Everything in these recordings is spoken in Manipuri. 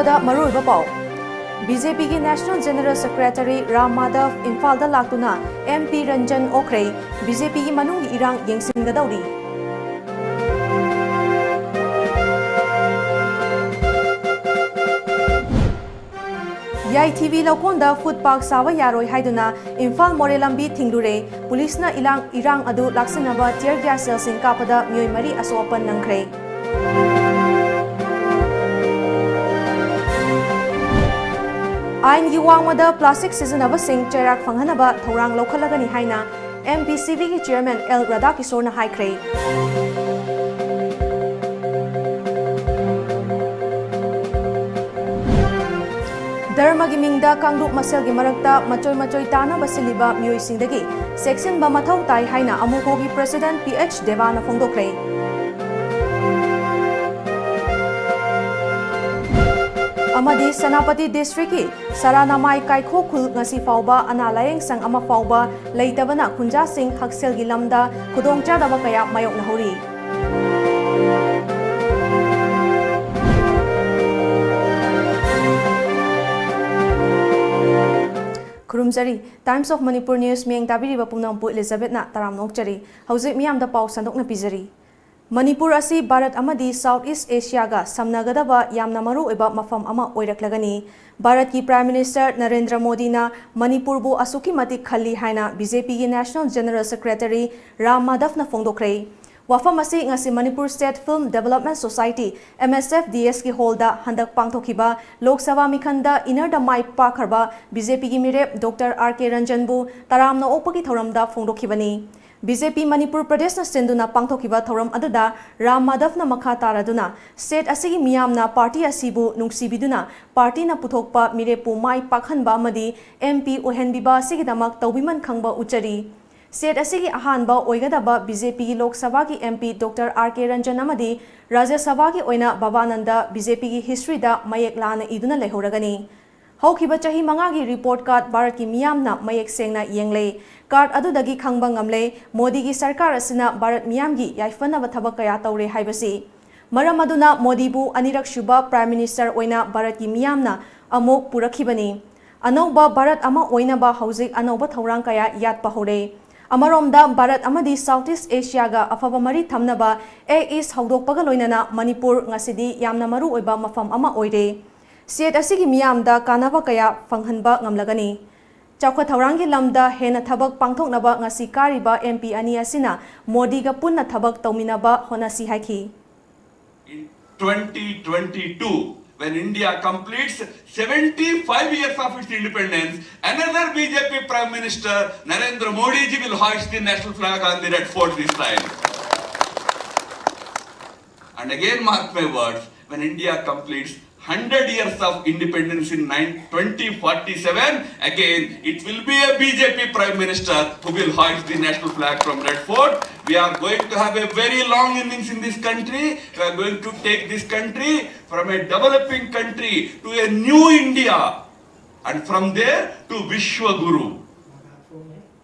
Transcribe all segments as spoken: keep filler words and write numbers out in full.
ꯗ ꯃꯔꯨꯑꯣꯏꯕ ꯄꯥꯎ꯫ ꯕꯤ ꯖꯦ ꯄꯤꯒꯤ National General Secretary Ram Madhav ꯏꯝꯐꯥꯜꯗ ꯂꯥꯛꯇꯨꯅ ꯑꯦꯝ ꯄꯤ ꯔꯟꯖꯟ ꯑꯣꯛꯈ꯭ꯔꯦ꯫ ꯕꯤ ꯖꯦ ꯄꯤꯒꯤ ꯃꯅꯨꯡꯒꯤ ꯏꯔꯥꯡ ꯌꯦꯡꯁꯤꯟꯒꯗꯧꯔꯤ꯫ ꯌꯥꯏꯊꯤꯕꯤ ꯂꯧꯀꯣꯟꯗ ꯐꯨꯠ ꯄꯥꯛ ꯁꯥꯕ ꯌꯥꯔꯣꯏ ꯍꯥꯏꯗꯨꯅ ꯏꯝꯐꯥꯜ ꯃꯣꯔꯦ ꯂꯝꯕꯤ ꯊꯤꯡꯂꯨꯔꯦ꯫ ꯄꯨꯂꯤꯁꯅ ꯏꯂꯥꯡ-, ꯏꯔꯥꯡ ꯑꯗꯨ ꯂꯥꯛꯁꯤꯟꯅꯕ tear gas shellꯁꯤꯡ ꯀꯥꯞꯄꯗ ꯃꯤꯑꯣꯏ ꯃꯔꯤ ꯑꯁꯣꯛ ꯑꯄꯟ ꯅꯪꯈ꯭ꯔꯦ꯫ ꯑꯥꯏꯟꯒꯤ ꯋꯥꯡꯃꯗ plastic ꯁꯤꯖꯤꯟꯅꯕꯁꯤꯡ ꯆꯩꯔꯥꯛ ꯐꯪꯍꯟꯅꯕ ꯊꯧꯔꯥꯡ ꯂꯧꯈꯠꯂꯒꯅꯤ ꯍꯥꯏꯅ ꯑꯦꯝ ꯄꯤ ꯁꯤ ꯕꯤꯒꯤ chairman ꯑꯦꯜ ꯔꯥꯙꯥꯀꯤꯁꯣꯔꯅ ꯍꯥꯏꯈ꯭ꯔꯦ꯫ ꯙꯔꯃꯒꯤ ꯃꯤꯡꯗ ꯀꯥꯡꯂꯨꯞ ꯃꯁꯦꯜꯒꯤ ꯃꯔꯛꯇ ꯃꯆꯣꯏ ꯃꯆꯣꯏ ꯇꯥꯅꯕ ꯁꯤꯜꯂꯤꯕ ꯃꯤꯑꯣꯏꯁꯤꯡꯗꯒꯤ ꯆꯦꯛꯁꯤꯟꯕ ꯃꯊꯧ ꯇꯥꯏ ꯍꯥꯏꯅ ꯑꯃꯨꯀꯣꯒꯤ president ꯄꯤ ꯑꯩꯆ ꯗꯦꯕꯥꯅ ꯐꯣꯡꯗꯣꯛꯈ꯭ꯔꯦ꯫ ꯑꯃꯗꯤ ꯁꯦꯅꯥꯄꯇꯤ districtꯀꯤ ꯁꯔꯥꯅꯃꯥꯏ ꯀꯥꯏꯈꯣ ꯈꯨꯜ ꯉꯁꯤ ꯐꯥꯎꯕ ꯑꯅꯥ ꯂꯥꯌꯦꯡ ꯁꯪ ꯑꯃ ꯐꯥꯎꯕ ꯂꯩꯇꯕꯅ ꯈꯨꯟꯖꯥꯁꯤꯡ ꯍꯛꯁꯦꯜꯒꯤ ꯂꯝꯗ ꯈꯨꯗꯣꯡꯆꯥꯗꯕ ꯀꯌꯥ ꯃꯥꯌꯣꯛꯅꯍꯧꯔꯤ꯫ ꯈꯨꯔꯨꯝꯖꯔꯤ꯫ Times of Manipur News ꯃꯤꯠꯌꯦꯡ ꯇꯥꯕꯤꯔꯤꯕ ꯄꯨꯝꯅꯃꯛꯄꯨ ꯏꯂꯤꯖꯥꯕꯦꯠꯅ ꯇꯔꯥꯝꯅ ꯑꯣꯛꯆꯔꯤ꯫ ꯍꯧꯖꯤꯛ ꯃꯤꯌꯥꯝꯗ ꯄꯥꯎ ꯁꯟꯗꯣꯛꯅ ꯄꯤꯖꯔꯤ꯫ ꯃꯅꯤꯄꯨꯔ ꯑꯁꯤ ꯚꯥꯔꯠ ꯑꯃꯗꯤ South East Asiaꯒ ꯁꯝꯅꯒꯗꯕ ꯌꯥꯝꯅ ꯃꯔꯨꯑꯣꯏꯕ ꯃꯐꯝ ꯑꯃ ꯑꯣꯏꯔꯛꯂꯒꯅꯤ꯫ ꯚꯥꯔꯠꯀꯤ Prime Minister ꯅꯔꯦꯟꯗ꯭ꯔ ꯃꯣꯗꯤꯅ ꯃꯅꯤꯄꯨꯔꯕꯨ ꯑꯁꯨꯛꯀꯤ ꯃꯇꯤꯛ ꯈꯜꯂꯤ ꯍꯥꯏꯅ ꯕꯤ ꯖꯦ ꯄꯤꯒꯤ National General Secretary ꯔꯥꯝ ꯃꯥꯙꯕꯅ ꯐꯣꯡꯗꯣꯛꯈ꯭ꯔꯦ꯫ ꯋꯥꯐꯝ ꯑꯁꯤ ꯉꯁꯤ Manipur State Film Development Society, M S F D S ꯀꯤ hallꯗ ꯍꯟꯗꯛ ꯄꯥꯡꯊꯣꯛꯈꯤꯕ ꯂꯣꯛ ꯁꯚꯥ ꯃꯤꯈꯟꯗ winnerꯗ ꯃꯥꯏ ꯄꯥꯛꯈ꯭ꯔꯕ ꯕꯤ ꯖꯦ ꯄꯤꯒꯤ ꯃꯤꯔꯦꯞ ꯗꯣꯛꯇꯔ ꯑꯥꯔ ꯀꯦ ꯔꯟꯖꯟꯕꯨ ꯇꯔꯥꯝꯅ ꯑꯣꯛꯄꯒꯤ ꯊꯧꯔꯝꯗ ꯐꯣꯡꯗꯣꯛꯈꯤꯕꯅꯤ꯫ ꯕꯤ ꯖꯦ ꯄꯤ ꯃꯅꯤꯄꯨꯔ ꯄ꯭ꯔꯗꯦꯁꯅ ꯁꯤꯟꯗꯨꯅ ꯄꯥꯡꯊꯣꯛꯈꯤꯕ ꯊꯧꯔꯝ ꯑꯗꯨꯗ ꯔꯥꯝ ꯃꯥꯙꯕꯅ ꯃꯈꯥ ꯇꯥꯔꯗꯨꯅ state ꯑꯁꯤꯒꯤ ꯃꯤꯌꯥꯝꯅ party ꯑꯁꯤꯕꯨ ꯅꯨꯡꯁꯤꯕꯤꯗꯨꯅ partyꯅ ꯄꯨꯊꯣꯛꯄ ꯃꯤꯔꯦꯞꯄꯨ ꯃꯥꯏ ꯄꯥꯛꯍꯟꯕ ꯑꯃꯗꯤ M P ꯑꯣꯏꯍꯟꯕꯤꯕ ꯑꯁꯤꯒꯤꯗꯃꯛ ꯇꯧꯕꯤꯃꯟ ꯈꯪꯕ ꯎꯠꯆꯔꯤ꯫ State ꯑꯁꯤꯒꯤ ꯑꯍꯥꯟꯕ ꯑꯣꯏꯒꯗꯕ B J Pꯒꯤ ꯂꯣꯛ ꯁꯚꯥꯒꯤ M P Doctor R K Ranjan ꯑꯃꯗꯤ ꯔꯥꯖ꯭ꯌ ꯁꯚꯥꯒꯤ ꯑꯣꯏꯅ ꯕꯕꯥꯅꯟꯗ B J Pꯒꯤ historyꯗ ꯃꯌꯦꯛ ꯂꯥꯅ ꯏꯗꯨꯅ ꯂꯩꯍꯧꯔꯒꯅꯤ꯫ ꯍꯧꯈꯤꯕ ꯆꯍꯤ ꯃꯉꯥꯒꯤ report card ꯚꯥꯔꯠꯀꯤ ꯃꯤꯌꯥꯝꯅ ꯃꯌꯦꯛ ꯁꯦꯡꯅ ꯌꯦꯡꯂꯦ꯫ Card ꯑꯗꯨꯗꯒꯤ ꯈꯪꯕ ꯉꯝꯂꯦ, ꯃꯣꯗꯤꯒꯤ ꯁꯔꯀꯥꯔ ꯑꯁꯤꯅ ꯚꯥꯔꯠ ꯃꯤꯌꯥꯝꯒꯤ ꯌꯥꯏꯐꯅꯕ ꯊꯕꯛ ꯀꯌꯥ ꯇꯧꯔꯦ ꯍꯥꯏꯕꯁꯤ꯫ ꯃꯔꯝ ꯑꯗꯨꯅ ꯃꯣꯗꯤꯕꯨ ꯑꯅꯤꯔꯛꯁꯨꯕ Prime Minister ꯑꯣꯏꯅ ꯚꯥꯔꯠꯀꯤ ꯃꯤꯌꯥꯝꯅ ꯑꯃꯨꯛ ꯄꯨꯔꯛꯈꯤꯕꯅꯤ꯫ ꯑꯅꯧꯕ ꯚꯥꯔꯠ ꯑꯃ ꯑꯣꯏꯅꯕ ꯍꯧꯖꯤꯛ ꯑꯅꯧꯕ ꯊꯧꯔꯥꯡ ꯀꯌꯥ ꯌꯥꯠꯄ ꯍꯧꯔꯦ꯫ ꯑꯃꯔꯣꯝꯗ ꯚꯥꯔꯠ ꯑꯃꯗꯤ South East Asiaꯒ ꯑꯐꯕ ꯃꯔꯤ ꯊꯝꯅꯕ Act East ꯍꯧꯗꯣꯛꯄꯒ ꯂꯣꯏꯅꯅ ꯃꯅꯤꯄꯨꯔ ꯉꯁꯤꯗꯤ ꯌꯥꯝꯅ ꯃꯔꯨ ꯑꯣꯏꯕ ꯃꯐꯝ ꯑꯃ ꯑꯣꯏꯔꯦ꯫ State ꯑꯁꯤꯒꯤ ꯃꯤꯌꯥꯝꯗ ꯀꯥꯟꯅꯕ ꯀꯌꯥ ꯐꯪꯍꯟꯕ ꯉꯝꯂꯒꯅꯤ꯫ ꯆꯥꯎꯈꯠ ꯊꯧꯔꯥꯡꯒꯤ ꯂꯝꯗ ꯍꯦꯟꯅ ꯊꯕꯛ ꯄꯥꯡꯊꯣꯛꯅꯕ ꯉꯁꯤ ꯀꯥꯔꯤꯕ MP ꯑꯅꯤ ꯑꯁꯤꯅ ꯃꯣꯗꯤꯒ ꯄꯨꯟꯅ ꯊꯕꯛ ꯇꯧꯃꯤꯟꯅꯕ ꯍꯣꯠꯅꯁꯤ ꯍꯥꯏꯈꯤ꯫ In twenty twenty-two, when India completes seventy-five years of its independence, another B J P Prime Minister, Narendra Modi ji, will hoist the national flag on the Red Fort this time. And again, mark my words, when India completes hundred years of independence in nine, twenty forty-seven, again, it will be a B J P Prime Minister who will hoist the national flag from Red Fort. We are going to have a very long innings in this country. We are going to take this country from a developing country to a new India, and from there to Vishwa Guru.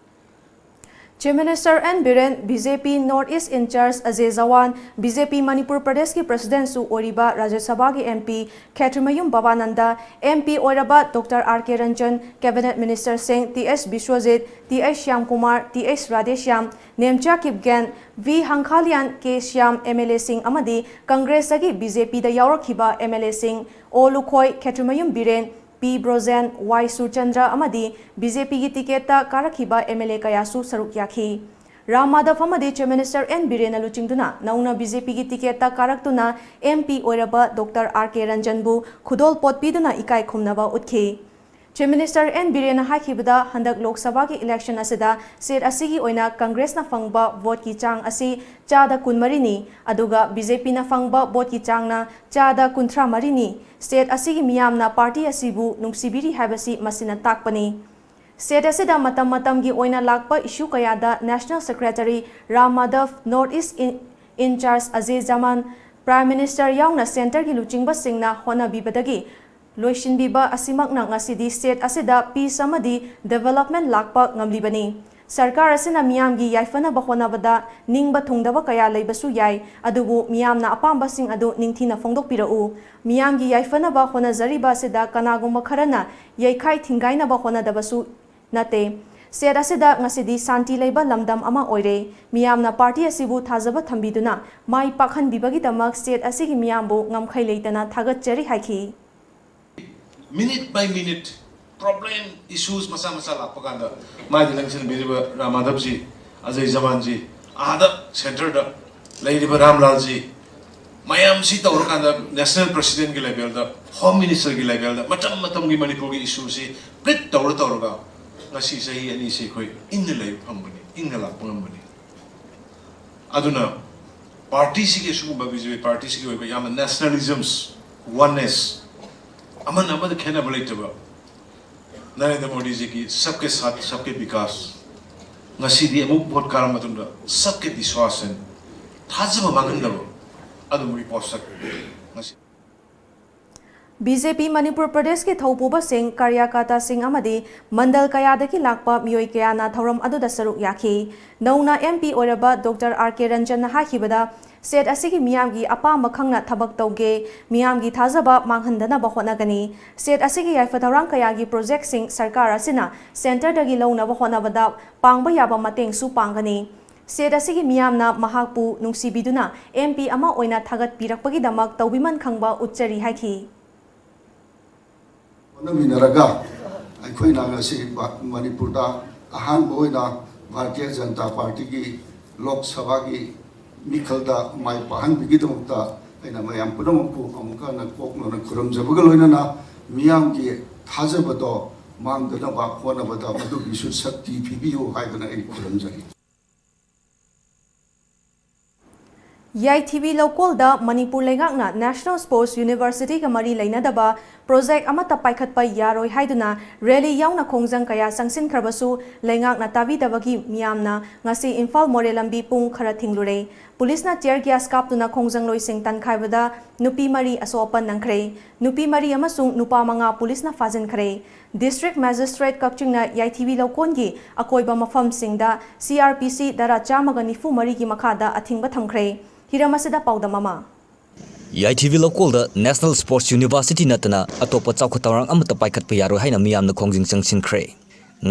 Chief Minister N Biren, BJP North East in-charge Ajay Jawan, BJP Manipur ꯄ꯭ꯔꯗꯦꯁꯀꯤ ꯄ꯭ꯔꯁꯤꯗꯦꯟꯠꯁꯨ ꯑꯣꯏꯔꯤꯕ ꯔꯥꯖ꯭ꯌ ꯁꯚꯥꯒꯤ MP ꯈꯦꯇ꯭ꯔꯤꯃꯌꯨꯝ ꯚꯕꯥꯅꯟꯗ, MP ꯑꯣꯏꯔꯕ Doctor R K Ranjan, Cabinet Ministerꯁꯤꯡ Th Biswajit, Th Shyamkumar, Th Radheshyam, Nemcha Kipgen, V Hangkhalian, K Shyam, MLAꯁꯤꯡ ꯑꯃꯗꯤ ꯀꯪꯒ꯭ꯔꯦꯁꯇꯒꯤ BJPꯗ ꯌꯥꯎꯔꯛꯈꯤꯕ MLAꯁꯤꯡ O Lukhoi, ꯈꯦꯇ꯭ꯔꯤꯃꯌꯨꯝ Biren, P Brojen, Y Surchandra ꯑꯃꯗꯤ BJPꯒꯤ ꯇꯤꯀꯦꯠꯇ ꯀꯥꯔꯛꯈꯤꯕ MLA ꯀꯌꯥꯁꯨ ꯁꯔꯨꯛ ꯌꯥꯈꯤ꯫ ꯔꯥꯝ ꯃꯥꯙꯕ ꯑꯃꯗꯤ Chief Minister N ꯕꯤꯔꯦꯟꯅ ꯂꯨꯆꯤꯡꯗꯨꯅ ꯅꯧꯅ BJPꯒꯤ ꯇꯤꯀꯦꯠꯇ ꯀꯥꯔꯛꯇꯨꯅ MP ꯑꯣꯏꯔꯕ Doctor R K Ranjanꯕꯨ ꯈꯨꯗꯣꯜ ꯄꯣꯠ ꯄꯤꯗꯨꯅ ꯏꯀꯥꯏ ꯈꯨꯝꯅꯕ ꯎꯠꯈꯤ꯫ Chief Minister N ꯕꯤꯔꯦꯟꯅ ꯍꯥꯏꯈꯤꯕꯗ, ꯍꯟꯗꯛ ꯂꯣꯛ ꯁꯚꯥꯒꯤ election ꯑꯁꯤꯗ state ꯑꯁꯤꯒꯤ ꯑꯣꯏꯅ ꯀꯪꯒ꯭ꯔꯦꯁꯅ ꯐꯪꯕ voteꯀꯤ ꯆꯥꯡ ꯑꯁꯤ ꯆꯥꯗ ꯀꯨꯟꯃꯔꯤꯅꯤ, ꯑꯗꯨꯒ BJPꯅ ꯐꯪꯕ voteꯀꯤ ꯆꯥꯡꯅ ꯆꯥꯗ ꯀꯨꯟꯊ꯭ꯔꯥ ꯃꯔꯤꯅꯤ꯫ State ꯑꯁꯤꯒꯤ ꯃꯤꯌꯥꯝꯅ party ꯑꯁꯤꯕꯨ ꯅꯨꯡꯁꯤꯕꯤꯔꯤ ꯍꯥꯏꯕꯁꯤ ꯃꯁꯤꯅ ꯇꯥꯛꯄꯅꯤ꯫ State ꯑꯁꯤꯗ ꯃꯇꯝ ꯃꯇꯝꯒꯤ ꯑꯣꯏꯅ ꯂꯥꯛꯄ issue ꯀꯌꯥꯗ National Secretary Ram Madhab, North East in, in-charge Ajay Jawan, Prime Minister ꯌꯥꯎꯅ centreꯒꯤ ꯂꯨꯆꯤꯡꯕꯁꯤꯡꯅ ꯍꯣꯠꯅꯕꯤꯕꯗꯒꯤ ꯂꯣꯏꯁꯤꯟꯕꯤꯕ ꯑꯁꯤꯃꯛꯅ ꯉꯁꯤꯗꯤ state ꯑꯁꯤꯗ peace ꯑꯃꯗꯤ development ꯂꯥꯛꯄ ꯉꯝꯂꯤꯕꯅꯤ꯫ ꯁꯔꯀꯥꯔ ꯑꯁꯤꯅ ꯃꯤꯌꯥꯝꯒꯤ ꯌꯥꯏꯐꯅꯕ ꯍꯣꯠꯅꯕꯗ ꯅꯤꯡꯕ ꯊꯨꯡꯗꯕ ꯀꯌꯥ ꯂꯩꯕꯁꯨ ꯌꯥꯏ, ꯑꯗꯨꯕꯨ ꯃꯤꯌꯥꯝꯅ ꯑꯄꯥꯝꯕꯁꯤꯡ ꯑꯗꯨ ꯅꯤꯡꯊꯤꯅ ꯐꯣꯡꯗꯣꯛꯄꯤꯔꯛꯎ꯫ ꯃꯤꯌꯥꯝꯒꯤ ꯌꯥꯏꯐꯅꯕ ꯍꯣꯠꯅꯖꯔꯤꯕ ꯑꯁꯤꯗ ꯀꯅꯥꯒꯨꯝꯕ ꯈꯔꯅ ꯌꯩꯈꯥꯏ ꯊꯤꯡꯒꯥꯏꯅꯕ ꯍꯣꯠꯅꯗꯕꯁꯨ ꯅꯠꯇꯦ꯫ ꯁ꯭ꯇꯦꯠ ꯑꯁꯤꯗ ꯉꯁꯤꯗꯤ ꯁꯥꯟꯇꯤ ꯂꯩꯕ ꯂꯝꯗꯝ ꯑꯃ ꯑꯣꯏꯔꯦ꯫ ꯃꯤꯌꯥꯝꯅ ꯄꯥꯔꯇꯤ ꯑꯁꯤꯕꯨ ꯊꯥꯖꯕ ꯊꯝꯕꯤꯗꯨꯅ ꯃꯥꯏ ꯄꯥꯛꯍꯟꯕꯤꯕꯒꯤꯗꯃꯛ ꯁ꯭ꯇꯦꯠ ꯑꯁꯤꯒꯤ ꯃꯤꯌꯥꯝꯕꯨ ꯉꯝꯈꯩ ꯂꯩꯇꯅ ꯊꯥꯒꯠꯆꯔꯤ ꯍꯥꯏꯈꯤ꯫ Minute by minute problem issues ꯃꯆꯥ ꯃꯆꯥ ꯂꯥꯛꯄ ꯀꯥꯟꯗ ꯃꯥꯏꯗ ꯂꯪꯁꯤꯟꯕꯤꯔꯤꯕ ꯔꯥꯝ ꯃꯥꯙꯕꯖꯤ, ꯑꯖꯌ ꯖꯋꯥꯟꯖꯤ, ꯑꯥꯗ centreꯗ ꯂꯩꯔꯤꯕ ꯔꯥꯝꯂꯥꯜꯖꯤ, ꯃꯌꯥꯝꯁꯤ ꯇꯧꯔꯀꯥꯟꯗ national presidentꯀꯤ levelꯗ, home ministerꯒꯤ levelꯗ ꯃꯇꯝ ꯃꯇꯝꯒꯤ ꯃꯅꯤꯄꯨꯔꯒꯤ issueꯁꯤ plead ꯇꯧꯔ ꯇꯧꯔꯒ ꯉꯁꯤ ꯆꯍꯤ ꯑꯅꯤꯁꯤ ꯑꯩꯈꯣꯏ ꯏꯪꯅ ꯂꯩꯕ ꯐꯪꯕꯅꯤ, ꯏꯪꯅ ꯂꯥꯛꯄ ꯉꯝꯕꯅꯤ꯫ ꯑꯗꯨꯅ ꯄꯥꯔꯇꯤꯁꯤꯒꯤ ꯑꯁꯤꯒꯨꯝꯕ BJP ꯄꯥꯔꯇꯤꯁꯤꯒꯤ ꯑꯣꯏꯕ ꯌꯥꯝꯅ nationalisms, oneness, ꯑꯃꯅ ꯑꯃꯗ ꯈꯦꯠꯅꯕ ꯂꯩꯇꯕ ꯅꯔꯦꯟꯗ꯭ꯔ ꯃꯣꯗꯤꯖꯤꯒꯤ सबके साथ सबके विकास, ꯉꯁꯤꯗꯤ ꯑꯃꯨꯛ ꯚꯣꯠ ꯀꯥꯔꯕ ꯃꯇꯨꯡꯗ सबके विश्वास ꯍꯥꯏꯅ ꯊꯥꯖꯕ ꯃꯥꯡꯍꯟꯗꯕ ꯑꯗꯨꯝꯕꯒꯤ ꯄꯣꯠꯁꯛ ꯉꯁꯤ BJP ꯃꯅꯤꯄꯨꯔ ꯄ꯭ꯔꯗꯦꯁꯀꯤ ꯊꯧꯄꯨꯕꯁꯤꯡ, ꯀꯥꯔꯌꯀꯥꯇꯥꯁꯤꯡ ꯑꯃꯗꯤ ꯃꯟꯗꯜ ꯀꯌꯥꯗꯒꯤ ꯂꯥꯛꯄ ꯃꯤꯑꯣꯏ ꯀꯌꯥꯅ ꯊꯧꯔꯝ ꯑꯗꯨꯗ ꯁꯔꯨꯛ ꯌꯥꯈꯤ꯫ ꯅꯧꯅ MP ꯑꯣꯏꯔꯕ ꯗꯣꯛꯇꯔ ꯑꯥꯔ ꯀꯦ ꯔꯟꯖꯟꯅ ꯍꯥꯏꯈꯤꯕꯗ, ꯁ꯭ꯇꯦꯠ ꯑꯁꯤꯒꯤ ꯃꯤꯌꯥꯝꯒꯤ ꯑꯄꯥꯝꯕ ꯈꯪꯅ ꯊꯕꯛ ꯇꯧꯒꯦ, ꯃꯤꯌꯥꯝꯒꯤ ꯊꯥꯖꯕ ꯃꯥꯡꯍꯟꯗꯅꯕ ꯍꯣꯠꯅꯒꯅꯤ꯫ ꯁ꯭ꯇꯦꯠ ꯑꯁꯤꯒꯤ ꯌꯥꯏꯐ ꯊꯧꯔꯥꯡ ꯀꯌꯥꯒꯤ ꯄ꯭ꯔꯣꯖꯦꯛꯁꯤꯡ ꯁꯔꯀꯥꯔ ꯑꯁꯤꯅ centreꯗꯒꯤ ꯂꯧꯅꯕ ꯍꯣꯠꯅꯕꯗ ꯄꯥꯡꯕ ꯌꯥꯕ ꯃꯇꯦꯡꯁꯨ ꯄꯥꯡꯒꯅꯤ꯫ ꯁ꯭ꯇꯦꯠ ꯑꯁꯤꯒꯤ ꯃꯤꯌꯥꯝꯅ ꯃꯍꯥꯛꯄꯨ ꯅꯨꯡꯁꯤꯕꯤꯗꯨꯅ MP ꯑꯃ ꯑꯣꯏꯅ ꯊꯥꯒꯠꯄꯤꯔꯛꯄꯒꯤꯗꯃꯛ ꯇꯧꯕꯤꯃꯟ ꯈꯪꯕ ꯎꯠꯆꯔꯤ ꯍꯥꯏꯈꯤ꯫ ꯍꯣꯠꯅꯃꯤꯟꯅꯔꯒ ꯑꯩꯈꯣꯏꯅ ꯉꯁꯤ ꯃꯅꯤꯄꯨꯔꯗ ꯑꯍꯥꯟꯕ ꯑꯣꯏꯅ ꯚꯥꯔꯇꯤꯌ ꯖꯅꯇꯥ ꯄꯥꯔꯇꯤꯒꯤ ꯂꯣꯛ ꯁꯚꯥꯒꯤ ꯃꯤꯈꯜꯗ ꯃꯥꯏ ꯄꯥꯛꯍꯟꯕꯒꯤꯗꯃꯛꯇ ꯑꯩꯅ ꯃꯌꯥꯝ ꯄꯨꯝꯅꯃꯛꯄꯨ ꯑꯃꯨꯛꯀ ꯍꯟꯅ ꯀꯣꯛꯅꯅ ꯈꯨꯔꯨꯝꯖꯕꯒ ꯂꯣꯏꯅꯅ ꯃꯤꯌꯥꯝꯒꯤ ꯊꯥꯖꯕꯗꯣ ꯃꯥꯡꯗꯅꯕ ꯍꯣꯠꯅꯕꯗ ꯃꯗꯨꯒꯤꯁꯨ ꯁꯛꯇꯤ ꯄꯤꯕꯤꯌꯨ ꯍꯥꯏꯗꯅ ꯑꯩ ꯈꯨꯔꯨꯝꯖꯔꯤ꯫ ꯌꯥꯏꯊꯤꯕꯤ ꯂꯧꯀꯣꯜꯗ ꯃꯅꯤꯄꯨꯔ ꯂꯩꯉꯥꯛꯅ National Sports Universityꯒ ꯃꯔꯤ ꯂꯩꯅꯗꯕ ꯄ꯭ꯔꯣꯖꯦꯛ ꯑꯃꯠꯇ ꯄꯥꯏꯈꯠꯄ ꯌꯥꯔꯣꯏ ꯍꯥꯏꯗꯨꯅ ꯔꯦꯂꯤ ꯌꯥꯎꯅ ꯈꯣꯡꯖꯪ ꯀꯌꯥ ꯆꯪꯁꯤꯟꯈ꯭ꯔꯕꯁꯨ ꯂꯩꯉꯥꯛꯅ ꯇꯥꯕꯤꯗꯕꯒꯤ ꯃꯤꯌꯥꯝꯅ ꯉꯁꯤ ꯏꯝꯐꯥꯜ ꯃꯣꯔꯦ ꯂꯝꯕꯤ ꯄꯨꯡ ꯈꯔ ꯊꯤꯡꯂꯨꯔꯦ꯫ ꯄꯨꯂꯤꯁꯅ tear gas ꯀꯥꯞꯇꯨꯅ ꯈꯣꯡꯖꯪꯂꯣꯏꯁꯤꯡ ꯇꯥꯟꯈꯥꯏꯕꯗ ꯅꯨꯄꯤ ꯃꯔꯤ ꯑꯁꯣꯛ ꯑꯄꯟ ꯅꯪꯈ꯭ꯔꯦ꯫ ꯅꯨꯄꯤ ꯃꯔꯤ ꯑꯃꯁꯨꯡ ꯅꯨꯄꯥ ꯃꯉꯥ ꯄꯨꯂꯤꯁꯅ ꯐꯥꯖꯤꯟꯈ꯭ꯔꯦ꯫ District Magistrate ꯀꯛꯆꯤꯡꯅ ꯌꯥꯏꯊꯤꯕꯤ ꯂꯧꯀꯣꯟꯒꯤ ꯑꯀꯣꯏꯕ ꯃꯐꯝꯁꯤꯡꯗ C R P C ꯙꯥꯔꯥ ꯆꯥꯝꯃꯒ ꯅꯤꯐꯨ ꯃꯔꯤꯒꯤ ꯃꯈꯥꯗ ꯑꯊꯤꯡꯕ ꯊꯝꯈ꯭ꯔꯦ꯫ ꯍꯤꯔꯝ ꯑꯁꯤꯗ ꯄꯥꯎꯗꯝ ꯑꯃ꯫ ꯌꯥꯏꯊꯤꯕꯤ ꯂꯧꯀꯣꯜꯗ National Sports University ꯅꯠꯇꯅ ꯑꯇꯣꯞꯄ ꯆꯥꯎꯈꯠ ꯊꯧꯔꯥꯡ ꯑꯃꯠꯇ ꯄꯥꯏꯈꯠꯄ ꯌꯥꯔꯣꯏ ꯍꯥꯏꯅ ꯃꯤꯌꯥꯝꯅ ꯈꯣꯡꯖꯪ ꯆꯪꯁꯤꯟꯈ꯭ꯔꯦ꯫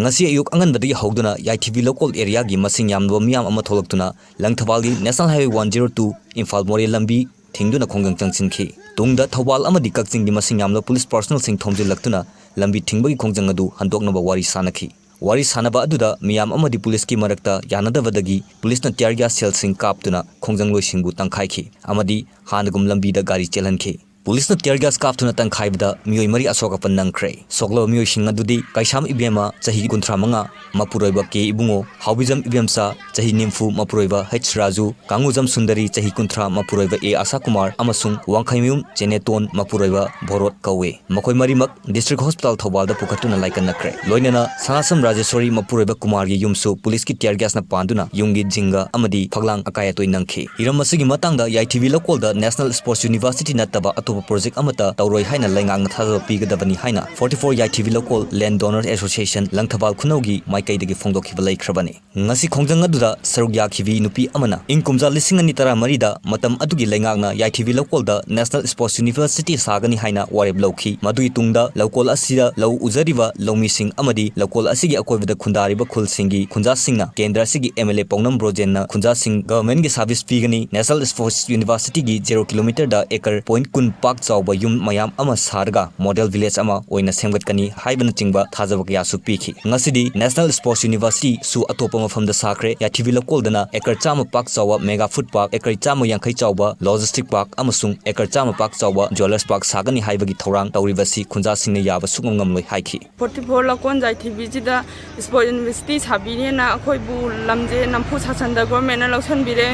ꯉꯁꯤ ꯑꯌꯨꯛ ꯑꯉꯟꯕꯗꯒꯤ ꯍꯧꯗꯨꯅ ꯌꯥꯏꯊꯤꯕꯤ ꯂꯧꯀꯣꯜ areaꯒꯤ ꯃꯁꯤꯡ ꯌꯥꯝꯂꯕ ꯃꯤꯌꯥꯝ ꯑꯃ ꯊꯣꯛꯂꯛꯇꯨꯅ ꯂꯪꯊꯕꯥꯜꯒꯤ National Highway one zero two Imphal ꯃꯣꯔꯦ ꯂꯝꯕꯤ ꯊꯤꯡꯗꯨꯅ ꯈꯣꯡꯖꯪ ꯆꯪꯁꯤꯟꯈꯤ꯫ ꯇꯨꯡꯗ ꯊꯧꯕꯥꯜ ꯑꯃꯗꯤ ꯀꯛꯆꯤꯡꯒꯤ ꯃꯁꯤꯡ ꯌꯥꯝꯂꯕ ꯄꯨꯂꯤꯁ personnelꯁꯤꯡ ꯊꯣꯝꯖꯤꯜꯂꯛꯇꯨꯅ ꯂꯝꯕꯤ ꯊꯤꯡꯕꯒꯤ ꯈꯣꯡꯖꯪ ꯑꯗꯨ ꯍꯟꯗꯣꯛꯅꯕ ꯋꯥꯔꯤ ꯁꯥꯅꯈꯤ꯫ ꯋꯥꯔꯤ ꯁꯥꯅꯕ ꯑꯗꯨꯗ ꯃꯤꯌꯥꯝ ꯑꯃꯗꯤ ꯄꯨꯂꯤꯁꯀꯤ ꯃꯔꯛꯇ ꯌꯥꯅꯗꯕꯗꯒꯤ ꯄꯨꯂꯤꯁꯅ tear gas shellꯁꯤꯡ ꯀꯥꯞꯇꯨꯅ ꯈꯣꯡꯖꯪꯂꯣꯏꯁꯤꯡꯕꯨ ꯇꯥꯟꯈꯥꯏꯈꯤ ꯑꯃꯗꯤ ꯍꯥꯟꯅꯒꯨꯝ ꯂꯝꯕꯤꯗ ꯒꯥꯔꯤ ꯆꯦꯜꯍꯟꯈꯤ꯫ ꯄꯨꯂꯤꯁꯅ tear gas ꯀꯥꯞꯇꯨꯅ ꯇꯥꯟꯈꯥꯏꯕꯗ ꯃꯤꯑꯣꯏ ꯃꯔꯤ ꯑꯁꯣꯛ ꯑꯄꯟ ꯅꯪꯈ꯭ꯔꯦ꯫ ꯁꯣꯛꯂꯕ ꯃꯤꯑꯣꯏꯁꯤꯡ ꯑꯗꯨꯗꯤ ꯀꯩꯁꯥꯝ ꯏꯕꯦꯝꯃ, ꯆꯍꯤ ꯀꯨꯟꯊ꯭ꯔꯥ ꯃꯉꯥ, ꯃꯄꯨꯔꯣꯏꯕ ꯀꯦ ꯏꯕꯨꯡꯉꯣ, ꯍꯥꯎꯕꯤꯖꯝ ꯏꯕꯦꯝꯆꯥ, ꯆꯍꯤ ꯅꯤꯐꯨ, ꯃꯄꯨꯔꯣꯏꯕ ꯍꯩꯆ ꯔꯥꯖꯨ, ꯀꯥꯡꯉꯨꯖꯝ ꯁꯨꯟꯗꯔꯤ, ꯆꯍꯤ ꯀꯨꯟꯊ꯭ꯔꯥ, ꯃꯄꯨꯔꯣꯏꯕ ꯑꯦ ꯑꯥꯁꯥ ꯀꯨꯃꯥꯔ, ꯑꯃꯁꯨꯡ ꯋꯥꯡꯈꯩꯃꯌꯨꯝ ꯆꯦꯅꯦꯇꯣꯟ, ꯃꯄꯨꯔꯣꯏꯕ ꯚꯣꯔꯣꯠ ꯀꯧꯏ꯫ ꯃꯈꯣꯏ ꯃꯔꯤꯃꯛ District Hospital ꯊꯧꯕꯥꯜꯗ ꯄꯨꯈꯠꯇꯨꯅ ꯂꯥꯏꯀꯠꯅꯈ꯭ꯔꯦ꯫ ꯂꯣꯏꯅꯅ ꯁꯅꯥꯁꯝ ꯔꯥꯖꯦꯁ꯭ꯋꯔꯤ ꯃꯄꯨꯔꯣꯏꯕ ꯀꯨꯃꯥꯔꯒꯤ ꯌꯨꯝꯁꯨ ꯄꯨꯂꯤꯁꯀꯤ tear gasꯅ ꯄꯥꯟꯗꯨꯅ ꯌꯨꯝꯒꯤ ꯖꯤꯡꯒ ꯑꯃꯗꯤ ꯐꯛꯂꯥꯡ ꯑꯀꯥꯏ ꯑꯇꯣꯏ ꯅꯪꯈꯤ꯫ ꯍꯤꯔꯝ ꯑꯁꯤꯒꯤ ꯃꯇꯥꯡꯗ ꯌꯥꯏꯊꯤꯕꯤ ꯂꯧꯀꯣꯜꯗ National Sports University ꯅꯠꯇꯕ ꯑꯇꯣꯞꯄ ꯄ꯭ꯔꯣꯖꯦꯛ ꯑꯃꯠꯇ ꯇꯧꯔꯣꯏ ꯍꯥꯏꯅ ꯂꯩꯉꯥꯛꯅ ꯊꯥꯖꯕ ꯄꯤꯒꯗꯕꯅꯤ ꯍꯥꯏꯅ forty four ꯌꯥꯏꯊꯤꯕꯤ ꯂꯧꯀꯣꯜ Land Donors Association Langthabal ꯈꯨꯅꯧꯒꯤ ꯃꯥꯏꯀꯩꯗꯒꯤ ꯐꯣꯡꯗꯣꯛꯈꯤꯕ ꯂꯩꯈ꯭ꯔꯕꯅꯤ꯫ ꯉꯁꯤ ꯈꯣꯡꯖꯪ ꯑꯗꯨꯗ ꯁꯔꯨꯛ ꯌꯥꯈꯤꯕꯤ ꯅꯨꯄꯤ ꯑꯃꯅ ꯏꯪ ꯀꯨꯝꯖꯥ ꯂꯤꯁꯤꯡ ꯑꯅꯤ ꯇꯔꯥ ꯃꯔꯤꯗ ꯃꯇꯝ ꯑꯗꯨꯒꯤ ꯂꯩꯉꯥꯛꯅ ꯌꯥꯏꯊꯤꯕꯤ ꯂꯧꯀꯣꯜꯗ National Sports University ꯁꯥꯒꯅꯤ ꯍꯥꯏꯅ ꯋꯥꯔꯦꯞ ꯂꯧꯈꯤ꯫ ꯃꯗꯨꯒꯤ ꯇꯨꯡꯗ ꯂꯧꯀꯣꯜ ꯑꯁꯤꯗ ꯂꯧ ꯎꯖꯔꯤꯕ ꯂꯧꯃꯤꯁꯤꯡ ꯑꯃꯗꯤ ꯂꯧꯀꯣꯜ ꯑꯁꯤꯒꯤ ꯑꯀꯣꯏꯕꯗ ꯈꯨꯟꯗꯥꯔꯤꯕ ꯈꯨꯜꯁꯤꯡꯒꯤ ꯈꯨꯟꯖꯥꯁꯤꯡꯅ ꯀꯦꯟꯗ꯭ꯔ ꯑꯁꯤꯒꯤ M L A ꯄꯥꯎꯅꯝ ꯕ꯭ꯔꯣꯖꯦꯟꯅ ꯈꯨꯟꯖꯥꯁꯤꯡ governmentꯀꯤ service ꯄꯤꯒꯅꯤ, National Sports Universityꯒꯤ zero kilometerꯗ acre point ꯀꯨꯟ ꯄꯥꯛ ꯆꯥꯎꯕ ꯌꯨꯝ ꯃꯌꯥꯝ ꯑꯃ ꯁꯥꯔꯒ model village ꯑꯃ ꯑꯣꯏꯅ ꯁꯦꯝꯒꯠꯀꯅꯤ ꯍꯥꯏꯕꯅꯆꯤꯡꯕ ꯊꯥꯖꯕ ꯀꯌꯥꯁꯨ ꯄꯤꯈꯤ꯫ ꯉꯁꯤꯗꯤ National Sports Universityꯁꯨ ꯑꯇꯣꯞꯄ ꯃꯐꯝꯗ ꯁꯥꯈ꯭ꯔꯦ꯫ ꯌꯥꯏꯊꯤꯕꯤ ꯂꯧꯀꯣꯜꯗꯅ acre ꯆꯥꯝꯃ ꯄꯥꯛ ꯆꯥꯎꯕ mega food park, acre ꯆꯥꯝꯃ ꯌꯥꯡꯈꯩ ꯆꯥꯎꯕ logistic park ꯑꯃꯁꯨꯡ acre ꯆꯥꯝꯃ ꯄꯥꯛ ꯆꯥꯎꯕ jewellers park ꯁꯥꯒꯅꯤ ꯍꯥꯏꯕꯒꯤ ꯊꯧꯔꯥꯡ ꯇꯧꯔꯤꯕꯁꯤ ꯈꯨꯟꯖꯥꯁꯤꯡꯅ ꯌꯥꯕ ꯁꯨꯡꯉꯝ ꯉꯝꯂꯣꯏ ꯍꯥꯏꯈꯤ꯫ Forty four ꯂꯧꯀꯣꯟ ꯌꯥꯏꯊꯤꯕꯤꯁꯤꯗ Sports University ꯁꯥꯕꯤꯅꯦꯅ ꯑꯩꯈꯣꯏꯕꯨ ꯂꯝꯁꯦ ꯅꯝꯐꯨ ꯁꯥꯁꯟꯗ governmentꯅ ꯂꯧꯁꯟꯕꯤꯔꯦ꯫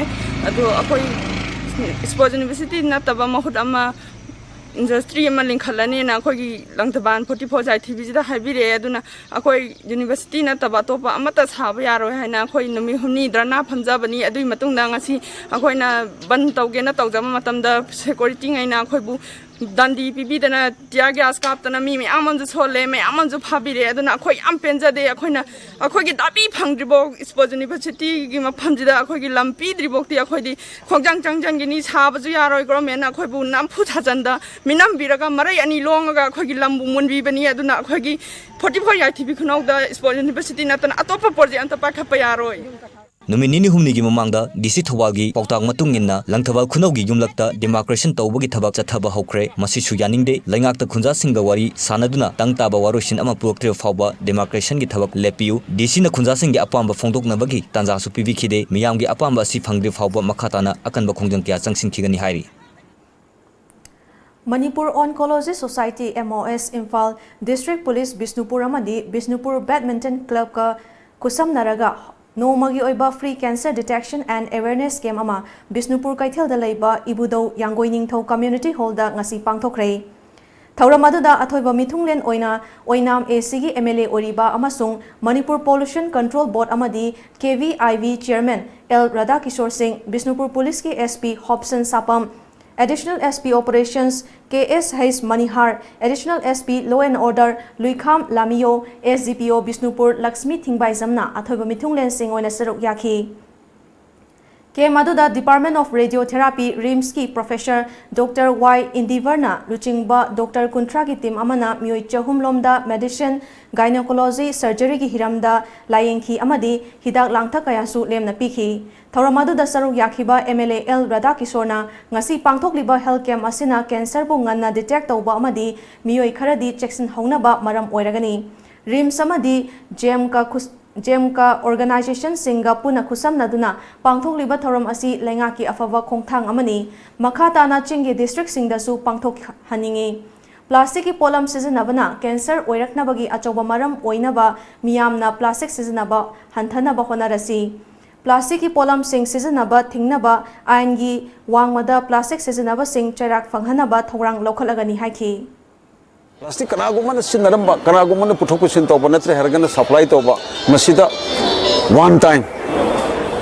ꯑꯗꯣ ꯑꯩꯈꯣꯏ Sports University ꯅꯠꯇꯕ ꯃꯍꯨꯠ ꯑꯃ ꯏꯟꯗꯁꯇ꯭ꯔꯤ ꯑꯃ ꯂꯤꯡꯈꯠꯂꯅꯤꯅ ꯑꯩꯈꯣꯏꯒꯤ ꯂꯪꯊꯕꯥꯜ ꯐꯣꯔꯇꯤ ꯐꯣꯔ ꯌꯥꯏꯊꯤꯕꯤꯁꯤꯗ ꯍꯥꯏꯕꯤꯔꯛꯑꯦ꯫ ꯑꯗꯨꯅ ꯑꯩꯈꯣꯏ ꯌꯨꯅꯤꯚꯔꯁꯤꯇꯤ ꯅꯠꯇꯕ ꯑꯇꯣꯞꯄ ꯑꯃꯠꯇ ꯁꯥꯕ ꯌꯥꯔꯣꯏ ꯍꯥꯏꯅ ꯑꯩꯈꯣꯏ ꯅꯨꯃꯤꯠ ꯍꯨꯝꯅꯤ ꯙꯔꯅꯥ ꯐꯝꯖꯕꯅꯤ꯫ ꯑꯗꯨꯒꯤ ꯃꯇꯨꯡꯗ ꯉꯁꯤ ꯑꯩꯈꯣꯏꯅ ꯕꯟ ꯇꯧꯒꯦꯅ ꯇꯧꯖꯕ ꯃꯇꯝꯗ ꯁꯦꯀ꯭ꯌꯨꯔꯤꯇꯤꯉꯩꯅ ꯑꯩꯈꯣꯏꯕꯨ ꯗꯟꯗꯤ ꯄꯤꯕꯤꯗꯅ ꯇꯤꯌꯥꯔ ꯒ꯭ꯌꯥꯁ ꯀꯥꯞꯇꯅ ꯃꯤ ꯃꯌꯥꯝ ꯑꯃꯁꯨ ꯁꯣꯜꯂꯦ, ꯃꯌꯥꯝ ꯑꯃꯁꯨ ꯐꯥꯕꯤꯔꯦ꯫ ꯑꯗꯨꯅ ꯑꯩꯈꯣꯏ ꯌꯥꯝ ꯄꯦꯟꯖꯗꯦ꯫ ꯑꯩꯈꯣꯏꯅ ꯑꯩꯈꯣꯏꯒꯤ ꯗꯥꯕꯤ ꯐꯪꯗ꯭ꯔꯤꯐꯥꯎ ꯏꯁꯄꯣꯔꯠ ꯌꯨꯅꯤꯚꯔꯁꯤꯇꯤꯒꯤ ꯃꯐꯝꯁꯤꯗ ꯑꯩꯈꯣꯏꯒꯤ ꯂꯝ ꯄꯤꯗ꯭ꯔꯤꯐꯥꯎꯗꯤ ꯑꯩꯈꯣꯏꯗꯤ ꯈꯣꯡꯖꯪ ꯆꯪꯖꯟꯒꯤꯅꯤ, ꯁꯥꯕꯁꯨ ꯌꯥꯔꯣꯏ꯫ ꯒꯣꯔꯃꯦꯟꯅ ꯑꯩꯈꯣꯏꯕꯨ ꯅꯝꯐꯨ ꯁꯥꯖꯟꯗ ꯃꯤꯅꯝꯕꯤꯔꯒ ꯃꯔꯩ ꯑꯅꯤ ꯂꯣꯡꯉꯒ ꯑꯩꯈꯣꯏꯒꯤ ꯂꯝꯕꯨ ꯃꯨꯟꯕꯤꯕꯅꯤ꯫ ꯑꯗꯨꯅ ꯑꯩꯈꯣꯏꯒꯤ ꯐꯣꯔꯇꯤ ꯐꯣꯔ ꯌꯥꯏꯊꯤꯕꯤ ꯈꯨꯅꯧꯗ ꯏꯁꯄꯣꯔꯠ ꯌꯨꯅꯤꯚꯔꯁꯤꯇꯤ ꯅꯠꯇꯅ ꯑꯇꯣꯞꯄ ꯄ꯭ꯔꯣꯖꯦꯛ ꯑꯝꯇ ꯄꯥꯏꯈꯠꯄ ꯌꯥꯔꯣꯏ꯫ ꯅꯨꯃꯤꯠ ꯅꯤꯅꯤ ꯍꯨꯝꯅꯤꯒꯤ ꯃꯃꯥꯡꯗ ꯗꯤ ꯁꯤ ꯊꯧꯕꯥꯜꯒꯤ ꯄꯥꯎꯇꯥꯛ ꯃꯇꯨꯡ ꯏꯟꯅ ꯂꯪꯊꯕꯥꯜ ꯈꯨꯅꯧꯒꯤ ꯌꯨꯝꯂꯛꯇ ꯗꯤꯃꯥꯔꯀꯦꯁꯟ ꯇꯧꯕꯒꯤ ꯊꯕꯛ ꯆꯠꯊꯕ ꯍꯧꯈ꯭ꯔꯦ꯫ ꯃꯁꯤꯁꯨ ꯌꯥꯅꯤꯡꯗꯦ꯫ ꯂꯩꯉꯥꯛꯇ ꯈꯨꯟꯖꯥꯁꯤꯡꯒ ꯋꯥꯔꯤ ꯁꯥꯟꯅꯗꯨꯅ ꯇꯪ ꯇꯥꯕ ꯋꯥꯔꯣꯏꯁꯤꯟ ꯑꯃ ꯄꯨꯔꯛꯇ꯭ꯔꯤꯕ ꯐꯥꯎꯕ ꯗꯤꯃꯥꯔꯀꯦꯁꯟꯒꯤ ꯊꯕꯛ ꯂꯦꯞꯄꯤꯌꯨ꯫ ꯗꯤ ꯁꯤꯅ ꯈꯨꯟꯖꯥꯁꯤꯡꯒꯤ ꯑꯄꯥꯝꯕ ꯐꯣꯡꯗꯣꯛꯅꯕꯒꯤ ꯇꯥꯟꯖꯥꯁꯨ ꯄꯤꯕꯤꯈꯤꯗꯦ꯫ ꯃꯤꯌꯥꯝꯒꯤ ꯑꯄꯥꯝꯕ ꯑꯁꯤ ꯐꯪꯗ꯭ꯔꯤ ꯐꯥꯎꯕ ꯃꯈꯥ ꯇꯥꯅ ꯑꯀꯟꯕ ꯈꯣꯡꯖꯪ ꯀꯌꯥ ꯆꯪꯁꯤꯟꯈꯤꯒꯅꯤ ꯍꯥꯏꯔꯤ꯫ Manipur oncology society, M O ꯑꯦꯁ, ꯏꯝꯐꯥꯜ ꯗꯤꯁꯇ꯭ꯔꯤꯛ ꯄꯨꯂꯤꯁ, ꯕꯤꯁꯅꯨꯄꯨꯔ ꯑꯃꯗꯤ ꯕꯤꯁꯅꯨꯄꯨꯔ ꯕꯦꯗꯃꯤꯟꯇꯟ ꯀ꯭ꯂꯕꯀ ꯈꯨꯠꯁꯝꯅꯔꯒ ꯅꯣꯡꯃꯒꯤ ꯑꯣꯏꯕ Free Cancer Detection and Awareness Camp ꯑꯃ ꯕꯤꯁꯅꯨꯄꯨꯔ ꯀꯩꯊꯦꯜꯗ ꯂꯩꯕ ꯏꯕꯨꯙꯧ ꯌꯥꯡꯒꯣꯏꯅꯤꯡꯊꯧ ꯀꯝꯃ꯭ꯌꯨꯅꯤꯇꯤ ꯍꯣꯜꯗ ꯉꯁꯤ ꯄꯥꯡꯊꯣꯛꯈ꯭ꯔꯦ꯫ ꯊꯧꯔꯝ ꯑꯗꯨꯗ ꯑꯊꯣꯏꯕ ꯃꯤꯊꯨꯡꯂꯦꯟ ꯑꯣꯏꯅ ꯑꯣꯏꯅꯥꯝ ꯑꯦ ꯁꯤꯒꯤ ꯑꯦꯝ ꯑꯦꯜ ꯑꯦ ꯑꯣꯏꯔꯤꯕ ꯑꯃꯁꯨꯡ ꯃꯅꯤꯄꯨꯔ ꯄꯣꯂꯨꯁꯟ ꯀꯟꯇ꯭ꯔꯣꯜ ꯕꯣꯔꯗ ꯑꯃꯗꯤ K V I B chairman L Radhakishore Singh, Bishnupur ꯄꯨꯂꯤꯁꯀꯤ S P Hopson Sapam, additional S P operations K S ꯍꯩꯁ Manihar, additional S P law and order Luikham ꯂꯥꯃꯤꯌꯣ, S D P O Bishnupur Lakshmi ꯊꯤꯡꯕꯥꯏꯖꯝꯅ ꯑꯊꯣꯏꯕ ꯃꯤꯊꯨꯡꯂꯦꯟꯁꯤꯡ ꯑꯣꯏꯅ ꯁꯔꯨꯛ ꯌꯥꯈꯤ꯫ ꯀꯦꯝ ꯑꯗꯨꯗ Department of Radiotherapy, ꯔꯤꯝꯁꯀꯤ ꯄ꯭ꯔꯣꯐꯦꯁꯔ ꯗꯣꯛꯇꯔ ꯋꯥꯏ ꯏꯟꯗꯤꯚꯔꯅ ꯂꯨꯆꯤꯡꯕ ꯗꯣꯛꯇꯔ ꯀꯨꯟꯊ꯭ꯔꯥꯒꯤ ꯇꯤꯝ ꯑꯃꯅ ꯃꯤꯑꯣꯏ ꯆꯍꯨꯝ ꯂꯣꯝꯗ ꯃꯦꯗꯤꯁꯤꯟ, ꯒꯥꯏꯅꯣꯀꯣꯂꯣꯖꯤ, ꯁꯔꯖꯔꯤꯒꯤ ꯍꯤꯔꯝꯗ ꯂꯥꯌꯦꯡꯈꯤ ꯑꯃꯗꯤ ꯍꯤꯗꯥꯛ ꯂꯥꯡꯊꯛ ꯀꯌꯥꯁꯨ ꯂꯦꯝꯅ ꯄꯤꯈꯤ꯫ ꯊꯧꯔꯝ ꯑꯗꯨꯗ ꯁꯔꯨꯛ ꯌꯥꯈꯤꯕ ꯑꯦꯝ ꯑꯦꯜ ꯑꯦ ꯑꯦꯜ ꯔꯥꯙꯥꯀꯤꯁꯣꯔꯅ ꯉꯁꯤ ꯄꯥꯡꯊꯣꯛꯂꯤꯕ ꯍꯦꯜꯊ ꯀꯦꯝꯞ ꯑꯁꯤꯅ ꯀꯦꯟꯁꯔꯕꯨ ꯉꯟꯅ ꯗꯤꯇꯦꯛ ꯇꯧꯕ ꯑꯃꯗꯤ ꯃꯤꯑꯣꯏ ꯈꯔꯗꯤ ꯆꯦꯛꯁꯤꯟꯍꯧꯅꯕ ꯃꯔꯝ ꯑꯣꯏꯔꯒꯅꯤ꯫ ꯔꯤꯝꯁ ꯑꯃꯗꯤ ꯖꯦꯝꯀ ꯈꯨꯁ-, ꯖꯦꯝꯀ ꯑꯣꯔꯒꯅꯥꯏꯖꯦꯁꯟꯁꯤꯡꯒ ꯄꯨꯟꯅ ꯈꯨꯠꯁꯝꯅꯗꯨꯅ ꯄꯥꯡꯊꯣꯛꯂꯤꯕ ꯊꯧꯔꯝ ꯑꯁꯤ ꯂꯩꯉꯥꯛꯀꯤ ꯑꯐꯕ ꯈꯣꯡꯊꯥꯡ ꯑꯃꯅꯤ꯫ ꯃꯈꯥ ꯇꯥꯅ ꯆꯤꯡꯒꯤ ꯗꯤꯁꯇ꯭ꯔꯤꯛꯁꯤꯡꯗꯁꯨ ꯄꯥꯡꯊꯣꯛꯍꯟꯅꯤꯡꯏ꯫ ꯄ꯭ꯂꯥꯁꯇꯤꯛꯀꯤ ꯄꯣꯠꯂꯝ ꯁꯤꯖꯤꯟꯅꯕꯅ ꯀꯦꯟꯁꯔ ꯑꯣꯏꯔꯛꯅꯕꯒꯤ ꯑꯆꯧꯕ ꯃꯔꯝ ꯑꯣꯏꯅꯕ ꯃꯤꯌꯥꯝꯅ ꯄ꯭ꯂꯥꯁꯇꯤꯛ ꯁꯤꯖꯤꯟꯅꯕ ꯍꯟꯊꯅꯕ ꯍꯣꯠꯅꯔꯁꯤ꯫ ꯄ꯭ꯂꯥꯁꯇꯤꯛꯀꯤ ꯄꯣꯠꯂꯝꯁꯤꯡ ꯁꯤꯖꯤꯟꯅꯕ ꯊꯤꯡꯅꯕ ꯑꯥꯏꯟꯒꯤ ꯋꯥꯡꯃꯗ ꯄ꯭ꯂꯥꯁꯇꯤꯛ ꯁꯤꯖꯤꯟꯅꯕꯁꯤꯡ ꯆꯩꯔꯥꯛ ꯐꯪꯍꯟꯅꯕ ꯊꯧꯔꯥꯡ ꯂꯧꯈꯠꯂꯒꯅꯤ ꯍꯥꯏꯈꯤ꯫ ꯄ꯭ꯂꯥꯁꯇꯤꯛ ꯀꯅꯥꯒꯨꯝꯕꯅ ꯁꯤꯖꯤꯟꯅꯔꯝꯕ, ꯀꯅꯥꯒꯨꯝꯕꯅ ꯄꯨꯊꯣꯛ ꯄꯨꯁꯤꯟ ꯇꯧꯕ ꯅꯠꯇ꯭ꯔꯦ ꯍꯥꯏꯔꯒꯅ ꯁꯄ꯭ꯂꯥꯏ ꯇꯧꯕ, ꯃꯁꯤꯗ ꯋꯥꯟ ꯇꯥꯏꯝ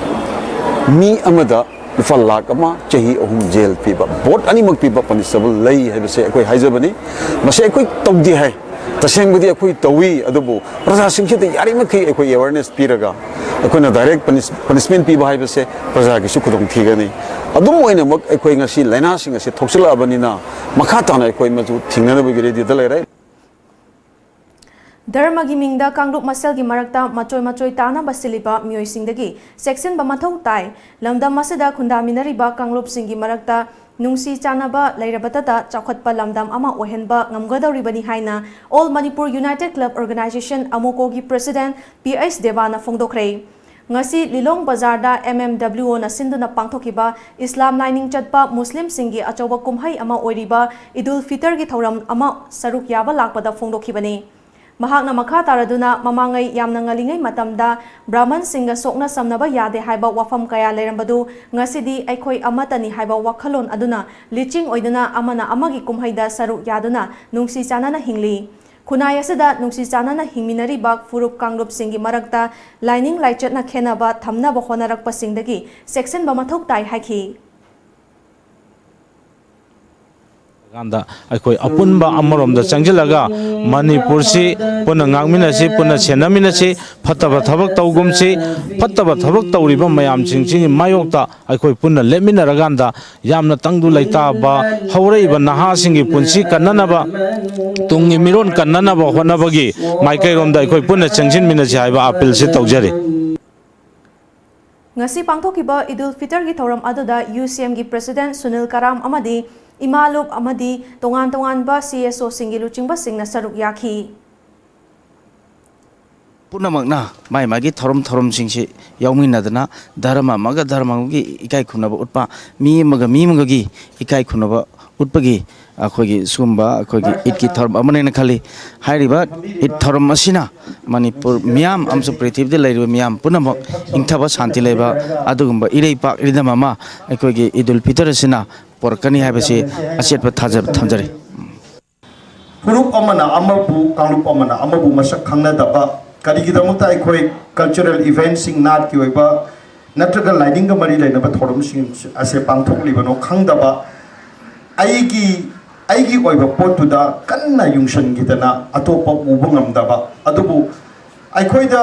ꯃꯤ ꯑꯃꯗ ꯂꯨꯄꯥ ꯂꯥꯈ ꯑꯃ, ꯆꯍꯤ ꯑꯍꯨꯝ ꯖꯦꯜ ꯄꯤꯕ, ꯕꯣꯠ ꯑꯅꯤꯃꯛ ꯄꯤꯕ ꯄꯅꯤꯁꯦꯕꯜ ꯂꯩ ꯍꯥꯏꯕꯁꯦ ꯑꯩꯈꯣꯏ ꯍꯥꯏꯖꯕꯅꯤ꯫ ꯃꯁꯤ ꯑꯩꯈꯣꯏ ꯇꯧꯗꯦ ꯍꯥꯏ, ꯇꯁꯦꯡꯕꯗꯤ ꯑꯩꯈꯣꯏ ꯇꯧꯏ, ꯑꯗꯨꯕꯨ ꯄ꯭ꯔꯖꯥꯁꯤꯡꯁꯤꯗ ꯌꯥꯔꯤꯃꯈꯩ ꯑꯩꯈꯣꯏ ꯑꯦꯋꯥꯔꯅꯦꯁ ꯄꯤꯔꯒ ꯑꯩꯈꯣꯏꯅ ꯗꯥꯏꯔꯦꯛ ꯄꯅꯤꯁꯃꯦꯟ ꯄꯤꯕ ꯍꯥꯏꯕꯁꯦ ꯄ꯭ꯔꯖꯥꯒꯤꯁꯨ ꯈꯨꯗꯣꯡ ꯊꯤꯒꯅꯤ꯫ ꯑꯗꯨꯝ ꯑꯣꯏꯅꯃꯛ ꯑꯩꯈꯣꯏ ꯉꯁꯤ ꯂꯥꯏꯅꯥꯁꯤꯡ ꯑꯁꯤ ꯊꯣꯛꯆꯤꯜꯂꯛꯑꯕꯅꯤꯅ ꯃꯈꯥ ꯇꯥꯅ ꯑꯩꯈꯣꯏ ꯃꯗꯨ ꯊꯤꯡꯅꯅꯕꯒꯤ ꯔꯦꯗꯤꯗ ꯂꯩꯔꯦ꯫ ꯙꯔꯃꯒꯤ ꯃꯤꯡꯗ ꯀꯥꯡꯂꯨꯞ ꯃꯁꯦꯜꯒꯤ ꯃꯔꯛꯇ ꯃꯆꯣꯏ ꯃꯆꯣꯏ ꯇꯥꯅꯕ ꯁꯤꯜꯂꯤꯕ ꯃꯤꯑꯣꯏꯁꯤꯡꯗꯒꯤ ꯆꯦꯛꯁꯤꯟꯕ ꯃꯊꯧ ꯇꯥꯏ꯫ ꯂꯝꯗꯝ ꯑꯁꯤꯗ ꯈꯨꯟꯗꯥꯃꯤꯟꯅꯔꯤꯕ ꯀꯥꯡꯂꯨꯞꯁꯤꯡꯒꯤ ꯃꯔꯛꯇ ꯅꯨꯡꯁꯤ ꯆꯥꯟꯅꯕ ꯂꯩꯔꯕꯇꯗ ꯆꯥꯎꯈꯠꯄ ꯂꯝꯗꯝ ꯑꯃ ꯑꯣꯏꯍꯟꯕ ꯉꯝꯒꯗꯧꯔꯤꯕꯅꯤ ꯍꯥꯏꯅ All Manipur United Club Organization, ꯑꯃꯣꯀꯣꯒꯤ ꯄ꯭ꯔꯦꯁꯤꯗꯦꯟꯠ ꯄꯤ ꯑꯩꯆ ꯗꯦꯕꯥꯅ ꯐꯣꯡꯗꯣꯛꯈ꯭ꯔꯦ꯫ ꯉꯁꯤ ꯂꯤꯂꯣꯡ ꯕꯖꯥꯔꯗ ꯑꯦꯝ ꯑꯦꯝ ꯗꯕ꯭ꯂꯤꯎ ꯑꯣꯅ ꯁꯤꯟꯗꯨꯅ ꯄꯥꯡꯊꯣꯛꯈꯤꯕ ꯏꯁꯂꯥꯝ ꯂꯥꯏꯅꯤꯡ ꯆꯠꯄ ꯃꯨꯁꯂꯤꯝꯁꯤꯡꯒꯤ ꯑꯆꯧꯕ ꯀꯨꯝꯍꯩ ꯑꯃ ꯑꯣꯏꯔꯤꯕ ꯏꯗꯨꯜ ꯐꯤꯇꯔꯒꯤ ꯊꯧꯔꯝ ꯑꯃ ꯁꯔꯨꯛ ꯌꯥꯕ ꯂꯥꯛꯄꯗ ꯐꯣꯡꯗꯣꯛꯈꯤꯕꯅꯤ꯫ ꯃꯍꯥꯛꯅ ꯃꯈꯥ ꯇꯥꯔꯗꯨꯅ, ꯃꯃꯥꯡꯉꯩ ꯌꯥꯝꯅ ꯉꯜꯂꯤꯉꯩ ꯃꯇꯝꯗ ꯕ꯭ꯔꯥꯍꯃꯟꯁꯤꯡꯒ ꯁꯣꯛꯅ ꯁꯝꯅꯕ ꯌꯥꯗꯦ ꯍꯥꯏꯕ ꯋꯥꯐꯝ ꯀꯌꯥ ꯂꯩꯔꯝꯕꯗꯨ ꯉꯁꯤꯗꯤ ꯑꯩꯈꯣꯏ ꯑꯃꯠꯇꯅꯤ ꯍꯥꯏꯕ ꯋꯥꯈꯜꯂꯣꯟ ꯑꯗꯨꯅ ꯂꯤꯆꯤꯡ ꯑꯣꯏꯗꯨꯅ ꯑꯃꯅ ꯑꯃꯒꯤ ꯀꯨꯝꯍꯩꯗ ꯁꯔꯨꯛ ꯌꯥꯗꯨꯅ ꯅꯨꯡꯁꯤ ꯆꯥꯟꯅꯅ ꯍꯤꯡꯂꯤ꯫ ꯈꯨꯟꯅꯥꯏ ꯑꯁꯤꯗ ꯅꯨꯡꯁꯤ ꯆꯥꯟꯅꯅ ꯍꯤꯡꯃꯤꯟꯅꯔꯤꯕ ꯐꯨꯔꯨꯞ ꯀꯥꯡꯂꯨꯞꯁꯤꯡꯒꯤ ꯃꯔꯛꯇ ꯂꯥꯏꯅꯤꯡ ꯂꯥꯏꯆꯠꯅ ꯈꯦꯟꯅꯕ ꯊꯝꯅꯕ ꯍꯣꯠꯅꯔꯛꯄꯁꯤꯡꯗꯒꯤ ꯆꯦꯛꯁꯤꯟꯕ ꯃꯊꯧ ꯇꯥꯏ ꯍꯥꯏꯈꯤ꯫ ꯀꯥꯟꯗ ꯑꯩꯈꯣꯏ ꯑꯄꯨꯟꯕ ꯑꯃꯔꯣꯝꯗ ꯆꯪꯁꯤꯜꯂꯒ ꯃꯅꯤꯄꯨꯔꯁꯤ ꯄꯨꯟꯅ ꯉꯥꯛꯃꯤꯟꯅꯁꯤ, ꯄꯨꯟꯅ ꯁꯦꯟꯅꯃꯤꯟꯅꯁꯤ, ꯐꯠꯇꯕ ꯊꯕꯛ ꯇꯧꯒꯨꯝꯁꯤ, ꯐꯠꯇꯕ ꯊꯕꯛ ꯇꯧꯔꯤꯕ ꯃꯌꯥꯝꯁꯤꯡꯁꯤꯒꯤ ꯃꯥꯌꯣꯛꯇ ꯑꯩꯈꯣꯏ ꯄꯨꯟꯅ ꯂꯦꯞꯃꯤꯟꯅꯔꯀꯥꯟꯗ ꯌꯥꯝꯅ ꯇꯪꯗꯨ ꯂꯩꯇꯥꯕ ꯍꯧꯔꯛꯏꯕ ꯅꯍꯥꯁꯤꯡꯒꯤ ꯄꯨꯟꯁꯤ ꯀꯟꯅꯅꯕ, ꯇꯨꯡꯒꯤ ꯃꯤꯔꯣꯟ ꯀꯟꯅꯅꯕ ꯍꯣꯠꯅꯕꯒꯤ ꯃꯥꯏꯀꯩꯔꯣꯝꯗ ꯑꯩꯈꯣꯏ ꯄꯨꯟꯅ ꯆꯪꯁꯤꯟꯃꯤꯟꯅꯁꯤ ꯍꯥꯏꯕ ꯑꯥꯄꯤꯜꯁꯤ ꯇꯧꯖꯔꯤ꯫ ꯉꯁꯤ ꯄꯥꯡꯊꯣꯛꯈꯤꯕ ꯏꯗꯨꯜ ꯐꯤꯇꯔꯒꯤ ꯊꯧꯔꯝ ꯑꯗꯨꯗ ꯌꯨ ꯁꯤ ꯑꯦꯝꯒꯤ ꯄ꯭ꯔꯦꯁꯤꯗꯦꯟꯠ ꯁꯨꯅꯤꯜ ꯀꯔꯥꯝ ꯑꯃꯗꯤ ꯏꯃꯥ ꯂꯨꯞ ꯑꯃꯗꯤ ꯇꯣꯉꯥꯟ ꯇꯣꯉꯥꯟꯕ ꯁꯤ ꯑꯦꯁ ꯑꯣꯁꯤꯡꯒꯤ ꯂꯨꯆꯤꯡꯕꯁꯤꯡꯅ ꯁꯔꯨꯛ ꯌꯥꯈꯤ꯫ ꯄꯨꯝꯅꯃꯛꯅ ꯃꯥꯒꯤ ꯃꯥꯒꯤ ꯊꯧꯔꯝ ꯊꯧꯔꯝꯁꯤꯡꯁꯤ ꯌꯥꯎꯃꯤꯟꯅꯗꯅ ꯙꯔꯃ ꯑꯃꯒ ꯙꯔꯃ ꯑꯃꯒꯤ ꯏꯀꯥꯏ ꯈꯨꯝꯅꯕ ꯎꯠꯄ, ꯃꯤ ꯑꯃꯒ ꯃꯤ ꯑꯃꯒꯒꯤ ꯏꯀꯥꯏ ꯈꯨꯝꯅꯕ ꯎꯠꯄꯒꯤ ꯑꯩꯈꯣꯏꯒꯤ ꯁꯤꯒꯨꯝꯕ ꯑꯩꯈꯣꯏꯒꯤ ꯏꯗꯀꯤ ꯊꯧꯔꯝ ꯑꯃꯅꯦꯅ ꯈꯜꯂꯤ꯫ ꯍꯥꯏꯔꯤꯕ ꯏꯗ ꯊꯧꯔꯝ ꯑꯁꯤꯅ ꯃꯅꯤꯄꯨꯔ ꯃꯤꯌꯥꯝ ꯑꯃꯁꯨꯡ ꯄ꯭ꯔꯤꯊꯤꯕꯤꯗ ꯂꯩꯔꯤꯕ ꯃꯤꯌꯥꯝ ꯄꯨꯝꯅꯃꯛ ꯏꯪꯊꯕ, ꯁꯥꯟꯇꯤ ꯂꯩꯕ, ꯑꯗꯨꯒꯨꯝꯕ ꯏꯔꯩꯄꯥꯛ ꯏꯔꯝꯗꯝ ꯑꯃ ꯑꯩꯈꯣꯏꯒꯤ ꯏꯗꯨꯜ ꯐꯤꯇꯔ ꯑꯁꯤꯅ ꯄꯨꯔꯛꯀꯅꯤ ꯍꯥꯏꯕꯁꯤ ꯑꯆꯦꯠꯄ ꯊꯥꯖꯕ ꯊꯝꯖꯔꯤ꯫ ꯐꯨꯔꯨꯞ ꯑꯃꯅ ꯑꯃꯕꯨ, ꯀꯥꯡꯂꯨꯞ ꯑꯃꯅ ꯑꯃꯕꯨ ꯃꯁꯛ ꯈꯪꯅꯗꯕ, ꯀꯔꯤꯒꯤꯗꯃꯛꯇ ꯑꯩꯈꯣꯏ ꯀꯜꯆꯔꯦꯜ ꯏꯚꯦꯟꯠꯁꯤꯡ, ꯅꯥꯠꯀꯤ ꯑꯣꯏꯕ ꯅꯠꯇ꯭ꯔꯒ ꯂꯥꯏꯅꯤꯡꯒ ꯃꯔꯤ ꯂꯩꯅꯕ ꯊꯧꯔꯝꯁꯤꯡ ꯑꯁꯦ ꯄꯥꯡꯊꯣꯛꯂꯤꯕꯅꯣ ꯈꯪꯗꯕ, ꯑꯩꯒꯤ, ꯑꯩꯒꯤ ꯑꯣꯏꯕ ꯄꯣꯠꯇꯨꯗ ꯀꯟꯅ ꯌꯨꯡꯁꯟꯈꯤꯗꯅ ꯑꯇꯣꯞꯄ ꯎꯕ ꯉꯝꯗꯕ, ꯑꯗꯨꯕꯨ ꯑꯩꯈꯣꯏꯗ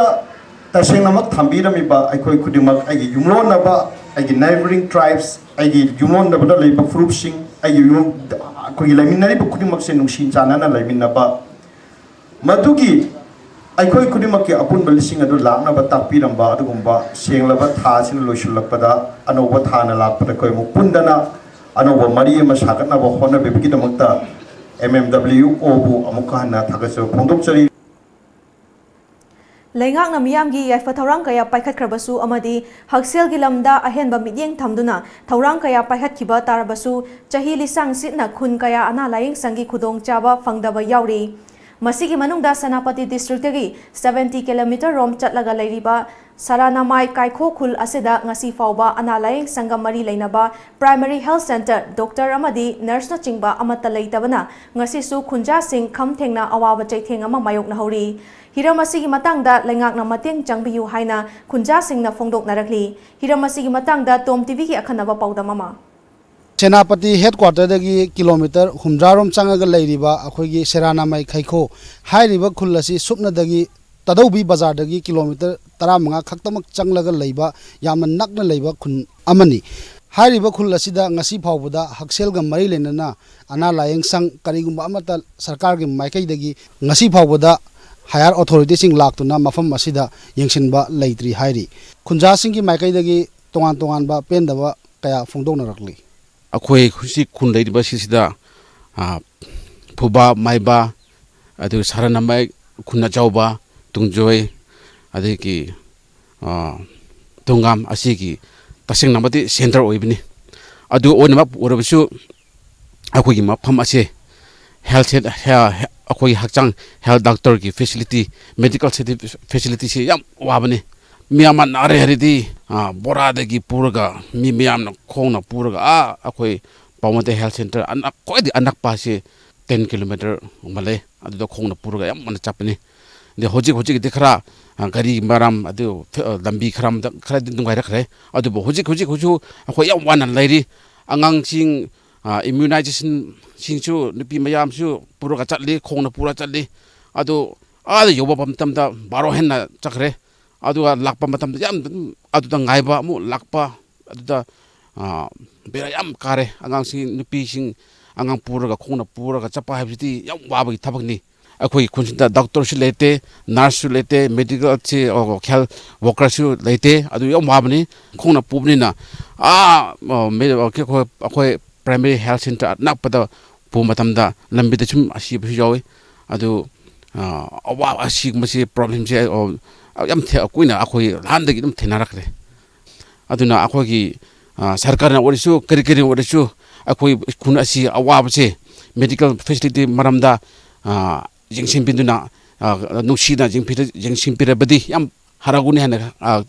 ꯇꯁꯦꯡꯅꯃꯛ ꯊꯝꯕꯤꯔꯝꯃꯤꯕ ꯑꯩꯈꯣꯏ ꯈꯨꯗꯤꯡꯃꯛ, ꯑꯩꯒꯤ ꯌꯨꯝꯂꯣꯟꯅꯕ, ꯑꯩꯒꯤ neighbouring tribes, ꯑꯩꯒꯤ ꯌꯨꯝꯂꯣꯟꯅꯕꯗ ꯂꯩꯕ ꯐꯨꯔꯨꯞꯁꯤꯡ, ꯑꯩꯒꯤ ꯌꯨꯝ-, ꯑꯩꯈꯣꯏꯒꯤ ꯂꯩꯃꯤꯟꯅꯔꯤꯕ ꯈꯨꯗꯤꯡꯃꯛꯁꯦ ꯅꯨꯡꯁꯤ ꯆꯥꯟꯅꯅ ꯂꯩꯃꯤꯟꯅꯕ, ꯃꯗꯨꯒꯤ ꯑꯩꯈꯣꯏ ꯈꯨꯗꯤꯡꯃꯛꯀꯤ ꯑꯄꯨꯟꯕ ꯂꯤꯁꯤꯡ ꯑꯗꯨ ꯂꯥꯛꯅꯕ ꯇꯥꯛꯄꯤꯔꯝꯕ ꯑꯗꯨꯒꯨꯝꯕ ꯁꯦꯡꯂꯕ ꯊꯥ ꯑꯁꯤꯅ ꯂꯣꯏꯁꯤꯜꯂꯛꯄꯗ, ꯑꯅꯧꯕ ꯊꯥꯅ ꯂꯥꯛꯄꯗ ꯑꯩꯈꯣꯏ ꯑꯃꯨꯛ ꯄꯨꯟꯗꯅ ꯑꯅꯧꯕ ꯃꯔꯤ ꯑꯃ ꯁꯥꯒꯠꯅꯕ ꯍꯣꯠꯅꯕꯤꯕꯒꯤꯗꯃꯛꯇ M M W O ꯕꯨ ꯑꯃꯨꯛꯀ ꯍꯟꯅ ꯊꯥꯒꯠꯆꯕ ꯐꯣꯡꯗꯣꯛꯆꯔꯤ꯫ ꯂꯩꯉꯥꯛꯅ ꯃꯤꯌꯥꯝꯒꯤ ꯌꯥꯏꯐ ꯊꯧꯔꯥꯡ ꯀꯌꯥ ꯄꯥꯏꯈꯠꯈ꯭ꯔꯕꯁꯨ ꯑꯃꯗꯤ ꯍꯛꯁꯦꯜꯒꯤ ꯂꯝꯗ ꯑꯍꯦꯟꯕ ꯃꯤꯠꯌꯦꯡ ꯊꯝꯗꯨꯅ ꯊꯧꯔꯥꯡ ꯀꯌꯥ ꯄꯥꯏꯈꯠꯈꯤꯕ ꯇꯥꯔꯕꯁꯨ, ꯆꯍꯤ ꯂꯤꯁꯥꯡ ꯁꯤꯠꯅ ꯈꯨꯟ ꯀꯌꯥ ꯑꯅꯥ ꯂꯥꯌꯦꯡ ꯁꯪꯒꯤ ꯈꯨꯗꯣꯡ ꯆꯥꯕ ꯐꯪꯗꯕ ꯌꯥꯎꯔꯤ꯫ ꯃꯁꯤꯒꯤ ꯃꯅꯨꯡꯗ ꯁꯦꯅꯥꯄꯇꯤ ꯗꯤꯁꯇ꯭ꯔꯤꯛꯇꯒꯤ seventy kilometre ꯔꯣꯝ ꯆꯠꯂꯒ ꯂꯩꯔꯤꯕ ꯁꯔꯥꯅꯥꯃꯥꯏ ꯀꯥꯏꯈꯣ ꯈꯨꯜ ꯑꯁꯤꯗ ꯉꯁꯤ ꯐꯥꯎꯕ ꯑꯅꯥ ꯂꯥꯌꯦꯡ ꯁꯪꯒ ꯃꯔꯤ ꯂꯩꯅꯕ primary health centre, doctor ꯑꯃꯗꯤ nurseꯅꯆꯤꯡꯕ ꯑꯃꯠꯇ ꯂꯩꯇꯕꯅ ꯉꯁꯤꯁꯨ ꯈꯨꯟꯖꯥꯁꯤꯡ ꯈꯝ ꯊꯦꯡꯅ ꯑꯋꯥꯕ ꯆꯩꯊꯦꯡ ꯑꯃ ꯃꯥꯌꯣꯛꯅꯍꯧꯔꯤ꯫ ꯍꯤꯔꯝ ꯑꯁꯤꯒꯤ ꯃꯇꯥꯡꯗ ꯂꯩꯉꯥꯛꯅ ꯃꯇꯦꯡ ꯆꯪꯕꯤꯌꯨ ꯍꯥꯏꯅ ꯈꯨꯟꯖꯥꯁꯤꯡꯅ ꯐꯣꯡꯗꯣꯛꯅꯔꯛꯂꯤ꯫ ꯍꯤꯔꯝ ꯑꯁꯤꯒꯤ ꯃꯇꯥꯡꯗ ꯇꯣꯝ ꯇꯤꯚꯤꯒꯤ ꯑꯈꯟꯅꯕ ꯄꯥꯎꯗꯝ ꯑꯃ꯫ ꯁꯦꯅꯥꯄꯇꯤ headquarterꯗꯒꯤ kilometre ꯍꯨꯝꯗ꯭ꯔꯥ ꯔꯣꯝ ꯆꯪꯉꯒ ꯂꯩꯔꯤꯕ ꯑꯩꯈꯣꯏꯒꯤ ꯁꯦꯔꯥꯅꯥꯃꯩ ꯈꯩꯈꯣ ꯍꯥꯏꯔꯤꯕ ꯈꯨꯜ ꯑꯁꯤ ꯁꯨꯞꯅꯗꯒꯤ ꯇꯥꯗꯧꯕꯤ ꯕꯖꯥꯔꯗꯒꯤ kilometre ꯇꯔꯥꯃꯉꯥ ꯈꯛꯇꯃꯛ ꯆꯪꯂꯒ ꯂꯩꯕ ꯌꯥꯝꯅ ꯅꯛꯅ ꯂꯩꯕ ꯈꯨꯟ ꯑꯃꯅꯤ꯫ ꯍꯥꯏꯔꯤꯕ ꯈꯨꯜ ꯑꯁꯤꯗ ꯉꯁꯤ ꯐꯥꯎꯕꯗ ꯍꯛꯁꯦꯜꯒ ꯃꯔꯤ ꯂꯩꯅꯅ ꯑꯅꯥ ꯂꯥꯌꯦꯡ ꯁꯪ ꯀꯔꯤꯒꯨꯝꯕ ꯑꯃꯠꯇ ꯁꯔꯀꯥꯔꯒꯤ ꯃꯥꯏꯀꯩꯗꯒꯤ ꯉꯁꯤ ꯐꯥꯎꯕꯗ higher authorityꯁꯤꯡ ꯂꯥꯛꯇꯨꯅ ꯃꯐꯝ ꯑꯁꯤꯗ ꯌꯦꯡꯁꯤꯟꯕ ꯂꯩꯇ꯭ꯔꯤ ꯍꯥꯏꯔꯤ꯫ ꯈꯨꯟꯖꯥꯁꯤꯡꯒꯤ ꯃꯥꯏꯀꯩꯗꯒꯤ ꯇꯣꯉꯥꯟ ꯇꯣꯉꯥꯟꯕ ꯄꯦꯟꯗꯕ ꯀꯌꯥ ꯐꯣꯡꯗꯣꯛꯅꯔꯛꯂꯤ꯫ ꯑꯩꯈꯣꯏ ꯍꯧꯖꯤꯛ ꯈꯨꯟ ꯂꯩꯔꯤꯕ ꯁꯤꯁꯤꯗ, ꯑ, ꯐꯨꯕꯥ, ꯃꯥꯏꯕ, ꯑꯗꯨꯒ ꯁꯔꯥꯅꯥꯃꯩ, ꯈꯨꯟ ꯑꯆꯧꯕ, ꯇꯨꯡꯖꯣꯏ, ꯑꯗꯒꯤ, ꯑ, ꯇꯣꯡꯒꯥꯝ ꯑꯁꯤꯒꯤ ꯇꯁꯦꯡꯅꯃꯗꯤ centre ꯑꯣꯏꯕꯅꯤ꯫ ꯑꯗꯨ ꯑꯣꯏꯅꯃꯛ ꯑꯣꯏꯔꯕꯁꯨ ꯑꯩꯈꯣꯏꯒꯤ ꯃꯐꯝ ꯑꯁꯦ ꯍꯦꯜꯊ ꯁꯦꯟ-, ꯍꯦ-, ꯍꯦ-, ꯑꯩꯈꯣꯏꯒꯤ ꯍꯛꯆꯥꯡ ꯍꯦꯜꯊ ꯗꯣꯛꯇꯔꯒꯤ ꯐꯦꯁꯤꯂꯤꯇꯤ, ꯃꯦꯗꯤꯀꯦꯜ ꯁꯦꯇꯤ-, ꯐꯦꯁꯤꯂꯤꯇꯤꯁꯤ ꯌꯥꯝ ꯋꯥꯕꯅꯤ꯫ ꯃꯤ ꯑꯃ ꯅꯥꯔꯦ ꯍꯥꯏꯔꯗꯤ, ꯑ, ꯕꯣꯔꯥꯗꯒꯤ ꯄꯨꯔꯒ, ꯃꯤ ꯃꯌꯥꯝꯅ ꯈꯣꯡꯅ ꯄꯨꯔꯒ, ꯑꯥ, ꯑꯩꯈꯣꯏ ꯄꯥꯎꯃꯇꯩ ꯍꯦꯜꯊ ꯁꯦꯟꯇꯔ ꯑꯅꯛ-, ꯈ꯭ꯋꯥꯏꯗꯒꯤ ꯑꯅꯛꯄ ꯑꯁꯤ ꯇꯦꯟ ꯀꯤꯂꯣꯃꯤꯇꯔꯒꯨꯝꯕ ꯂꯩ꯫ ꯑꯗꯨꯗ ꯈꯣꯡꯅ ꯄꯨꯔꯒ ꯌꯥꯝ ꯋꯥꯅ ꯆꯠꯄꯅꯤ꯫ ꯑꯗꯩ ꯍꯧꯖꯤꯛ ꯍꯧꯖꯤꯛꯇꯤ ꯈꯔ, ꯑ, ꯒꯥꯔꯤ ꯃꯔꯝ, ꯑꯗꯨ ꯐ-, ꯑ, ꯂꯝꯕꯤ ꯈꯔ ꯑꯃꯗ ꯈꯔꯗꯤ ꯅꯨꯡꯉꯥꯏꯔꯛꯈ꯭ꯔꯦ꯫ ꯑꯗꯨꯕꯨ ꯍꯧꯖꯤꯛ ꯍꯧꯖꯤꯛ ꯍꯧꯖꯤꯛꯁꯨ ꯑꯩꯈꯣꯏ ꯌꯥꯝ ꯋꯥꯅ ꯂꯩꯔꯤ꯫ ꯑꯉꯥꯡꯁꯤꯡ, ꯑ, ꯏꯃ꯭ꯌꯨꯅꯥꯏꯖꯦꯁꯟꯁꯤꯡꯁꯨ ꯅꯨꯄꯤ ꯃꯌꯥꯝꯁꯨ ꯄꯨꯔꯒ ꯆꯠꯂꯤ, ꯈꯣꯡꯅ ꯄꯨꯔꯒ ꯆꯠꯂꯤ꯫ ꯑꯗꯨ ꯑꯥꯗ ꯌꯧꯕ ꯃꯇꯝꯗ ꯕꯥꯔꯣ ꯍꯦꯟꯅ ꯆꯠꯈ꯭ꯔꯦ꯫ ꯑꯗꯨꯒ ꯂꯥꯛꯄ ꯃꯇꯝꯗ ꯌꯥꯝ ꯑꯗꯨꯝ ꯑꯗꯨꯗ ꯉꯥꯏꯕ, ꯑꯃꯨꯛ ꯂꯥꯛꯄ, ꯑꯗꯨꯗ, ꯑ, ꯕꯦꯔꯥ ꯌꯥꯝ ꯀꯥꯔꯦ꯫ ꯑꯉꯥꯡꯁꯤꯡ, ꯅꯨꯄꯤꯁꯤꯡ, ꯑꯉꯥꯡ ꯄꯨꯔꯒ, ꯈꯣꯡꯅ ꯄꯨꯔꯒ ꯆꯠꯄ ꯍꯥꯏꯕꯁꯤꯗꯤ ꯌꯥꯝ ꯋꯥꯕꯒꯤ ꯊꯕꯛꯅꯤ꯫ ꯑꯩꯈꯣꯏꯒꯤ ꯈꯨꯟꯁꯤꯗ ꯗꯣꯛꯇꯔꯁꯨ ꯂꯩꯇꯦ, ꯅꯔꯁꯁꯨ ꯂꯩꯇꯦ, ꯃꯦꯗꯤꯀꯦꯜꯁꯤ, ꯑꯣ, ꯍꯦꯜꯊ ꯋꯥꯀꯔꯁꯨ ꯂꯩꯇꯦ꯫ ꯑꯗꯨ ꯌꯥꯝ ꯋꯥꯕꯅꯤ꯫ ꯈꯣꯡꯅ ꯄꯨꯕꯅꯤꯅ, ꯑꯥ, ꯑ, ꯃꯦ-, ꯑꯩꯈꯣꯏ, ꯑꯩꯈꯣꯏ ꯄ꯭ꯔꯥꯏꯃꯔꯤ ꯍꯦꯜꯊ ꯁꯦꯟꯇꯔ ꯑꯅꯛꯄꯗ ꯄꯨꯕ ꯃꯇꯝꯗ ꯂꯝꯕꯤꯗ ꯁꯨꯝ ꯑꯁꯤꯕꯁꯨ ꯌꯥꯎꯏ꯫ ꯑꯗꯨ, ꯑ, ꯑꯋꯥꯕ ꯑꯁꯤꯒꯨꯝꯕꯁꯤ, ꯄ꯭ꯔꯣꯕ꯭ꯂꯦꯝꯁꯦ, ꯑ, ꯌꯥꯝ ꯊꯦ-, ꯀꯨꯏꯅ ꯑꯩꯈꯣꯏ ꯍꯥꯟꯅꯗꯒꯤ ꯑꯗꯨꯝ ꯊꯦꯡꯅꯔꯛꯈ꯭ꯔꯦ꯫ ꯑꯗꯨꯅ ꯑꯩꯈꯣꯏꯒꯤ, ꯑ, ꯁꯔꯀꯥꯔꯅ ꯑꯣꯏꯔꯁꯨ, ꯀꯔꯤ ꯀꯔꯤ ꯑꯣꯏꯔꯁꯨ, ꯑꯩꯈꯣꯏ ꯈꯨꯟ ꯑꯁꯤ ꯑꯋꯥꯕꯁꯦ, ꯃꯦꯗꯤꯀꯦꯜ ꯐꯦꯁꯤꯂꯤꯇꯤ ꯃꯔꯝꯗ, ꯑ, ꯌꯦꯡꯁꯤꯟꯕꯤꯗꯨꯅ, ꯑ, ꯅꯨꯡꯁꯤꯅ ꯌꯦꯡꯁꯤꯟꯕꯤꯔꯕꯗꯤ ꯌꯥꯝ ꯍꯔꯥꯎꯒꯅꯤ ꯍꯥꯏꯅ, ꯑ,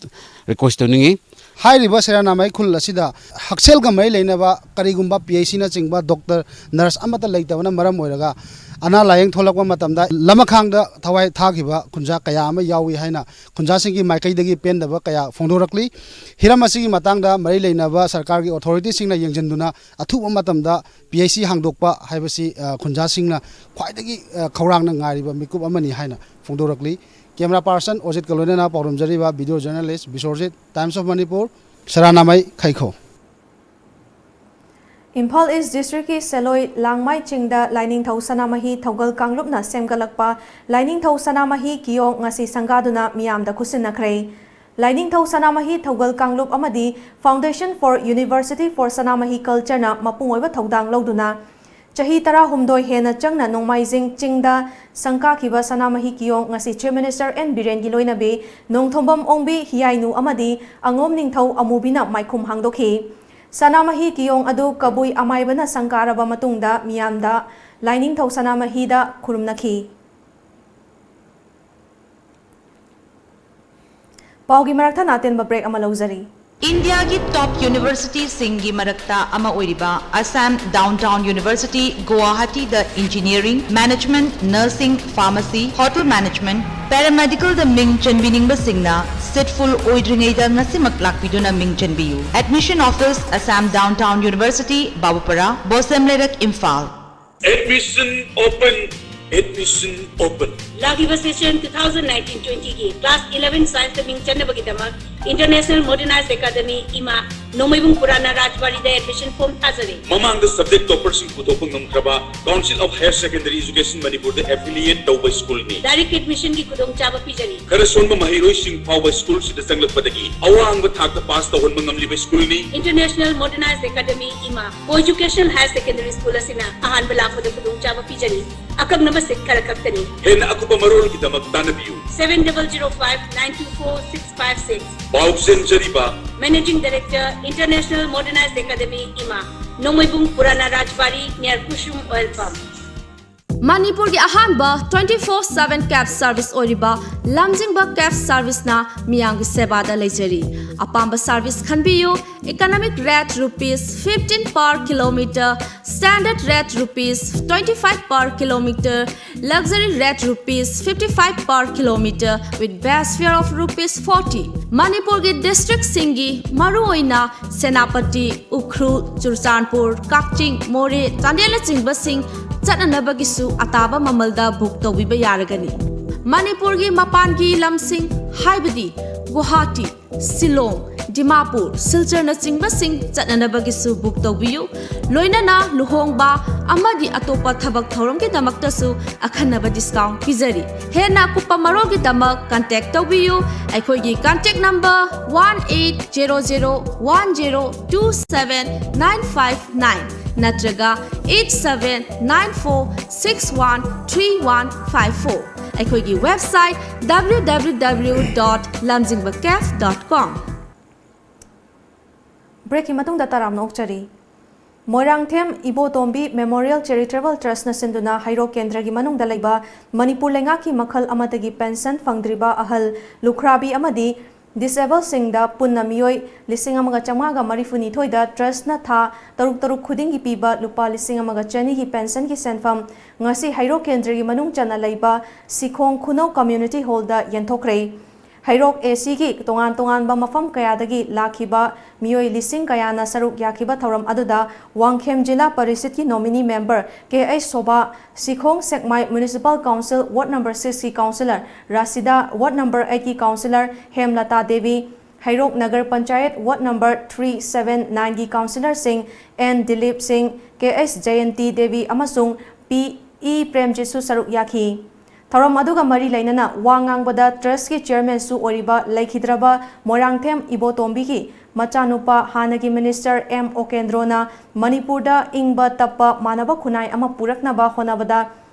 ꯔꯤꯀ꯭ꯋꯦꯁ ꯇꯧꯅꯤꯡꯉꯤ꯫ ꯍꯥꯏꯔꯤꯕ ꯁꯦꯔꯥꯅꯥꯃꯩ ꯈꯨꯜ ꯑꯁꯤꯗ ꯍꯛꯁꯦꯜꯒ ꯃꯔꯤ ꯂꯩꯅꯕ ꯀꯔꯤꯒꯨꯝꯕ ꯄꯤ ꯑꯩꯆ ꯁꯤꯅꯆꯤꯡꯕ ꯗꯣꯛꯇꯔ, ꯅꯔꯁ ꯑꯃꯠꯇ ꯂꯩꯇꯕꯅ ꯃꯔꯝ ꯑꯣꯏꯔꯒ ꯑꯅꯥ ꯂꯥꯌꯦꯡ ꯊꯣꯛꯂꯛꯄ ꯃꯇꯝꯗ ꯂꯃꯈꯥꯡꯗ ꯊꯋꯥꯏ ꯊꯥꯈꯤꯕ ꯈꯨꯟꯖꯥ ꯀꯌꯥ ꯑꯃ ꯌꯥꯎꯏ ꯍꯥꯏꯅ ꯈꯨꯟꯖꯥꯁꯤꯡꯒꯤ ꯃꯥꯏꯀꯩꯗꯒꯤ ꯄꯦꯟꯗꯕ ꯀꯌꯥ ꯐꯣꯡꯗꯣꯔꯛꯂꯤ꯫ ꯍꯤꯔꯝ ꯑꯁꯤꯒꯤ ꯃꯇꯥꯡꯗ ꯃꯔꯤ ꯂꯩꯅꯕ ꯁꯔꯀꯥꯔꯒꯤ ꯑꯣꯊꯣꯔꯤꯇꯤꯁꯤꯡꯅ ꯌꯦꯡꯁꯤꯟꯗꯨꯅ ꯑꯊꯨꯕ ꯃꯇꯝꯗ ꯄꯤ ꯑꯩꯆ ꯁꯤ ꯍꯥꯡꯗꯣꯛꯄ ꯍꯥꯏꯕꯁꯤ, ꯑ, ꯈꯨꯟꯖꯥꯁꯤꯡꯅ ꯈ꯭ꯋꯥꯏꯗꯒꯤ, ꯑ, ꯈꯧꯔꯥꯡꯅ ꯉꯥꯏꯔꯤꯕ ꯃꯤꯀꯨꯞ ꯑꯃꯅꯤ ꯍꯥꯏꯅ ꯐꯣꯡꯗꯣꯔꯛꯂꯤ꯫ ꯀꯦꯃꯦꯔꯥ ꯄꯥꯔꯁꯟ ꯑꯣꯖꯤꯠꯀ ꯂꯣꯏꯅꯅ ꯄꯥꯎꯔꯨꯝꯖꯔꯤꯕ video journalist Bishorjit, Times of Manipur, ꯁꯔꯥꯅꯥꯃꯩ, ꯈꯩꯈꯧ꯫ ꯏꯝꯐꯥꯜ ꯏꯁ ꯗꯤꯁꯇ꯭ꯔꯤꯛꯀꯤ ꯁꯦꯂꯣꯏ ꯂꯥꯡꯃꯥꯏ ꯆꯤꯡꯗ ꯂꯥꯏꯅꯤꯡꯊꯧ ꯁꯅꯥꯃꯍꯤ ꯊꯧꯒꯜ ꯀꯥꯡꯂꯨꯞꯅ ꯁꯦꯝꯒꯠꯂꯛꯄ ꯂꯥꯏꯅꯤꯡꯊꯧ ꯁꯅꯥꯃꯍꯤ ꯀꯤꯌꯣꯡ ꯉꯁꯤ ꯁꯪꯒꯥꯗꯨꯅ ꯃꯤꯌꯥꯝꯗ ꯈꯨꯠꯁꯤꯟꯅꯈ꯭ꯔꯦ꯫ ꯂꯥꯏꯅꯤꯡꯊꯧ ꯁꯅꯥꯃꯍꯤ ꯊꯧꯒꯜ ꯀꯥꯡꯂꯨꯞ ꯑꯃꯗꯤ Foundation for University for ꯁꯅꯥꯃꯍꯤ Cultureꯅ ꯃꯄꯨꯡ ꯑꯣꯏꯕ ꯊꯧꯗꯥꯡ ꯂꯧꯗꯨꯅ ꯆꯍꯤ ꯇꯔꯥꯍꯨꯝꯗꯣꯏ ꯍꯦꯟꯅ ꯆꯪꯅ ꯅꯣꯡꯃꯥꯏꯖꯤꯡ ꯆꯤꯡꯗ ꯁꯪꯀꯥꯈꯤꯕ ꯁꯅꯥꯃꯍꯤ ꯀꯤꯌꯣꯡ ꯉꯁꯤ Chief Minister ꯑꯦꯟ ꯕꯤꯔꯦꯟꯒꯤ ꯂꯣꯏꯅꯕꯤ ꯅꯣꯡꯊꯣꯝꯕꯝ ꯑꯣꯡꯕꯤ ꯍꯤꯌꯥꯏꯅꯨ ꯑꯃꯗꯤ ꯑꯉꯣꯝ ꯅꯤꯡꯊꯧ ꯑꯃꯨꯕꯤꯅ ꯃꯥꯏꯈꯨꯝ ꯍꯥꯡꯗꯣꯛꯈꯤ꯫ ꯁꯅꯥꯃꯍꯤ ꯀꯤꯌꯣꯡ ꯑꯗꯨ ꯀꯕꯨꯏ ꯑꯃꯥꯏꯕꯅ ꯁꯪꯒꯥꯔꯕ ꯃꯇꯨꯡꯗ ꯃꯤꯌꯥꯝꯗ ꯂꯥꯏꯅꯤꯡꯊꯧ ꯁꯅꯥꯃꯍꯤꯗ ꯈꯨꯔꯨꯝꯅꯈꯤ꯫ ꯄꯥꯎꯒꯤ ꯃꯔꯛ ꯊꯠꯅ ꯑꯇꯦꯟꯕ break ꯑꯃ ꯂꯧꯖꯔꯤ꯫ ꯏꯟꯗꯤꯌꯥꯒꯤ top universityꯁꯤꯡꯒꯤ ꯃꯔꯛꯇ ꯑꯃ ꯑꯣꯏꯔꯤꯕ Assam Downtown University ꯒꯨꯋꯥꯍꯥꯇꯤꯗ engineering, management, nursing, pharmacy, hotel management, paramegalꯗ ꯃꯤꯡ ꯆꯟꯕꯤꯅꯤꯡꯕꯁꯤꯡꯅ seat full ꯑꯣꯏꯗ꯭ꯔꯤꯉꯩꯗ ꯉꯁꯤꯃꯛ ꯂꯥꯛꯄꯤꯗꯨꯅ ꯃꯤꯡ ꯆꯟꯕꯤꯌꯨ꯫ Admission office, Assam Downtown University, ꯕꯥꯕꯨꯄꯔꯥ, ꯕꯣꯁꯦꯝ ꯂꯩꯔꯛ, Imphal. Admission open, admission open. ꯂꯥꯛꯂꯤꯕ session two thousand nineteen twentyꯒꯤ class eleven scienceꯇ ꯃꯤꯡ ꯆꯟꯅꯕꯒꯤꯗꯃꯛ International Modernized Academy, ꯏꯃꯥ, ꯅꯣꯡꯃꯩꯕꯨꯡ ꯄꯨꯔꯥꯅ ꯔꯥꯖꯕꯥꯔꯤꯗ admission form ꯊꯥꯖꯔꯤ꯫ ꯃꯃꯥꯡꯗ subject topperꯁꯤꯡ ꯄꯨꯊꯣꯛꯄ ꯉꯝꯈ꯭ꯔꯕ Council of Higher Secondary Education ꯃꯅꯤꯄꯨꯔꯗ affiliate ꯇꯧꯕ schoolꯅꯤ꯫ Direct admissionꯒꯤ ꯈꯨꯗꯣꯡꯆꯥꯕ ꯄꯤꯖꯔꯤ꯫ ꯈꯔ ꯁꯣꯟꯕ ꯃꯍꯩꯔꯣꯏꯁꯤꯡ ꯐꯥꯎꯕ schoolꯁꯤꯗ ꯆꯪꯂꯛꯄꯗꯒꯤ ꯑꯋꯥꯡꯕ ꯊꯥꯛꯇ pass ꯇꯧꯍꯟꯕ ꯉꯝꯂꯤꯕ schoolꯅꯤ꯫ International Modernized Academy, ꯏꯃꯥ, Co-educational Higher Secondary School ꯑꯁꯤꯅ ꯑꯍꯥꯟꯕ ꯂꯥꯛꯄꯗ ꯈꯨꯗꯣꯡꯆꯥꯕ ꯄꯤꯖꯔꯤ꯫ ꯑꯀꯛꯅꯕ seat ꯈꯔ ꯈꯛꯇꯅꯤ꯫ ꯍꯦꯟꯅ ꯑꯀꯨꯞꯄ ꯃꯔꯣꯜꯒꯤꯗꯃꯛ ꯇꯥꯟꯅꯕꯤꯌꯨ꯫ Seven double zero five nine two four six five six꯫ ꯄꯥꯎ ꯆꯦꯟꯖꯔꯤꯕ Managing Director, International Modernized Academy, ꯏꯃꯥ, ꯅꯣꯡꯃꯩꯕꯨꯡ ꯄꯨꯔꯥꯅ ꯔꯥꯖꯕꯥꯔꯤ, near ꯀꯨꯁꯨꯝ oil pump꯫ ꯃꯅꯤꯄꯨꯔꯒꯤ ꯑꯍꯥꯟꯕ twenty four seven cab service ꯑꯣꯏꯔꯤꯕ ꯂꯝꯖꯤꯡꯕ cab serviceꯅ ꯃꯤꯌꯥꯝꯒꯤ ꯁꯦꯕꯥꯗ ꯂꯩꯖꯔꯤ꯫ ꯑꯄꯥꯝꯕ service ꯈꯟꯕꯤꯌꯨ꯫ Economic rate rupees fifteen per kilometer, standard rate rupees twenty five per kilometer, luxury rate rupees fifty five per kilometer with base fare of rupees forty꯫ ꯃꯅꯤꯄꯨꯔꯒꯤ districtꯁꯤꯡꯒꯤ ꯃꯔꯨꯑꯣꯏꯅ ꯁꯦꯅꯥꯄꯇꯤ, ꯎꯈ꯭ꯔꯨꯜ, ꯆꯨꯔꯆꯥꯟꯄꯨꯔ, ꯀꯛꯆꯤꯡ, ꯃꯣꯔꯦ, ꯆꯥꯟꯗꯦꯜꯅꯆꯤꯡꯕꯁꯤꯡ ꯆꯠꯅꯅꯕꯒꯤꯁꯨ ꯑꯇꯥꯕ ꯃꯃꯜꯗ book ꯇꯧꯕꯤꯕ ꯌꯥꯔꯒꯅꯤ꯫ ꯃꯅꯤꯄꯨꯔꯒꯤ ꯃꯄꯥꯟꯒꯤ ꯂꯝꯁꯤꯡ ꯍꯥꯏꯕꯗꯤ ꯒꯨꯋꯥꯍꯥꯇꯤ, ꯁꯤꯂꯣꯡ, ꯗꯤꯃꯥꯄꯨꯔ, ꯁꯤꯜꯆꯔꯅꯆꯤꯡꯕꯁꯤꯡ ꯆꯠꯅꯅꯕꯒꯤꯁꯨ book ꯇꯧꯕꯤꯌꯨ꯫ ꯂꯣꯏꯅꯅ ꯂꯨꯍꯣꯡꯕ ꯑꯃꯗꯤ ꯑꯇꯣꯞꯄ ꯊꯕꯛ ꯊꯧꯔꯝꯒꯤꯗꯃꯛꯇꯁꯨ ꯑꯈꯟꯅꯕ discount ꯄꯤꯖꯔꯤ꯫ ꯍꯦꯟꯅ ꯑꯀꯨꯞꯄ ꯃꯔꯣꯜꯒꯤꯗꯃꯛ contact ꯇꯧꯕꯤꯌꯨ꯫ ꯑꯩꯈꯣꯏꯒꯤ contact number one eight zero zero one zero two seven nine five nine ꯅꯠꯇ꯭ꯔꯒ eight seven nine four six one three one five four꯫ ꯑꯩꯈꯣꯏꯒꯤ website W W W dot lamjingbacaf dot com꯫ ꯕ꯭ꯔꯦꯛꯀꯤ ꯃꯇꯨꯡꯗ ꯇꯔꯥꯝꯅ ꯑꯣꯛꯆꯔꯤ꯫ ꯃꯣꯏꯔꯥꯡꯊꯦꯝ ꯏꯕꯣꯇꯣꯝꯕꯤ ꯃꯦꯃꯣꯔꯤꯌꯦꯜ ꯆꯦꯔꯤꯇꯦꯕꯜ ꯇ꯭ꯔꯁꯅ ꯁꯤꯟꯗꯨꯅ ꯍꯩꯔꯣꯛ ꯀꯦꯟꯗ꯭ꯔꯒꯤ ꯃꯅꯨꯡꯗ ꯂꯩꯕ ꯃꯅꯤꯄꯨꯔ ꯂꯩꯉꯥꯛꯀꯤ ꯃꯈꯜ ꯑꯃꯠꯇꯒꯤ ꯄꯦꯟꯁꯟ ꯐꯪꯗ꯭ꯔꯤꯕ ꯑꯍꯜ, ꯂꯨꯈ꯭ꯔꯥꯕꯤ ꯑꯃꯗꯤ ꯗꯤꯁꯑꯦꯕꯜꯁꯤꯡꯗ ꯄꯨꯟꯅ ꯃꯤꯑꯣꯏ ꯂꯤꯁꯤꯡ ꯑꯃꯒ ꯆꯥꯝꯃꯉꯥꯒ ꯃꯔꯤꯐꯨꯅꯤꯊꯣꯏꯗ ꯇ꯭ꯔꯁꯅ ꯊꯥ ꯇꯔꯨꯛ ꯇꯔꯨꯛ ꯈꯨꯗꯤꯡꯒꯤ ꯄꯤꯕ ꯂꯨꯄꯥ ꯂꯤꯁꯤꯡ ꯑꯃꯒ ꯆꯅꯤꯒꯤ ꯄꯦꯟꯁꯟꯒꯤ ꯁꯦꯟꯐꯝ ꯉꯁꯤ ꯍꯩꯔꯣꯛ ꯀꯦꯟꯗ꯭ꯔꯒꯤ ꯃꯅꯨꯡ ꯆꯟꯅ ꯂꯩꯕ ꯁꯤꯈꯣꯡ ꯈꯨꯅꯧ ꯀꯝꯃ꯭ꯌꯨꯅꯤꯇꯤ ꯍꯣꯜꯗ ꯌꯦꯟꯊꯣꯛꯈ꯭ꯔꯦ꯫ ꯍꯩꯔꯣꯛ ꯑꯦ ꯁꯤꯒꯤ ꯇꯣꯉꯥꯟ ꯇꯣꯉꯥꯟꯕ ꯃꯐꯝ ꯀꯌꯥꯗꯒꯤ ꯂꯥꯛꯈꯤꯕ ꯃꯤꯑꯣꯏ ꯂꯤꯁꯤꯡ ꯀꯌꯥꯅ ꯁꯔꯨꯛ ꯌꯥꯈꯤꯕ ꯊꯧꯔꯝ ꯑꯗꯨꯗ ꯋꯥꯡꯈꯦꯝ ꯖꯤꯂꯥ ꯄꯔꯤꯁꯠꯀꯤ nominee member K H Sobha, Sikhong Sekmai municipal council ward number ꯁꯤꯛꯁꯀꯤ ꯀꯥꯎꯟꯁꯤꯂꯔ ꯔꯥꯁꯤꯗꯥ, ꯋꯥꯔꯗ ꯅꯝꯕꯔ ꯑꯩꯠꯀꯤ councillor Hemlata Devi, Heirok nagar panchayat ward number three seven ꯅꯥꯏꯟꯒꯤ ꯀꯥꯎꯟꯁꯤꯂꯔꯁꯤꯡ ꯑꯦꯟ ꯗꯤꯂꯤꯞ ꯁꯤꯡ, ꯀꯦ ꯑꯩꯆ ꯖꯌꯟꯇꯤ ꯗꯦꯕꯤ ꯑꯃꯁꯨꯡ ꯄꯤ ꯏ ꯄ꯭ꯔꯦꯝꯖꯤꯠꯁꯨ ꯁꯔꯨꯛ ꯌꯥꯈꯤ꯫ ꯊꯧꯔꯝ ꯑꯗꯨꯒ ꯃꯔꯤ ꯂꯩꯅꯅ ꯋꯥ ꯉꯥꯡꯕꯗ ꯇ꯭ꯔꯁꯀꯤ ꯆꯤꯌꯔꯃꯦꯟꯁꯨ ꯑꯣꯏꯔꯤꯕ ꯂꯩꯈꯤꯗ꯭ꯔꯕ ꯃꯣꯏꯔꯥꯡꯊꯦꯝ ꯏꯕꯣꯇꯣꯝꯕꯤꯒꯤ ꯃꯆꯥꯅꯨꯄꯥ ꯍꯥꯟꯅꯒꯤ ꯃꯤꯅꯤꯁꯇꯔ ꯑꯦꯝ ꯑꯣꯀꯦꯟꯗ꯭ꯔꯣꯅ ꯃꯅꯤꯄꯨꯔꯗ ꯏꯪꯕ ꯇꯞꯄ ꯃꯥꯟꯅꯕ ꯈꯨꯟꯅꯥꯏ ꯑꯃ ꯄꯨꯔꯛꯅꯕ ꯍꯣꯠꯅꯕꯗ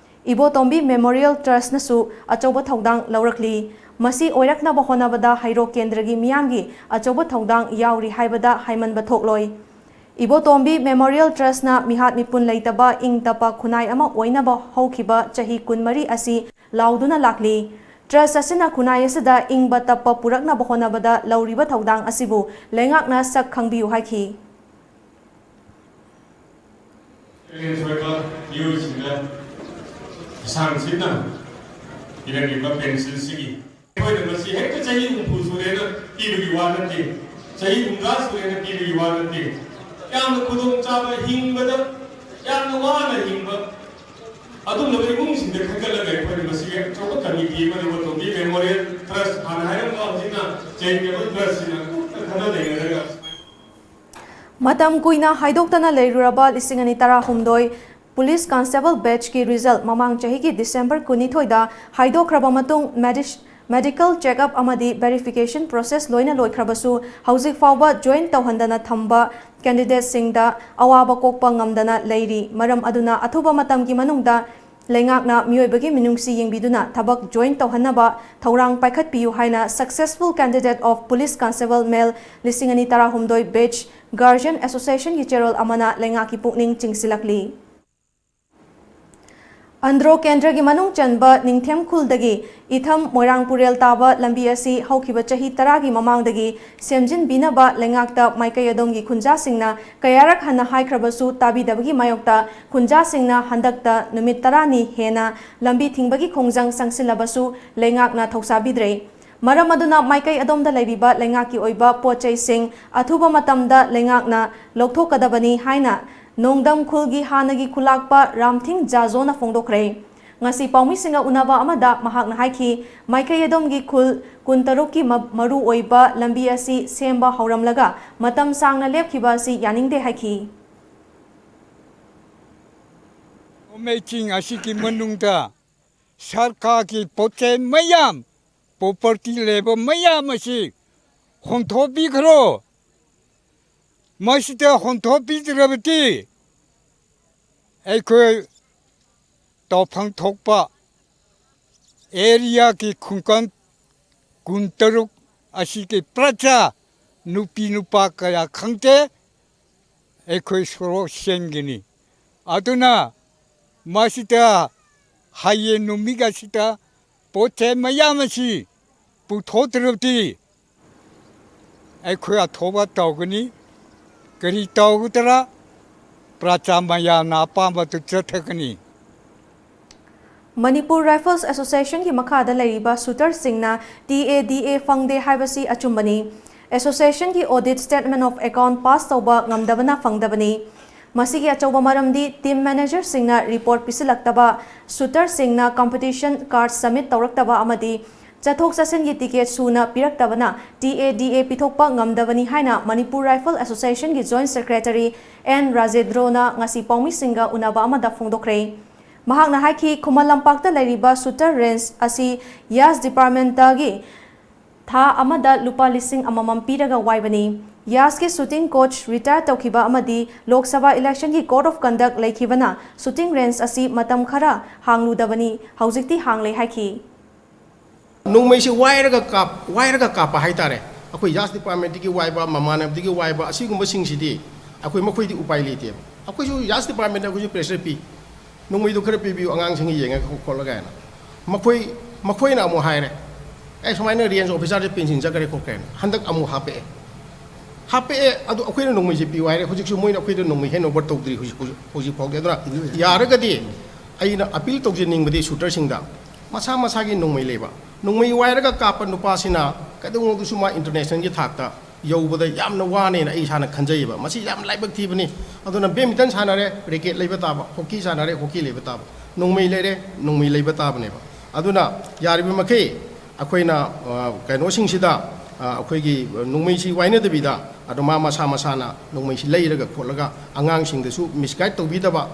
ꯏꯕꯣꯇꯣꯝꯕꯤ ꯃꯦꯃꯣꯔꯤꯌꯦꯜ ꯇ꯭ꯔꯁꯅꯁꯨ ꯑꯆꯧꯕ ꯊꯧꯗꯥꯡ ꯂꯧꯔꯛꯂꯤ꯫ ꯃꯁꯤ ꯑꯣꯏꯔꯛꯅꯕ ꯍꯣꯠꯅꯕꯗ ꯍꯩꯔꯣꯛ ꯀꯦꯟꯗ꯭ꯔꯒꯤ ꯃꯤꯌꯥꯝꯒꯤ ꯑꯆꯧꯕ ꯊꯧꯗꯥꯡ ꯌꯥꯎꯔꯤ ꯍꯥꯏꯕꯗ ꯍꯥꯏꯃꯟꯕ ꯊꯣꯛꯂꯣꯏ꯫ ꯏꯕꯣꯇꯣꯝꯕꯤ ꯃꯦꯃꯣꯔꯤꯌꯦꯜ ꯇ꯭ꯔꯁꯅ ꯃꯤꯍꯥꯠ ꯃꯤꯄꯨꯟ ꯂꯩꯇꯕ ꯏꯪ ꯇꯞꯄ ꯈꯨꯟꯅꯥꯏ ꯑꯃ ꯑꯣꯏꯅꯕ ꯍꯧꯈꯤꯕ ꯆꯍꯤ ꯀꯨꯟꯃꯔꯤ ꯑꯁꯤ ꯂꯥꯎꯗꯨꯅ ꯂꯥꯛꯂꯤ꯫ ꯇ꯭ꯔꯁ ꯑꯁꯤꯅ ꯈꯨꯟꯅꯥꯏ ꯑꯁꯤꯗ ꯏꯪꯕ ꯇꯞꯄ ꯄꯨꯔꯛꯅꯕ ꯍꯣꯠꯅꯕꯗ ꯂꯧꯔꯤꯕ ꯊꯧꯗꯥꯡ ꯑꯁꯤꯕꯨ ꯂꯩꯉꯥꯛꯅ ꯁꯛ ꯈꯪꯕꯤꯌꯨ ꯍꯥꯏꯈꯤ꯫ ꯑꯣꯏꯕ ꯃꯤꯑꯣꯏꯁꯤꯡꯗ ꯏꯁꯥꯡ ꯁꯤꯠꯅ ꯄꯤꯔꯛꯂꯤꯕ ꯄꯦꯟꯁꯤꯜꯁꯤꯒꯤ ꯑꯩꯈꯣꯏꯅ ꯃꯁꯤ ꯍꯦꯛꯇ ꯆꯍꯤ ꯍꯨꯝꯐꯨ ꯁꯨꯔꯦꯅ ꯄꯤꯕꯒꯤ ꯋꯥ ꯅꯠꯇꯦ, ꯆꯍꯤ ꯍꯨꯝꯗ꯭ꯔꯥ ꯁꯨꯔꯦꯅ ꯄꯤꯕꯒꯤ ꯋꯥ ꯅꯠꯇꯦ꯫ ꯌꯥꯝꯅ ꯈꯨꯗꯣꯡꯆꯥꯕ, ꯍꯤꯡꯕꯗ ꯌꯥꯝꯅ ꯋꯥꯅ ꯍꯤꯡꯕ ꯑꯗꯨꯒꯨꯝꯂꯕ ꯏꯃꯨꯡꯁꯤꯡꯗ ꯈꯟꯒꯠꯂꯒ ꯑꯩꯈꯣꯏꯅ ꯃꯁꯤꯒꯤ ꯑꯆꯧꯕ ꯀꯃꯤꯇꯤ ꯑꯃ ꯏꯕꯣꯇꯣꯝꯕꯤ ꯃꯦꯃꯣꯔꯤꯌꯦꯜ ꯇ꯭ꯔꯁ, ꯍꯥꯟꯅ ꯍꯥꯏꯔꯝꯕ ꯍꯧꯖꯤꯛꯅ ꯆꯦꯔꯤꯇꯦꯕꯜ ꯇ꯭ꯔꯁꯁꯤꯅ ꯀꯨꯞꯅ ꯈꯟꯅ ꯅꯩꯅꯔꯒ ꯃꯇꯝ ꯀꯨꯏꯅ ꯍꯥꯏꯗꯣꯛꯇꯅ ꯂꯩꯔꯨꯔꯕ ꯂꯤꯁꯤꯡ ꯑꯅꯤ ꯇꯔꯥꯍꯨꯝꯗꯣꯏ ꯄꯨꯂꯤꯁ ꯀꯟꯁꯇꯦꯕꯜ ꯕꯦꯆꯀꯤ ꯔꯤꯖꯜ ꯃꯃꯥꯡ ꯆꯍꯤꯒꯤ ꯗꯤꯁꯦꯝꯕꯔ ꯀꯨꯟꯅꯤꯊꯣꯏꯗ ꯍꯥꯏꯗꯣꯛꯈ꯭ꯔꯕ ꯃꯇꯨꯡ, ꯃꯦꯗꯤꯁ-, ꯃꯦꯗꯤꯀꯦꯜ ꯆꯦꯛꯑꯞ ꯑꯃꯗꯤ ꯚꯦꯔꯤꯐꯤꯀꯦꯁꯟ ꯄ꯭ꯔꯣꯁꯦꯁ ꯂꯣꯏꯅ ꯂꯣꯏꯈ꯭ꯔꯕꯁꯨ, ꯍꯧꯖꯤꯛ ꯐꯥꯎꯕ ꯖꯣꯏꯟ ꯇꯧꯍꯟꯗꯅ ꯊꯝꯕ ꯀꯦꯟꯗꯤꯗꯦꯠꯁꯤꯡꯗ ꯑꯋꯥꯕ ꯀꯣꯛꯄ ꯉꯝꯗꯅ ꯂꯩꯔꯤ꯫ ꯃꯔꯝ ꯑꯗꯨꯅ ꯑꯊꯨꯕ ꯃꯇꯝꯒꯤ ꯃꯅꯨꯡꯗ ꯂꯩꯉꯥꯛꯅ ꯃꯤꯑꯣꯏꯕꯒꯤ ꯃꯤꯅꯨꯡꯁꯤ ꯌꯦꯡꯕꯤꯗꯨꯅ ꯊꯕꯛ join ꯇꯧꯍꯟꯅꯕ ꯊꯧꯔꯥꯡ ꯄꯥꯏꯈꯠꯄꯤꯌꯨ ꯍꯥꯏꯅ Successful Candidate of Police Constable Male ꯂꯤꯁꯤꯡ ꯑꯅꯤ ꯇꯔꯥꯍꯨꯝꯗꯣꯏ batch Guardian Associationꯒꯤ ꯆꯦꯔꯣꯜ ꯑꯃꯅ ꯂꯩꯉꯥꯛꯀꯤ ꯄꯨꯛꯅꯤꯡ ꯆꯤꯡꯁꯤꯜꯂꯛꯂꯤ꯫ ꯑꯟꯗ꯭ꯔꯣ ꯀꯦꯟꯗ꯭ꯔꯒꯤ ꯃꯅꯨꯡ ꯆꯟꯕ ꯅꯤꯡꯊꯦꯝ ꯈꯨꯜꯗꯒꯤ ꯏꯊꯝ ꯃꯣꯏꯔꯥꯡ ꯄꯨꯔꯦꯜ ꯇꯥꯕ ꯂꯝꯕꯤ ꯑꯁꯤ ꯍꯧꯈꯤꯕ ꯆꯍꯤ ꯇꯔꯥꯒꯤ ꯃꯃꯥꯡꯗꯒꯤ ꯁꯦꯝꯖꯤꯟꯕꯤꯅꯕ ꯂꯩꯉꯥꯛꯇ ꯃꯥꯏꯀꯩ ꯑꯗꯣꯝꯒꯤ ꯈꯨꯟꯖꯥꯁꯤꯡꯅ ꯀꯌꯥꯔꯛ ꯍꯟꯅ ꯍꯥꯏꯈ꯭ꯔꯕꯁꯨ ꯇꯥꯕꯤꯗꯕꯒꯤ ꯃꯥꯌꯣꯛꯇ ꯈꯨꯟꯖꯥꯁꯤꯡꯅ ꯍꯟꯗꯛꯇ ꯅꯨꯃꯤꯠ ꯇꯔꯥꯅꯤ ꯍꯦꯟꯅ ꯂꯝꯕꯤ ꯊꯤꯡꯕꯒꯤ ꯈꯣꯡꯖꯪ ꯆꯪꯁꯤꯜꯂꯕꯁꯨ ꯂꯩꯉꯥꯛꯅ ꯊꯧꯁꯥꯕꯤꯗ꯭ꯔꯦ꯫ ꯃꯔꯝ ꯑꯗꯨꯅ ꯃꯥꯏꯀꯩ ꯑꯗꯣꯝꯗ ꯂꯩꯔꯤꯕ ꯂꯩꯉꯥꯛꯀꯤ ꯑꯣꯏꯕ ꯄꯣꯠ ꯆꯩꯁꯤꯡ ꯑꯊꯨꯕ ꯃꯇꯝꯗ ꯂꯩꯉꯥꯛꯅ ꯂꯧꯊꯣꯛꯀꯗꯕꯅꯤ ꯍꯥꯏꯅ ꯅꯣꯡꯗꯝ ꯈꯨꯜꯒꯤ ꯍꯥꯟꯅꯒꯤ ꯈꯨꯂꯥꯛꯄ ꯔꯥꯝꯊꯤꯡ ꯖꯥꯖꯣꯅ ꯐꯣꯡꯗꯣꯛꯈ꯭ꯔꯦ꯫ ꯉꯁꯤ ꯄꯥꯎꯃꯤꯁꯤꯡꯒ ꯎꯅꯕ ꯑꯃꯗ ꯃꯍꯥꯛꯅ ꯍꯥꯏꯈꯤ, ꯃꯥꯏꯀꯩ ꯑꯗꯣꯝꯒꯤ ꯈꯨꯜ ꯀꯨꯟꯇꯔꯨꯛꯀꯤ ꯃ-, ꯃꯔꯨ ꯑꯣꯏꯕ ꯂꯝꯕꯤ ꯑꯁꯤ ꯁꯦꯝꯕ ꯍꯧꯔꯝꯂꯒ ꯃꯇꯝ ꯁꯥꯡꯅ ꯂꯦꯞꯈꯤꯕ ꯑꯁꯤ ꯌꯥꯅꯤꯡꯗꯦ ꯍꯥꯏꯈꯤ꯫ ꯂꯧꯃꯩꯁꯤꯡ ꯑꯁꯤꯒꯤ ꯃꯅꯨꯡꯗ ꯁꯔꯀꯥꯔꯒꯤ ꯄꯣꯠ ꯆꯩ ꯃꯌꯥꯝ, property ꯂꯩꯕ ꯃꯌꯥꯝ ꯑꯁꯤ ꯍꯣꯟꯊꯣꯛꯄꯤꯈ꯭ꯔꯣ꯫ ꯃꯁꯤꯗ ꯍꯣꯟꯊꯣꯛꯄꯤꯗ꯭ꯔꯕꯗꯤ ꯑꯩꯈꯣꯏ ꯇꯧꯐꯝ ꯊꯣꯛꯄ areaꯒꯤ ꯈꯨꯡꯒꯪ ꯀꯨꯟꯇꯔꯨꯛ ꯑꯁꯤꯒꯤ ꯄ꯭ꯔꯖꯥ, ꯅꯨꯄꯤ ꯅꯨꯄꯥ ꯀꯌꯥ ꯈꯪꯗꯦ, ꯑꯩꯈꯣꯏ ꯁꯣꯔꯣꯛ ꯁꯦꯝꯒꯅꯤ꯫ ꯑꯗꯨꯅ ꯃꯁꯤꯗ ꯍꯌꯦꯡ ꯅꯨꯃꯤꯠ ꯑꯁꯤꯗ ꯄꯣꯠ ꯆꯩ ꯃꯌꯥꯝ ꯑꯁꯤ ꯄꯨꯊꯣꯛꯇ꯭ꯔꯕꯗꯤ ꯑꯩꯈꯣꯏ ꯑꯊꯧꯕ ꯇꯧꯒꯅꯤ꯫ ꯀꯔꯤ ꯇꯧꯒꯗ꯭ꯔꯥ? ꯄ꯭ꯔꯖꯥ ꯃꯌꯥꯝꯅ ꯑꯄꯥꯝꯕꯗꯨ ꯆꯠꯊꯒꯅꯤ꯫ ꯃꯅꯤꯄꯨꯔ ꯔꯥꯏꯐꯜꯁ ꯑꯦꯁꯣꯁꯤꯌꯦꯁꯟꯒꯤ ꯃꯈꯥꯗ ꯂꯩꯔꯤꯕ ꯁꯨꯇꯔꯁꯤꯡꯅ ꯇꯤ ꯑꯦ ꯗꯤ ꯑꯦ ꯐꯪꯗꯦ ꯍꯥꯏꯕꯁꯤ ꯑꯆꯨꯝꯕꯅꯤ꯫ ꯑꯦꯁꯣꯁꯤꯌꯦꯁꯟꯒꯤ audit statement of account pass ꯇꯧꯕ ꯉꯝꯗꯕꯅ ꯐꯪꯗꯕꯅꯤ꯫ ꯃꯁꯤꯒꯤ ꯑꯆꯧꯕ ꯃꯔꯝꯗꯤ ꯇꯤꯝ ꯃꯦꯅꯦꯖꯔꯁꯤꯡꯅ ꯔꯤꯄꯣꯔꯠ ꯄꯤꯁꯤꯜꯂꯛꯇꯕ, ꯁꯨꯇꯔꯁꯤꯡꯅ competition card submit ꯇꯧꯔꯛꯇꯕ ꯑꯃꯗꯤ ꯆꯠꯊꯣꯛ ꯆꯠꯁꯤꯟꯒꯤ ꯇꯤꯀꯦꯠ ꯁꯨꯅ ꯄꯤꯔꯛꯇꯕꯅ ꯇꯤ ꯑꯦ ꯗꯤ ꯑꯦ ꯄꯤꯊꯣꯛꯄ ꯉꯝꯗꯕꯅꯤ ꯍꯥꯏꯅ ꯃꯅꯤꯄꯨꯔ ꯔꯥꯏꯐꯜ ꯑꯦꯁꯣꯁꯤꯌꯦꯁꯟꯒꯤ ꯖꯣꯏꯟꯠ ꯁꯦꯀ꯭ꯔꯦꯇꯔꯤ ꯑꯦꯟ ꯔꯥꯖꯦꯟꯗ꯭ꯔꯣꯅ ꯉꯁꯤ ꯄꯥꯎꯃꯤꯁꯤꯡꯒ ꯎꯅꯕ ꯑꯃꯗ ꯐꯣꯡꯗꯣꯛꯈ꯭ꯔꯦ꯫ ꯃꯍꯥꯛꯅ ꯍꯥꯏꯈꯤ, ꯈꯨꯃꯟ ꯂꯝꯄꯥꯛꯇ ꯂꯩꯔꯤꯕ ꯁꯨꯇꯔ ꯔꯦꯟꯖ ꯑꯁꯤ ꯌꯥꯁ ꯗꯤꯄꯥꯔꯠꯃꯦꯟꯇꯒꯤ ꯊꯥ ꯑꯃꯗ ꯂꯨꯄꯥ ꯂꯤꯁꯤꯡ ꯑꯃꯃꯝ ꯄꯤꯔꯒ ꯋꯥꯏꯕꯅꯤ꯫ ꯌꯥꯁꯀꯤ ꯁꯨꯇꯤꯡ ꯀꯣꯆ ꯔꯤꯇꯥꯌꯔ ꯇꯧꯈꯤꯕ ꯑꯃꯗꯤ ꯂꯣꯛ ꯁꯚꯥ ꯏꯂꯦꯛꯁꯟꯒꯤ ꯀꯣꯗ ꯑꯣꯐ ꯀꯟꯗꯛ ꯂꯩꯈꯤꯕꯅ ꯁꯨꯇꯤꯡ ꯔꯦꯟꯖ ꯑꯁꯤ ꯃꯇꯝ ꯈꯔ ꯍꯥꯡꯂꯨꯗꯕꯅꯤ, ꯍꯧꯖꯤꯛꯇꯤ ꯍꯥꯡꯂꯦ ꯍꯥꯏꯈꯤ꯫ ꯅꯣꯡꯃꯩꯁꯤ ꯋꯥꯏꯔꯒ ꯀꯥꯞ ꯋꯥꯏꯔꯒ ꯀꯥꯞꯄ ꯍꯥꯏꯇꯥꯔꯦ꯫ ꯑꯩꯈꯣꯏ ꯌꯥꯁ ꯗꯤꯄꯥꯔꯠꯃꯦꯟꯠꯇꯒꯤ ꯋꯥꯏꯕ, ꯃꯃꯥꯟꯅꯕꯗꯒꯤ ꯋꯥꯏꯕ, ꯑꯁꯤꯒꯨꯝꯕꯁꯤꯡꯁꯤꯗꯤ ꯑꯩꯈꯣꯏ ꯃꯈꯣꯏꯗꯤ ꯎꯄꯥꯏ ꯂꯩꯇꯦꯕ꯫ ꯑꯩꯈꯣꯏꯁꯨ ꯌꯥꯁ ꯗꯤꯄꯥꯔꯠꯃꯦꯟꯠꯇ ꯑꯩꯈꯣꯏꯁꯨ ꯄ꯭ꯔꯦꯁꯔ ꯄꯤ, "ꯅꯣꯡꯃꯩꯗꯣ ꯈꯔ ꯄꯤꯕꯤꯌꯨ, ꯑꯉꯥꯡꯁꯤꯡꯒꯤ ꯌꯦꯡꯉꯒ ꯈꯣꯠꯂꯒ" ꯍꯥꯏꯅ꯫ ꯃꯈꯣꯏ ꯃꯈꯣꯏꯅ ꯑꯃꯨꯛ ꯍꯥꯏꯔꯦ, "ꯑꯦ, ꯁꯨꯃꯥꯏꯅ ꯔꯦꯟꯖ ꯑꯣꯐꯤꯁꯥꯔꯁꯦ ꯄꯦꯟꯁꯤꯟ ꯆꯠꯈ꯭ꯔꯦ ꯈꯣꯠꯈ꯭ꯔꯦꯅ"꯫ ꯍꯟꯗꯛ ꯑꯃꯨꯛ ꯍꯥꯞꯄꯛꯑꯦ꯫ ꯍꯥꯞꯄꯛꯑꯦ, ꯑꯗꯨ ꯑꯩꯈꯣꯏꯅ ꯅꯣꯡꯃꯩꯁꯦ ꯄꯤꯌꯨ ꯍꯥꯏꯔꯦ꯫ ꯍꯧꯖꯤꯛꯁꯨ ꯃꯣꯏꯅ ꯑꯩꯈꯣꯏꯗ ꯅꯣꯡꯃꯩ ꯍꯦꯟ ꯑꯣꯚꯔ ꯇꯧꯗ꯭ꯔꯤ ꯍꯧꯖꯤꯛ ꯍꯧꯖꯤꯛ ꯍꯧꯖꯤꯛ ꯐꯥꯎꯗꯤ꯫ ꯑꯗꯨꯅ ꯌꯥꯔꯒꯗꯤ ꯑꯩꯅ ꯑꯄꯤꯜ ꯇꯧꯖꯅꯤꯡꯕꯗꯤ ꯁꯨꯇꯔꯁꯤꯡꯗ, ꯃꯁꯥ ꯃꯁꯥꯒꯤ ꯅꯣꯡꯃꯩ ꯂꯩꯕ, ꯅꯣꯡꯃꯩ ꯋꯥꯏꯔꯒ ꯀꯥꯞꯄ ꯅꯨꯄꯥꯁꯤꯅ ꯀꯩꯗꯧꯅꯨꯡꯗꯁꯨ ꯃꯥ ꯏꯟꯇꯔꯅꯦꯁꯅꯦꯜꯒꯤ ꯊꯥꯛꯇ ꯌꯧꯕꯗ ꯌꯥꯝꯅ ꯋꯥꯅꯦꯅ ꯑꯩ ꯏꯁꯥꯅ ꯈꯟꯖꯩꯌꯦꯕ꯫ ꯃꯁꯤ ꯌꯥꯝ ꯂꯥꯏꯕꯛ ꯊꯤꯕꯅꯤ꯫ ꯑꯗꯨꯅ ꯕꯦꯗꯃꯤꯟꯇꯟ ꯁꯥꯟꯅꯔꯦ, ꯔꯦꯀꯦꯠ ꯂꯩꯕ ꯇꯥꯕ, ꯍꯣꯀꯤ ꯁꯥꯟꯅꯔꯦ, ꯍꯣꯀꯤ ꯂꯩꯕ ꯇꯥꯕ, ꯅꯣꯡꯃꯩ ꯂꯩꯔꯦ, ꯅꯣꯡꯃꯩ ꯂꯩꯕ ꯇꯥꯕꯅꯦꯕ꯫ ꯑꯗꯨꯅ ꯌꯥꯔꯤꯕ ꯃꯈꯩ ꯑꯩꯈꯣꯏꯅ, ꯑ, ꯀꯩꯅꯣꯁꯤꯡꯁꯤꯗ, ꯑ, ꯑꯩꯈꯣꯏꯒꯤ ꯅꯣꯡꯃꯩꯁꯤ ꯋꯥꯏꯅꯗꯕꯤꯗ, ꯑꯗꯣ ꯃꯥ ꯃꯁꯥ ꯃꯁꯥꯅ ꯅꯣꯡꯃꯩꯁꯤ ꯂꯩꯔꯒ ꯈꯣꯠꯂꯒ ꯑꯉꯥꯡꯁꯤꯡꯗꯁꯨ ꯃꯤꯁꯒꯥꯏꯗ ꯇꯧꯕꯤꯗꯕ꯫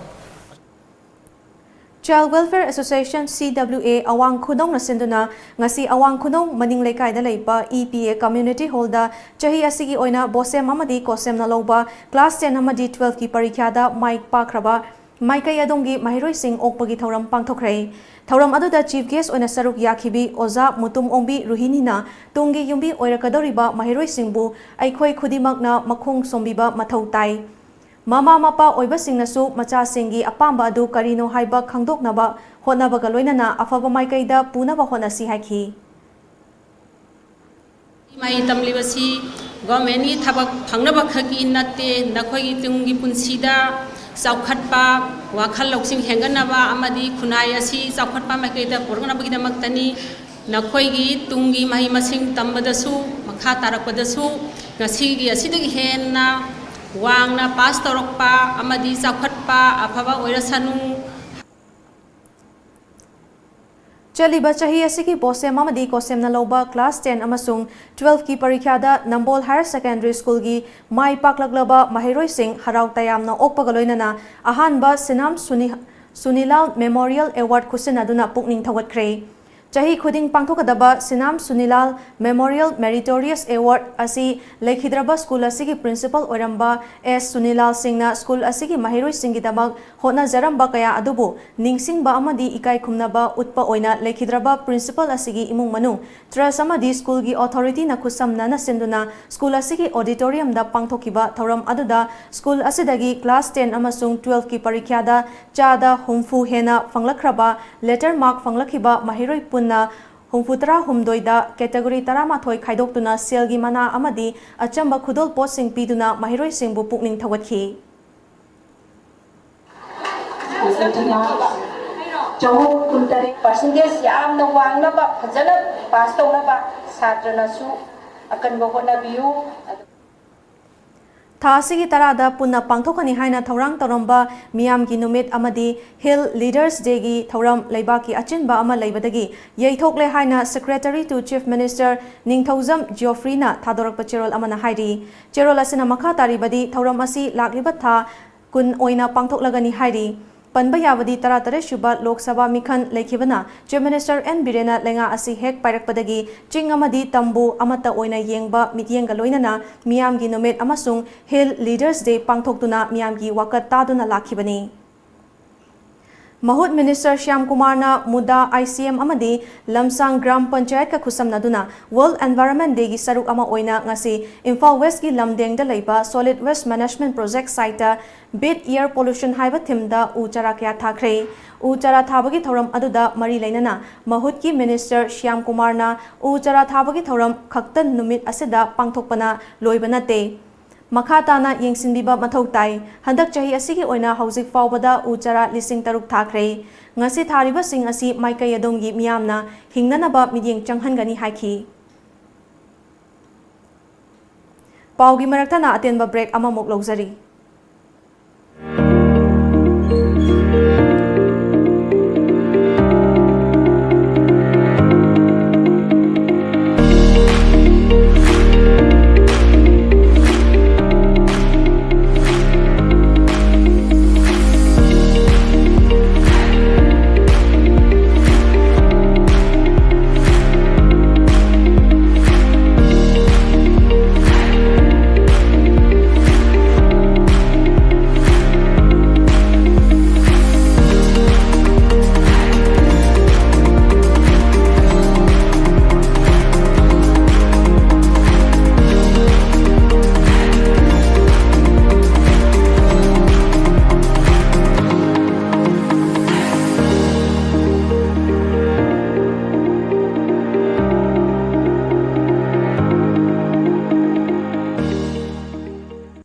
Child Welfare Association, C W A, ꯑꯋꯥꯡ ꯈꯨꯅꯧꯅ ꯁꯤꯟꯗꯨꯅ ꯉꯁꯤ ꯑꯋꯥꯡ ꯈꯨꯅꯧ ꯃꯅꯤꯡ ꯂꯩꯀꯥꯏꯗ ꯂꯩꯕ E P A Community Hall ꯗ ꯆꯍꯤ ꯑꯁꯤꯒꯤ ꯑꯣꯏꯅ ꯕꯣꯁꯦꯝ ꯑꯃꯗꯤ ꯀꯣꯁꯦꯝꯅ ꯂꯧꯕ class ten ꯑꯃꯗꯤ twelve ꯀꯤ ꯄꯔꯤꯈ꯭ꯌꯥꯗ ꯃꯥꯏ ꯄꯥꯛꯈ꯭ꯔꯕ ꯃꯥꯏꯀꯩ ꯑꯗꯣꯝꯒꯤ ꯃꯍꯩꯔꯣꯏꯁꯤꯡ ꯑꯣꯛꯄꯒꯤ ꯊꯧꯔꯝ ꯄꯥꯡꯊꯣꯛꯈ꯭ꯔꯦ꯫ ꯊꯧꯔꯝ ꯑꯗꯨꯗ chief guest ꯑꯣꯏꯅ ꯁꯔꯨꯛ ꯌꯥꯈꯤꯕꯤ ꯑꯣꯖꯥ ꯃꯨꯇꯨꯝ ꯑꯣꯡꯕꯤ ꯔꯨꯍꯤꯅꯤꯅ ꯇꯨꯡꯒꯤ ꯌꯨꯝꯕꯤ ꯑꯣꯏꯔꯛꯀꯗꯧꯔꯤꯕ ꯃꯍꯩꯔꯣꯏꯁꯤꯡꯕꯨ ꯑꯩꯈꯣꯏ ꯈꯨꯗꯤꯡꯃꯛꯅ ꯃꯈꯣꯡ ꯁꯣꯝꯕꯤꯕ ꯃꯊꯧ ꯇꯥꯏ꯫ ꯃꯃꯥ ꯃꯄꯥ ꯑꯣꯏꯕꯁꯤꯡꯅꯁꯨ ꯃꯆꯥꯁꯤꯡꯒꯤ ꯑꯄꯥꯝꯕ ꯑꯗꯨ ꯀꯔꯤꯅꯣ ꯍꯥꯏꯕ ꯈꯪꯗꯣꯛꯅꯕ ꯍꯣꯠꯅꯕꯒ ꯂꯣꯏꯅꯅ ꯑꯐꯕ ꯃꯥꯏꯀꯩꯗ ꯄꯨꯅꯕ ꯍꯣꯠꯅꯁꯤ ꯍꯥꯏꯈꯤ꯫ ꯃꯍꯩ ꯇꯝꯂꯤꯕꯁꯤ ꯒꯣꯔꯃꯦꯟꯒꯤ ꯊꯕꯛ ꯐꯪꯅꯕ ꯈꯛꯀꯤ ꯅꯠꯇꯦ, ꯅꯈꯣꯏꯒꯤ ꯇꯨꯡꯒꯤ ꯄꯨꯟꯁꯤꯗ ꯆꯥꯎꯈꯠꯄ, ꯋꯥꯈꯜ ꯂꯧꯁꯤꯡ ꯍꯦꯟꯒꯠꯅꯕ ꯑꯃꯗꯤ ꯈꯨꯟꯅꯥꯏ ꯑꯁꯤ ꯆꯥꯎꯈꯠꯄ ꯃꯥꯏꯀꯩꯗ ꯄꯨꯔꯛꯅꯕꯒꯤꯗꯃꯛꯇꯅꯤ꯫ ꯅꯈꯣꯏꯒꯤ ꯇꯨꯡꯒꯤ ꯃꯍꯩ ꯃꯁꯤꯡ ꯇꯝꯕꯗꯁꯨ, ꯃꯈꯥ ꯇꯥꯔꯛꯄꯗꯁꯨ ꯉꯁꯤꯒꯤ ꯑꯁꯤꯗꯒꯤ ꯍꯦꯟꯅ ꯋꯥꯡꯅ ꯄꯥꯁ ꯇꯧꯔꯛꯄ ꯑꯃꯗꯤ ꯆꯥꯎꯈꯠꯄ ꯑꯐꯕ ꯑꯣꯏꯔꯁꯅꯨ꯫ ꯆꯠꯂꯤꯕ ꯆꯍꯤ ꯑꯁꯤꯒꯤ ꯕꯣꯁꯦꯝ ꯑꯃꯗꯤ ꯀꯣꯁꯦꯝꯅ ꯂꯧꯕ class ten ꯑꯃꯁꯨꯡ twelve ꯀꯤ ꯄꯔꯤꯈ꯭ꯌꯥꯗ ꯅꯝꯕꯣꯜ Higher Secondary School ꯒꯤ ꯃꯥꯏ ꯄꯥꯛꯂꯛꯂꯕ ꯃꯍꯩꯔꯣꯏꯁꯤꯡ ꯍꯔꯥꯎ ꯇꯌꯥꯝꯅ ꯑꯣꯛꯄꯒ ꯂꯣꯏꯅꯅ ꯑꯍꯥꯟꯕ ꯁꯤꯅꯥꯝ ꯁꯨꯅꯤ-, ꯁꯨꯅꯤꯂꯥꯜ Memorial Award ꯈꯨꯠꯁꯤꯟꯅꯗꯨꯅ ꯄꯨꯛꯅꯤꯡ ꯊꯧꯒꯠꯈ꯭ꯔꯦ꯫ ꯆꯍꯤ ꯈꯨꯗꯤꯡ ꯄꯥꯡꯊꯣꯛꯀꯗꯕ ꯁꯤꯅꯥꯝ ꯁꯨꯅꯤꯂꯥꯜ Memorial Meritorious Award ꯑꯁꯤ ꯂꯩꯈꯤꯗ꯭ꯔꯕ ꯁ꯭ꯀꯨꯜ ꯑꯁꯤꯒꯤ ꯄ꯭ꯔꯤꯟꯁꯤꯄꯜ ꯑꯣꯏꯔꯝꯕ ꯑꯦꯁ ꯁꯨꯅꯤꯂꯥꯜ ꯁꯤꯡꯅ ꯁ꯭ꯀꯨꯜ ꯑꯁꯤꯒꯤ ꯃꯍꯩꯔꯣꯏꯁꯤꯡꯒꯤꯗꯃꯛ ꯍꯣꯠꯅꯖꯔꯝꯕ ꯀꯌꯥ ꯑꯗꯨꯕꯨ ꯅꯤꯡꯁꯤꯡꯕ ꯑꯃꯗꯤ ꯏꯀꯥꯏ ꯈꯨꯝꯅꯕ ꯎꯠꯄ ꯑꯣꯏꯅ ꯂꯩꯈꯤꯗ꯭ꯔꯕ ꯄ꯭ꯔꯤꯟꯁꯤꯄꯜ ꯑꯁꯤꯒꯤ ꯏꯃꯨꯡ ꯃꯅꯨꯡ, ꯇ꯭ꯔꯁ ꯑꯃꯗꯤ ꯁ꯭ꯀꯨꯜꯒꯤ ꯑꯣꯊꯣꯔꯤꯇꯤꯅ ꯈꯨꯠꯁꯝꯅꯅ ꯁꯤꯟꯗꯨꯅ ꯁ꯭ꯀꯨꯜ ꯑꯁꯤꯒꯤ ꯑꯣꯗꯤꯇꯣꯔꯤꯌꯝꯗ ꯄꯥꯡꯊꯣꯛꯈꯤꯕ ꯊꯧꯔꯝ ꯑꯗꯨꯗ ꯁ꯭ꯀꯨꯜ ꯑꯁꯤꯗꯒꯤ ꯀ꯭ꯂꯥꯁ ꯇꯦꯟ ꯑꯃꯁꯨꯡ ꯇꯨꯋꯦꯜꯐꯀꯤ ꯄꯔꯤꯈ꯭ꯌꯥꯗ ꯆꯥꯗ ꯍꯨꯝꯐꯨ ꯍꯦꯟꯅ ꯐꯪꯂꯛꯈ꯭ꯔꯕ ꯂꯦꯇꯔ ꯃꯥꯔꯛ ꯐꯪꯂꯛꯈꯤꯕ ꯃꯍꯩꯔꯣꯏ ꯄꯨꯟꯅ ꯍꯨꯝꯐꯨꯇꯔꯥꯍꯨꯝꯗꯣꯏꯗ ꯀꯦꯇꯒꯣꯔꯤ ꯇꯔꯥꯃꯥꯊꯣꯏ ꯈꯥꯏꯗꯣꯛꯇꯨꯅ ꯁꯦꯜꯒꯤ ꯃꯅꯥ ꯑꯃꯗꯤ ꯑꯆꯝꯕ ꯈꯨꯗꯣꯜ ꯄꯣꯠꯁꯤꯡ ꯄꯤꯗꯨꯅ ꯃꯍꯩꯔꯣꯏꯁꯤꯡꯕꯨ ꯄꯨꯛꯅꯤꯡ ꯊꯧꯒꯠꯈꯤ꯫ ꯆꯍꯨꯝ ꯀꯨꯟꯇꯔꯦꯠ ꯄꯥꯔꯁꯦꯟꯇꯦꯖ ꯌꯥꯝꯅ ꯋꯥꯡꯅꯕ, ꯐꯖꯅ ꯄꯥꯁ ꯇꯧꯅꯕ ꯁꯥꯇ꯭ꯔꯅꯁꯨ ꯑꯀꯟꯕ ꯍꯣꯠꯅꯕꯤꯌꯨ꯫ ꯊꯥ ꯑꯁꯤꯒꯤ ꯇꯔꯥꯗ ꯄꯨꯟꯅ ꯄꯥꯡꯊꯣꯛꯀꯅꯤ ꯍꯥꯏꯅ ꯊꯧꯔꯥꯡ ꯇꯧꯔꯝꯕ ꯃꯤꯌꯥꯝꯒꯤ ꯅꯨꯃꯤꯠ ꯑꯃꯗꯤ Hill Leaders Dayꯒꯤ ꯊꯧꯔꯝ ꯂꯩꯕꯥꯛꯀꯤ ꯑꯆꯤꯟꯕ ꯑꯃ ꯂꯩꯕꯗꯒꯤ ꯌꯩꯊꯣꯛꯂꯦ ꯍꯥꯏꯅ Secretary to Chief Minister ꯅꯤꯡꯊꯧꯖꯝ ꯖꯤꯑꯣꯐ꯭ꯔꯤꯅ ꯊꯥꯗꯣꯔꯛꯄ ꯆꯦꯔꯣꯜ ꯑꯃꯅ ꯍꯥꯏꯔꯤ꯫ ꯆꯦꯔꯣꯜ ꯑꯁꯤꯅ ꯃꯈꯥ ꯇꯥꯔꯤꯕꯗꯤ ꯊꯧꯔꯝ ꯑꯁꯤ ꯂꯥꯛꯂꯤꯕ ꯊꯥ ꯀꯨꯟ ꯑꯣꯏꯅ ꯄꯥꯡꯊꯣꯛꯂꯒꯅꯤ ꯍꯥꯏꯔꯤ꯫ ꯄꯟꯕ ꯌꯥꯕꯗꯤ ꯇꯔꯥꯇꯔꯦꯠ ꯁꯨꯕ ꯂꯣꯛ ꯁꯚꯥ ꯃꯤꯈꯜ ꯂꯩꯈꯤꯕꯅ Chief Minister ꯑꯦꯟ ꯕꯤꯔꯦꯟꯅ ꯂꯩꯉꯥꯛ ꯑꯁꯤ ꯍꯦꯛ ꯄꯥꯏꯔꯛꯄꯗꯒꯤ ꯆꯤꯡ ꯑꯃꯗꯤ ꯇꯝꯕꯨ ꯑꯃꯠꯇ ꯑꯣꯏꯅ ꯌꯦꯡꯕ ꯃꯤꯠꯌꯦꯡꯒ ꯂꯣꯏꯅꯅ ꯃꯤꯌꯥꯝꯒꯤ ꯅꯨꯃꯤꯠ ꯑꯃꯁꯨꯡ Hill Leaders Day ꯄꯥꯡꯊꯣꯛꯇꯨꯅ ꯃꯤꯌꯥꯝꯒꯤ ꯋꯥꯀꯠ ꯇꯥꯗꯨꯅ ꯂꯥꯛꯈꯤꯕꯅꯤ꯫ ꯃꯍꯨꯠ ꯃꯤꯅꯤꯁꯇꯔ ꯁ꯭ꯌꯥꯝ ꯀꯨꯃꯥꯔꯅ ꯃꯨꯗꯥ, ꯑꯥꯏ ꯁꯤ ꯑꯦꯝ ꯑꯃꯗꯤ ꯂꯝꯁꯥꯡ ꯒ꯭ꯔꯥꯝ ꯄꯟꯆꯥꯌꯠꯀ ꯈꯨꯠꯁꯝꯅꯗꯨꯅ World Environment Dayꯒꯤ ꯁꯔꯨꯛ ꯑꯃ ꯑꯣꯏꯅ ꯉꯁꯤ ꯏꯝꯐꯥꯜ ꯋꯦꯁꯀꯤ ꯂꯝꯗꯦꯡꯗ ꯂꯩꯕ Solid Waste Management Project siteꯇ Beat Air Pollution ꯍꯥꯏꯕ themeꯗ ꯎ ꯆꯥꯔꯥ ꯀꯌꯥ ꯊꯥꯈ꯭ꯔꯦ꯫ ꯎ ꯆꯥꯔꯥ ꯊꯥꯕꯒꯤ ꯊꯧꯔꯝ ꯑꯗꯨꯗ ꯃꯔꯤ ꯂꯩꯅꯅ ꯃꯍꯨꯠꯀꯤ ꯃꯤꯅꯤꯁꯇꯔ ꯁ꯭ꯌꯥꯝ ꯀꯨꯃꯥꯔꯅ ꯎ ꯆꯥꯔꯥ ꯊꯥꯕꯒꯤ ꯊꯧꯔꯝ ꯈꯛꯇ ꯅꯨꯃꯤꯠ ꯑꯁꯤꯗ ꯄꯥꯡꯊꯣꯛꯄꯅ ꯂꯣꯏꯕ ꯅꯠꯇꯦ꯫ ꯃꯈꯥ ꯇꯥꯅ ꯌꯦꯡꯁꯤꯟꯕꯤꯕ ꯃꯊꯧ ꯇꯥꯏ꯫ ꯍꯟꯗꯛ ꯆꯍꯤ ꯑꯁꯤꯒꯤ ꯑꯣꯏꯅ ꯍꯧꯖꯤꯛ ꯐꯥꯎꯕꯗ ꯎ ꯆꯥꯔꯥ ꯂꯤꯁꯤꯡ ꯇꯔꯨꯛ ꯊꯥꯈ꯭ꯔꯦ꯫ ꯉꯁꯤ ꯊꯥꯔꯤꯕꯁꯤꯡ ꯑꯁꯤ ꯃꯥꯏꯀꯩ ꯑꯗꯣꯝꯒꯤ ꯃꯤꯌꯥꯝꯅ ꯍꯤꯡꯅꯅꯕ ꯃꯤꯠꯌꯦꯡ ꯆꯪꯍꯟꯒꯅꯤ ꯍꯥꯏꯈꯤ꯫ ꯄꯥꯎꯒꯤ ꯃꯔꯛꯇꯅ ꯑꯇꯦꯟꯕ break ꯑꯃꯃꯨꯛ ꯂꯧꯖꯔꯤ꯫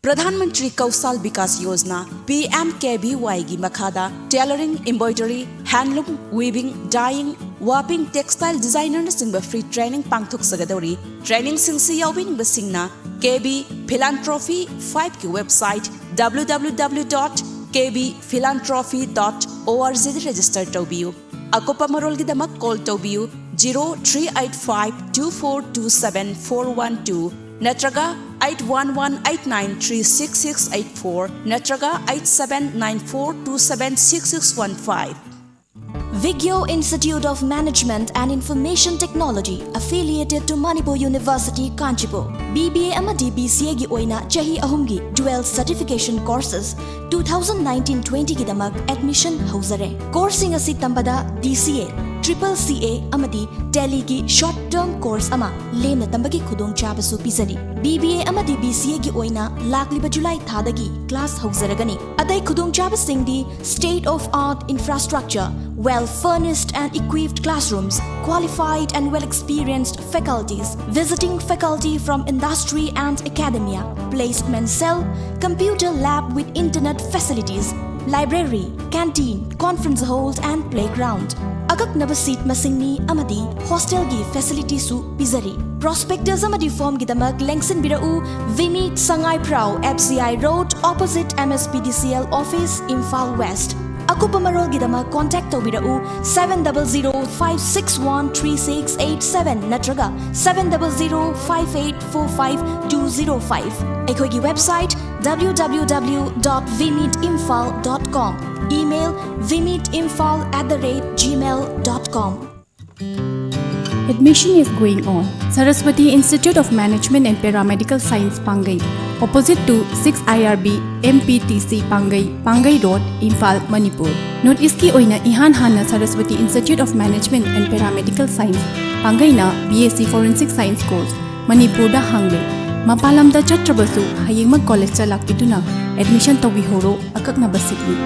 ꯄ꯭ꯔꯙꯥꯟ ꯃꯟꯇ꯭ꯔꯤ ꯀꯧꯁꯥꯜ ꯕꯤꯀꯥꯁ ꯌꯣꯖꯅꯥ, ꯄꯤ ꯑꯦꯝ ꯀꯦ ꯚꯤ ꯋꯥꯏꯒꯤ ꯃꯈꯥꯗ tailoring, embroidery, handloom, weaving, dyeing, warping, textile designer ꯅꯆꯤꯡꯕ free training ꯄꯥꯡꯊꯣꯛꯆꯒꯗꯧꯔꯤ꯫ Trainingꯁꯤꯡꯁꯤ ꯌꯥꯎꯕꯤꯅꯤꯡꯕꯁꯤꯡꯅ K B Philanthropy five ꯀꯤ website W W W dot K B Philanthropy dot O R G ꯗ register ꯇꯧꯕꯤꯌꯨ꯫ ꯑꯀꯨꯞꯄ ꯃꯔꯣꯜꯒꯤꯗꯃꯛ call ꯇꯧꯕꯤꯌꯨ zero three eight five two four two seven four one two ꯅꯠꯇ꯭ꯔꯒ eight one one eight nine three six six eight four ꯅꯠꯇ꯭ꯔꯒ eight seven nine four two seven six six one five꯫ Vigyo Institute of Management and Information Technology, affiliated to Manipur University, Kanchipur, B B A ꯑꯃꯗꯤ B C A ꯒꯤ ꯑꯣꯏꯅ ꯆꯍꯤ ꯑꯍꯨꯝꯒꯤ dual certification courses two thousand nineteen twenty ꯒꯤꯗꯃꯛ admission ꯍꯧꯖꯔꯦ꯫ Courseꯁꯤꯡ ꯑꯁꯤ ꯇꯝꯕꯗ D C A, triple C A ꯑꯃꯗꯤ Tallyꯒꯤ short term course ꯑꯃ ꯂꯦꯝꯅ ꯇꯝꯕꯒꯤ ꯈꯨꯗꯣꯡꯆꯥꯕꯁꯨ ꯄꯤꯖꯔꯤ꯫ B B A ꯑꯃꯗꯤ B C A ꯒꯤ ꯑꯣꯏꯅ ꯂꯥꯛꯂꯤꯕ July ꯊꯥꯗꯒꯤ class ꯍꯧꯖꯔꯒꯅꯤ꯫ ꯑꯇꯩ ꯈꯨꯗꯣꯡꯆꯥꯕꯁꯤꯡꯗꯤ state of art infrastructure, well furnished and equipped classrooms, qualified and well experienced faculties, visiting faculty from industry and academia, placement cell, computer lab with internet facilities, library, canteen, conference hall and playground꯫ ꯑꯀꯛꯅꯕ seat ꯃꯁꯤꯡꯅꯤ ꯑꯃꯗꯤ hostelꯒꯤ facilityꯁꯨ ꯄꯤꯖꯔꯤ꯫ Prospectus ꯑꯃꯗꯤ formꯒꯤꯗꯃꯛ ꯂꯦꯡꯁꯤꯟꯕꯤꯔꯛꯎ Vimit Sangaiphrao, F C I Road, opposite M S P D C L office, Imphal West꯫ ꯑꯀꯨꯞꯄ ꯃꯔꯣꯜꯒꯤꯗꯃꯛ contact ꯇꯧꯕꯤꯔꯛꯎ seven double zero five six one three six eight seven ꯅꯠꯇ꯭ꯔꯒ seven double zero five eight four five two zero five꯫ ꯑꯩꯈꯣꯏꯒꯤ website W W W dot vimit imphal dot com, email vimit imphal at the rate gmail dot com. Admission is going on. Saraswati Institute of Management and Paramedical Science, Pangai, opposite to six I R B M P T C Pangai, Pangai Road, Imphal, Manipur. North East ꯀꯤ ꯑꯣꯏꯅ ꯏꯍꯥꯟ ꯍꯥꯟꯅ Saraswati Institute of Management and Paramedical Science, ꯄꯥꯡꯒꯩꯅ B S C Forensic Science course ꯃꯅꯤꯄꯨꯔꯗ ꯍꯥꯡꯂꯦ꯫ ꯃꯄꯥꯟ ꯂꯝꯗ ꯆꯠꯇ꯭ꯔꯕꯁꯨ ꯍꯌꯦꯡꯃꯛ collegeꯇ ꯂꯥꯛꯄꯤꯗꯨꯅ admission ꯇꯧꯕꯤꯍꯧꯔꯣ꯫ ꯑꯀꯛꯅꯕ seatꯅꯤ꯫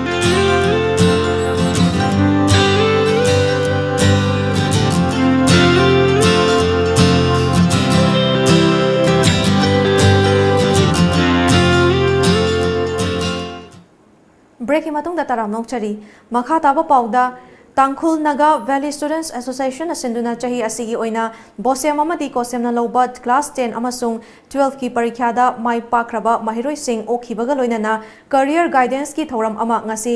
ꯃꯇꯨꯡꯗ ꯇꯔꯥꯝꯅ ꯑꯣꯛꯆꯔꯤ꯫ ꯃꯈꯥ ꯇꯥꯕ ꯄꯥꯎꯗ, ꯇꯥꯡꯈꯨꯜ ꯅꯥꯒꯥ ꯚꯦꯂꯤ ꯁ꯭ꯇꯨꯗꯦꯟꯠꯁ ꯑꯦꯁꯣꯁꯤꯌꯦꯁꯟꯅ ꯁꯤꯟꯗꯨꯅ ꯆꯍꯤ ꯑꯁꯤꯒꯤ ꯑꯣꯏꯅ ꯕꯣꯁꯦꯝ ꯑꯃꯗꯤ ꯀꯣꯁꯦꯝꯅ ꯂꯧꯕ ꯀ꯭ꯂꯥꯁ ꯇꯦꯟ ꯑꯃꯁꯨꯡ ꯇꯨꯋꯦꯜꯐꯀꯤ ꯄꯔꯤꯈ꯭ꯌꯥꯗ ꯃꯥꯏ ꯄꯥꯛꯈ꯭ꯔꯕ ꯃꯍꯩꯔꯣꯏꯁꯤꯡ ꯑꯣꯛꯈꯤꯕꯒ ꯂꯣꯏꯅꯅ ꯀꯔꯤꯌꯔ ꯒꯥꯏꯗꯦꯟꯁꯀꯤ ꯊꯧꯔꯝ ꯑꯃ ꯉꯁꯤ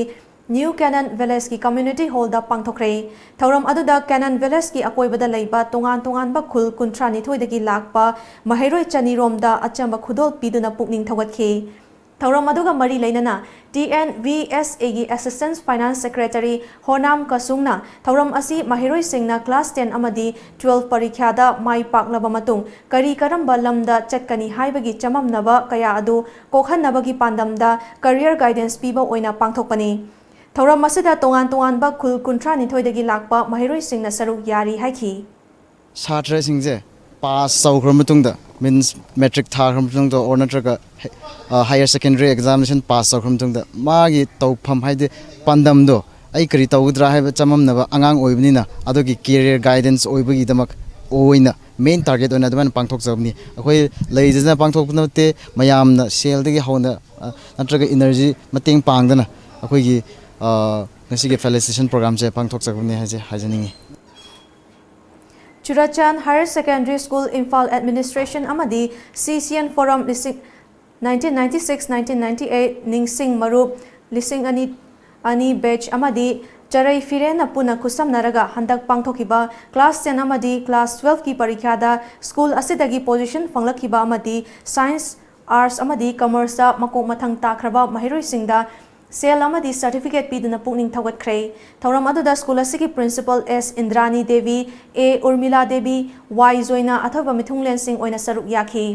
ꯅ꯭ꯌꯨ ꯀꯦꯅꯟ ꯚꯤꯂꯦꯖꯀꯤ ꯀꯝꯃ꯭ꯌꯨꯅꯤꯇꯤ ꯍꯣꯜꯗ ꯄꯥꯡꯊꯣꯛꯈ꯭ꯔꯦ꯫ ꯊꯧꯔꯝ ꯑꯗꯨꯗ ꯀꯦꯅꯟ ꯚꯤꯂꯦꯖꯀꯤ ꯑꯀꯣꯏꯕꯗ ꯂꯩꯕ ꯇꯣꯉꯥꯟ ꯇꯣꯉꯥꯟꯕ ꯈꯨꯜ ꯀꯨꯟꯊ꯭ꯔꯥ ꯅꯤꯊꯣꯏꯗꯒꯤ ꯂꯥꯛꯄ ꯃꯍꯩꯔꯣꯏ ꯆꯅꯤ ꯔꯣꯝꯗ ꯑꯆꯝꯕ ꯈꯨꯗꯣꯜ ꯄꯤꯗꯨꯅ ꯄꯨꯛꯅꯤꯡ ꯊꯧꯒꯠꯈꯤ꯫ ꯊꯧꯔꯝ ꯑꯗꯨꯒ ꯃꯔꯤ ꯂꯩꯅꯅ ꯇꯤ ꯑꯦꯟ ꯚꯤ ꯑꯦꯁ ꯑꯦꯒꯤ ꯑꯦꯁꯤꯁꯇꯦꯟꯠ ꯐꯥꯏꯅꯥꯟꯁ ꯁꯦꯀ꯭ꯔꯦꯇꯔꯤ ꯍꯣꯅꯥꯝ ꯀꯁꯨꯡꯅ ꯊꯧꯔꯝ ꯑꯁꯤ ꯃꯍꯩꯔꯣꯏꯁꯤꯡꯅ ꯀ꯭ꯂꯥꯁ ꯇꯦꯟ ꯑꯃꯗꯤ ꯇꯨꯋꯦꯜꯐ ꯄꯔꯤꯈ꯭ꯌꯥꯗ ꯃꯥꯏ ꯄꯥꯛꯂꯕ ꯃꯇꯨꯡ ꯀꯔꯤ ꯀꯔꯝꯕ ꯂꯝꯗ ꯆꯠꯀꯅꯤ ꯍꯥꯏꯕꯒꯤ ꯆꯃꯝꯅꯕ ꯀꯌꯥ ꯑꯗꯨ ꯀꯣꯛꯍꯟꯅꯕꯒꯤ ꯄꯥꯟꯗꯝꯗ ꯀꯔꯤꯌꯔ ꯒꯥꯏꯗꯦꯟꯁ ꯄꯤꯕ ꯑꯣꯏꯅ ꯄꯥꯡꯊꯣꯛꯄꯅꯤ꯫ ꯊꯧꯔꯝ ꯑꯁꯤꯗ ꯇꯣꯉꯥꯟ ꯇꯣꯉꯥꯟꯕ ꯈꯨꯜ ꯀꯨꯟꯊ꯭ꯔꯥ ꯅꯤꯊꯣꯏꯗꯒꯤ ꯂꯥꯛꯄ ꯃꯍꯩꯔꯣꯏꯁꯤꯡꯅ ꯁꯔꯨꯛ ꯌꯥꯔꯤ ꯍꯥꯏꯈꯤ꯫ ꯁꯥꯇ꯭ꯔꯁꯤꯡꯁꯦ ꯄꯥꯁ ꯇꯧꯈ꯭ꯔ ꯃꯇꯨꯡꯗ, ꯃꯤꯟꯁ ꯃꯦꯇ꯭ꯔꯤꯛ ꯊꯥꯈ꯭ꯔ ꯃꯇꯨꯡꯗ ꯑꯣꯔ ꯅꯠꯇ꯭ꯔꯒ ꯍꯥꯌꯔ ꯁꯦꯀꯦꯟꯗꯔꯤ ꯑꯦꯛꯖꯥꯃꯤꯅꯦꯁꯟ ꯄꯥꯁ ꯇꯧꯈ꯭ꯔ ꯃꯇꯨꯡꯗ ꯃꯥꯒꯤ ꯇꯧꯐꯝ, ꯍꯥꯏꯗꯤ ꯄꯥꯟꯗꯝꯗꯣ, ꯑꯩ ꯀꯔꯤ ꯇꯧꯒꯗ꯭ꯔꯥ ꯍꯥꯏꯕ ꯆꯃꯝꯅꯕ ꯑꯉꯥꯡ ꯑꯣꯏꯕꯅꯤꯅ, ꯑꯗꯨꯒꯤ ꯀꯦꯔꯤꯌꯔ ꯒꯥꯏꯗꯦꯟꯁ ꯑꯣꯏꯕꯒꯤꯗꯃꯛ ꯑꯣꯏꯅ ꯃꯦꯟ ꯇꯥꯔꯒꯦꯠ ꯑꯣꯏꯅ ꯑꯗꯨꯃꯥꯏꯅ ꯄꯥꯡꯊꯣꯛꯆꯕꯅꯤ꯫ ꯑꯩꯈꯣꯏ ꯂꯩꯖꯅ ꯄꯥꯡꯊꯣꯛꯄ ꯅꯠꯇꯦ, ꯃꯌꯥꯝꯅ ꯁꯦꯜꯗꯒꯤ ꯍꯧꯅ, ꯑ, ꯅꯠꯇ꯭ꯔꯒ ꯏꯅꯔꯖꯤ ꯃꯇꯦꯡ ꯄꯥꯡꯗꯅ ꯑꯩꯈꯣꯏꯒꯤ, ꯑ, ꯉꯁꯤꯒꯤ ꯐꯦꯂꯤꯁꯤꯇꯦꯁꯟ ꯄ꯭ꯔꯣꯒ꯭ꯔꯥꯝꯁꯦ ꯄꯥꯡꯊꯣꯛꯆꯕꯅꯤ ꯍꯥꯏꯁꯦ ꯍꯥꯏꯖꯅꯤꯡꯉꯤ꯫ Churachand higher secondary school, Imphal administration ꯑꯃꯗꯤ ꯁꯤ ꯁꯤ ꯑꯦꯟ ꯐꯣꯔꯝ ꯂꯤꯁꯤꯡ, nineteen ninety six, nineteen ninety eight, ꯅꯤꯡꯁꯤꯡ ꯃꯔꯨꯞ ꯂꯤꯁꯤꯡ ꯑꯅꯤ, ꯑꯅꯤ ꯕꯦꯆ ꯑꯃꯗꯤ ꯆꯔꯩ ꯐꯤꯔꯦꯟꯅ ꯄꯨꯟꯅ ꯈꯨꯠꯁꯝꯅꯔꯒ ꯍꯟꯗꯛ ꯄꯥꯡꯊꯣꯛꯈꯤꯕ ꯀ꯭ꯂꯥꯁ ꯇꯦꯟ ꯑꯃꯗꯤ ꯀ꯭ꯂꯥꯁ ꯇꯨꯋꯦꯜꯐꯀꯤ ꯄꯔꯤꯈ꯭ꯌꯥꯗ ꯁ꯭ꯀꯨꯜ ꯑꯁꯤꯗꯒꯤ ꯄꯣꯖꯤꯁꯟ ꯐꯪꯂꯛꯈꯤꯕ ꯑꯃꯗꯤ ꯁꯥꯏꯟꯁ, ꯑꯥꯔꯠꯁ ꯑꯃꯗꯤ ꯀꯃꯔꯁꯇ ꯃꯀꯣꯛ ꯃꯊꯪ ꯇꯥꯈ꯭ꯔꯕ ꯃꯍꯩꯔꯣꯏꯁꯤꯡꯗ ꯁꯦꯜ ꯑꯃꯗꯤ ꯁꯔꯇꯤꯐꯤꯀꯦꯠ ꯄꯤꯗꯨꯅ ꯄꯨꯛꯅꯤꯡ ꯊꯧꯒꯠꯈ꯭ꯔꯦ꯫ ꯊꯧꯔꯝ ꯑꯗꯨꯗ ꯁ꯭ꯀꯨꯜ ꯑꯁꯤꯒꯤ ꯄ꯭ꯔꯤꯟꯁꯤꯄꯜ ꯑꯦꯁ ꯏꯟꯗ꯭ꯔꯥꯅꯤ ꯗꯦꯕꯤ, ꯑꯦ ꯎꯔꯃꯤꯂꯥ ꯗꯦꯕꯤ, ꯋꯥꯏ ꯖꯣꯏꯅꯥ ꯑꯊꯣꯏꯕ ꯃꯤꯊꯨꯡꯂꯦꯟꯁꯤꯡ ꯑꯣꯏꯅ ꯁꯔꯨꯛ ꯌꯥꯈꯤ꯫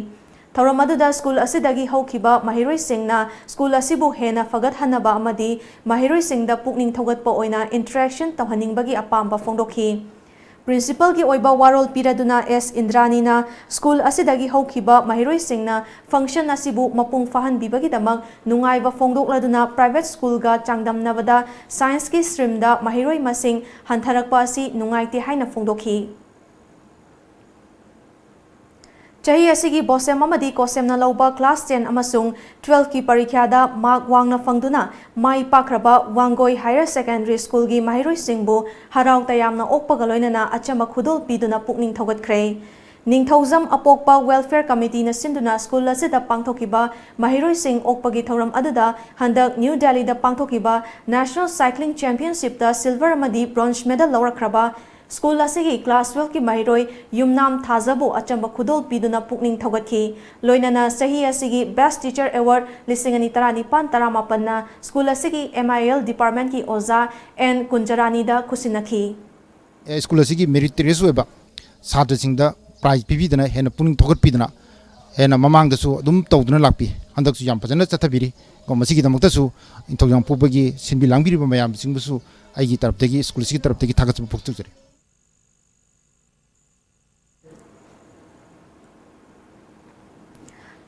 ꯊꯧꯔꯝ ꯑꯗꯨꯗ ꯁ꯭ꯀꯨꯜ ꯑꯁꯤꯗꯒꯤ ꯍꯧꯈꯤꯕ ꯃꯍꯩꯔꯣꯏꯁꯤꯡꯅ ꯁ꯭ꯀꯨꯜ ꯑꯁꯤꯕꯨ ꯍꯦꯟꯅ ꯐꯒꯠꯍꯟꯅꯕ ꯑꯃꯗꯤ ꯃꯍꯩꯔꯣꯏꯁꯤꯡꯗ ꯄꯨꯛꯅꯤꯡ ꯊꯧꯒꯠꯄ ꯑꯣꯏꯅ ꯏꯟꯇꯔꯦꯛꯁꯟ ꯇꯧꯍꯟꯅꯤꯡꯕꯒꯤ ꯑꯄꯥꯝꯕ ꯐꯣꯡꯗꯣꯛꯈꯤ꯫ ꯄ꯭ꯔꯤꯟꯁꯤꯄꯜꯒꯤ ꯑꯣꯏꯕ ꯋꯥꯔꯣꯜ ꯄꯤꯔꯗꯨꯅ ꯑꯦꯁ ꯏꯟꯗ꯭ꯔꯥꯅꯤꯅ ꯁ꯭ꯀꯨꯜ ꯑꯁꯤꯗꯒꯤ ꯍꯧꯈꯤꯕ ꯃꯍꯩꯔꯣꯏꯁꯤꯡꯅ ꯐꯪꯁꯟ ꯑꯁꯤꯕꯨ ꯃꯄꯨꯡ ꯐꯥꯍꯟꯕꯤꯕꯒꯤꯗꯃꯛ ꯅꯨꯡꯉꯥꯏꯕ ꯐꯣꯡꯗꯣꯛꯂꯗꯨꯅ ꯄ꯭ꯔꯥꯏꯚꯦꯠ ꯁ꯭ꯀꯨꯜꯒ ꯆꯥꯡꯗꯝꯅꯕꯗ ꯁꯥꯏꯟꯁꯀꯤ ꯁ꯭ꯇ꯭ꯔꯤꯝꯗ ꯃꯍꯩꯔꯣꯏ ꯃꯁꯤꯡ ꯍꯟꯊꯔꯛꯄ ꯑꯁꯤ ꯅꯨꯡꯉꯥꯏꯇꯦ ꯍꯥꯏꯅ ꯐꯣꯡꯗꯣꯛꯈꯤ꯫ ꯆꯍꯤ ꯑꯁꯤꯒꯤ ꯕꯣꯁꯦꯝ ꯑꯃꯗꯤ ꯀꯣꯁꯦꯝꯅ ꯂꯧꯕ class ten ꯑꯃꯁꯨꯡ twelfthꯀꯤ ꯄꯔꯤꯈ꯭ꯌꯥꯗ mark ꯋꯥꯡꯅ ꯐꯪꯗꯨꯅ ꯃꯥꯏ ꯄꯥꯛꯈ꯭ꯔꯕ ꯋꯥꯡꯒꯣꯏ Higher Secondary Schoolꯒꯤ ꯃꯍꯩꯔꯣꯏꯁꯤꯡꯕꯨ ꯍꯔꯥꯎ ꯇꯌꯥꯝꯅ ꯑꯣꯛꯄꯒ ꯂꯣꯏꯅꯅ ꯑꯆꯝꯕ ꯈꯨꯗꯣꯜ ꯄꯤꯗꯨꯅ ꯄꯨꯛꯅꯤꯡ ꯊꯧꯒꯠꯈ꯭ꯔꯦ꯫ ꯅꯤꯡꯊꯧꯖꯝ ꯑꯄꯣꯛꯄ Welfare Committeeꯅ ꯁꯤꯟꯗꯨꯅ school ꯑꯁꯤꯗ ꯄꯥꯡꯊꯣꯛꯈꯤꯕ ꯃꯍꯩꯔꯣꯏꯁꯤꯡ ꯑꯣꯛꯄꯒꯤ ꯊꯧꯔꯝ ꯑꯗꯨꯗ ꯍꯟꯗꯛ New Delhiꯗ ꯄꯥꯡꯊꯣꯛꯈꯤꯕ National Cycling Championshipꯇ silver ꯑꯃꯗꯤ bronze medal ꯂꯧꯔꯛꯈ꯭ꯔꯕ school ꯑꯁꯤꯒꯤ class twelfthꯀꯤ ꯃꯍꯩꯔꯣꯏ ꯌꯨꯝꯅꯥꯝ ꯊꯥꯖꯕꯨ ꯑꯆꯝꯕ ꯈꯨꯗꯣꯜ ꯄꯤꯗꯨꯅ ꯄꯨꯛꯅꯤꯡ ꯊꯧꯒꯠꯈꯤ꯫ ꯂꯣꯏꯅꯅ ꯆꯍꯤ ꯑꯁꯤꯒꯤ Best Teacher Award ꯂꯤꯁꯤꯡ ꯑꯅꯤ ꯇꯔꯥꯅꯤꯄꯥꯟ ꯇꯔꯥꯃꯥꯄꯟꯅ school ꯑꯁꯤꯒꯤ M I L departmentꯀꯤ ꯑꯣꯖꯥ N ꯀꯨꯟꯖꯔꯥꯅꯤꯗ ꯈꯨꯠꯁꯤꯟꯅꯈꯤ꯫ ꯁ꯭ꯀꯨꯜ ꯑꯁꯤꯒꯤ meritorious ꯑꯣꯏꯕ ꯁꯥꯇ꯭ꯔꯁꯤꯡꯗ prize ꯄꯤꯕꯤꯗꯅ ꯍꯦꯟꯅ ꯄꯨꯛꯅꯤꯡ ꯊꯧꯒꯠꯄꯤꯗꯅ ꯍꯦꯟꯅ ꯃꯃꯥꯡꯗꯁꯨ ꯑꯗꯨꯝ ꯇꯧꯗꯨꯅ ꯂꯥꯛꯄꯤ꯫ ꯍꯟꯗꯛꯁꯨ ꯌꯥꯝ ꯐꯖꯅ ꯆꯠꯊꯕꯤꯔꯤ꯫ ꯀꯣ, ꯃꯁꯤꯒꯤꯗꯃꯛꯇꯁꯨ ꯅꯤꯡꯊꯧꯖꯝ ꯄꯣꯛꯄꯒꯤ ꯁꯤꯟꯕꯤ ꯂꯥꯡꯕꯤꯔꯤꯕ ꯃꯌꯥꯝꯁꯤꯡꯕꯨꯁꯨ ꯑꯩꯒꯤ ꯇꯔꯞꯇꯒꯤ, ꯁ꯭ꯀꯨꯜ ꯑꯁꯤꯒꯤ ꯇꯔꯞꯇꯒꯤ ꯊꯥꯒꯠꯆꯕ ꯐꯣꯡꯗꯣꯛꯆꯔꯤ꯫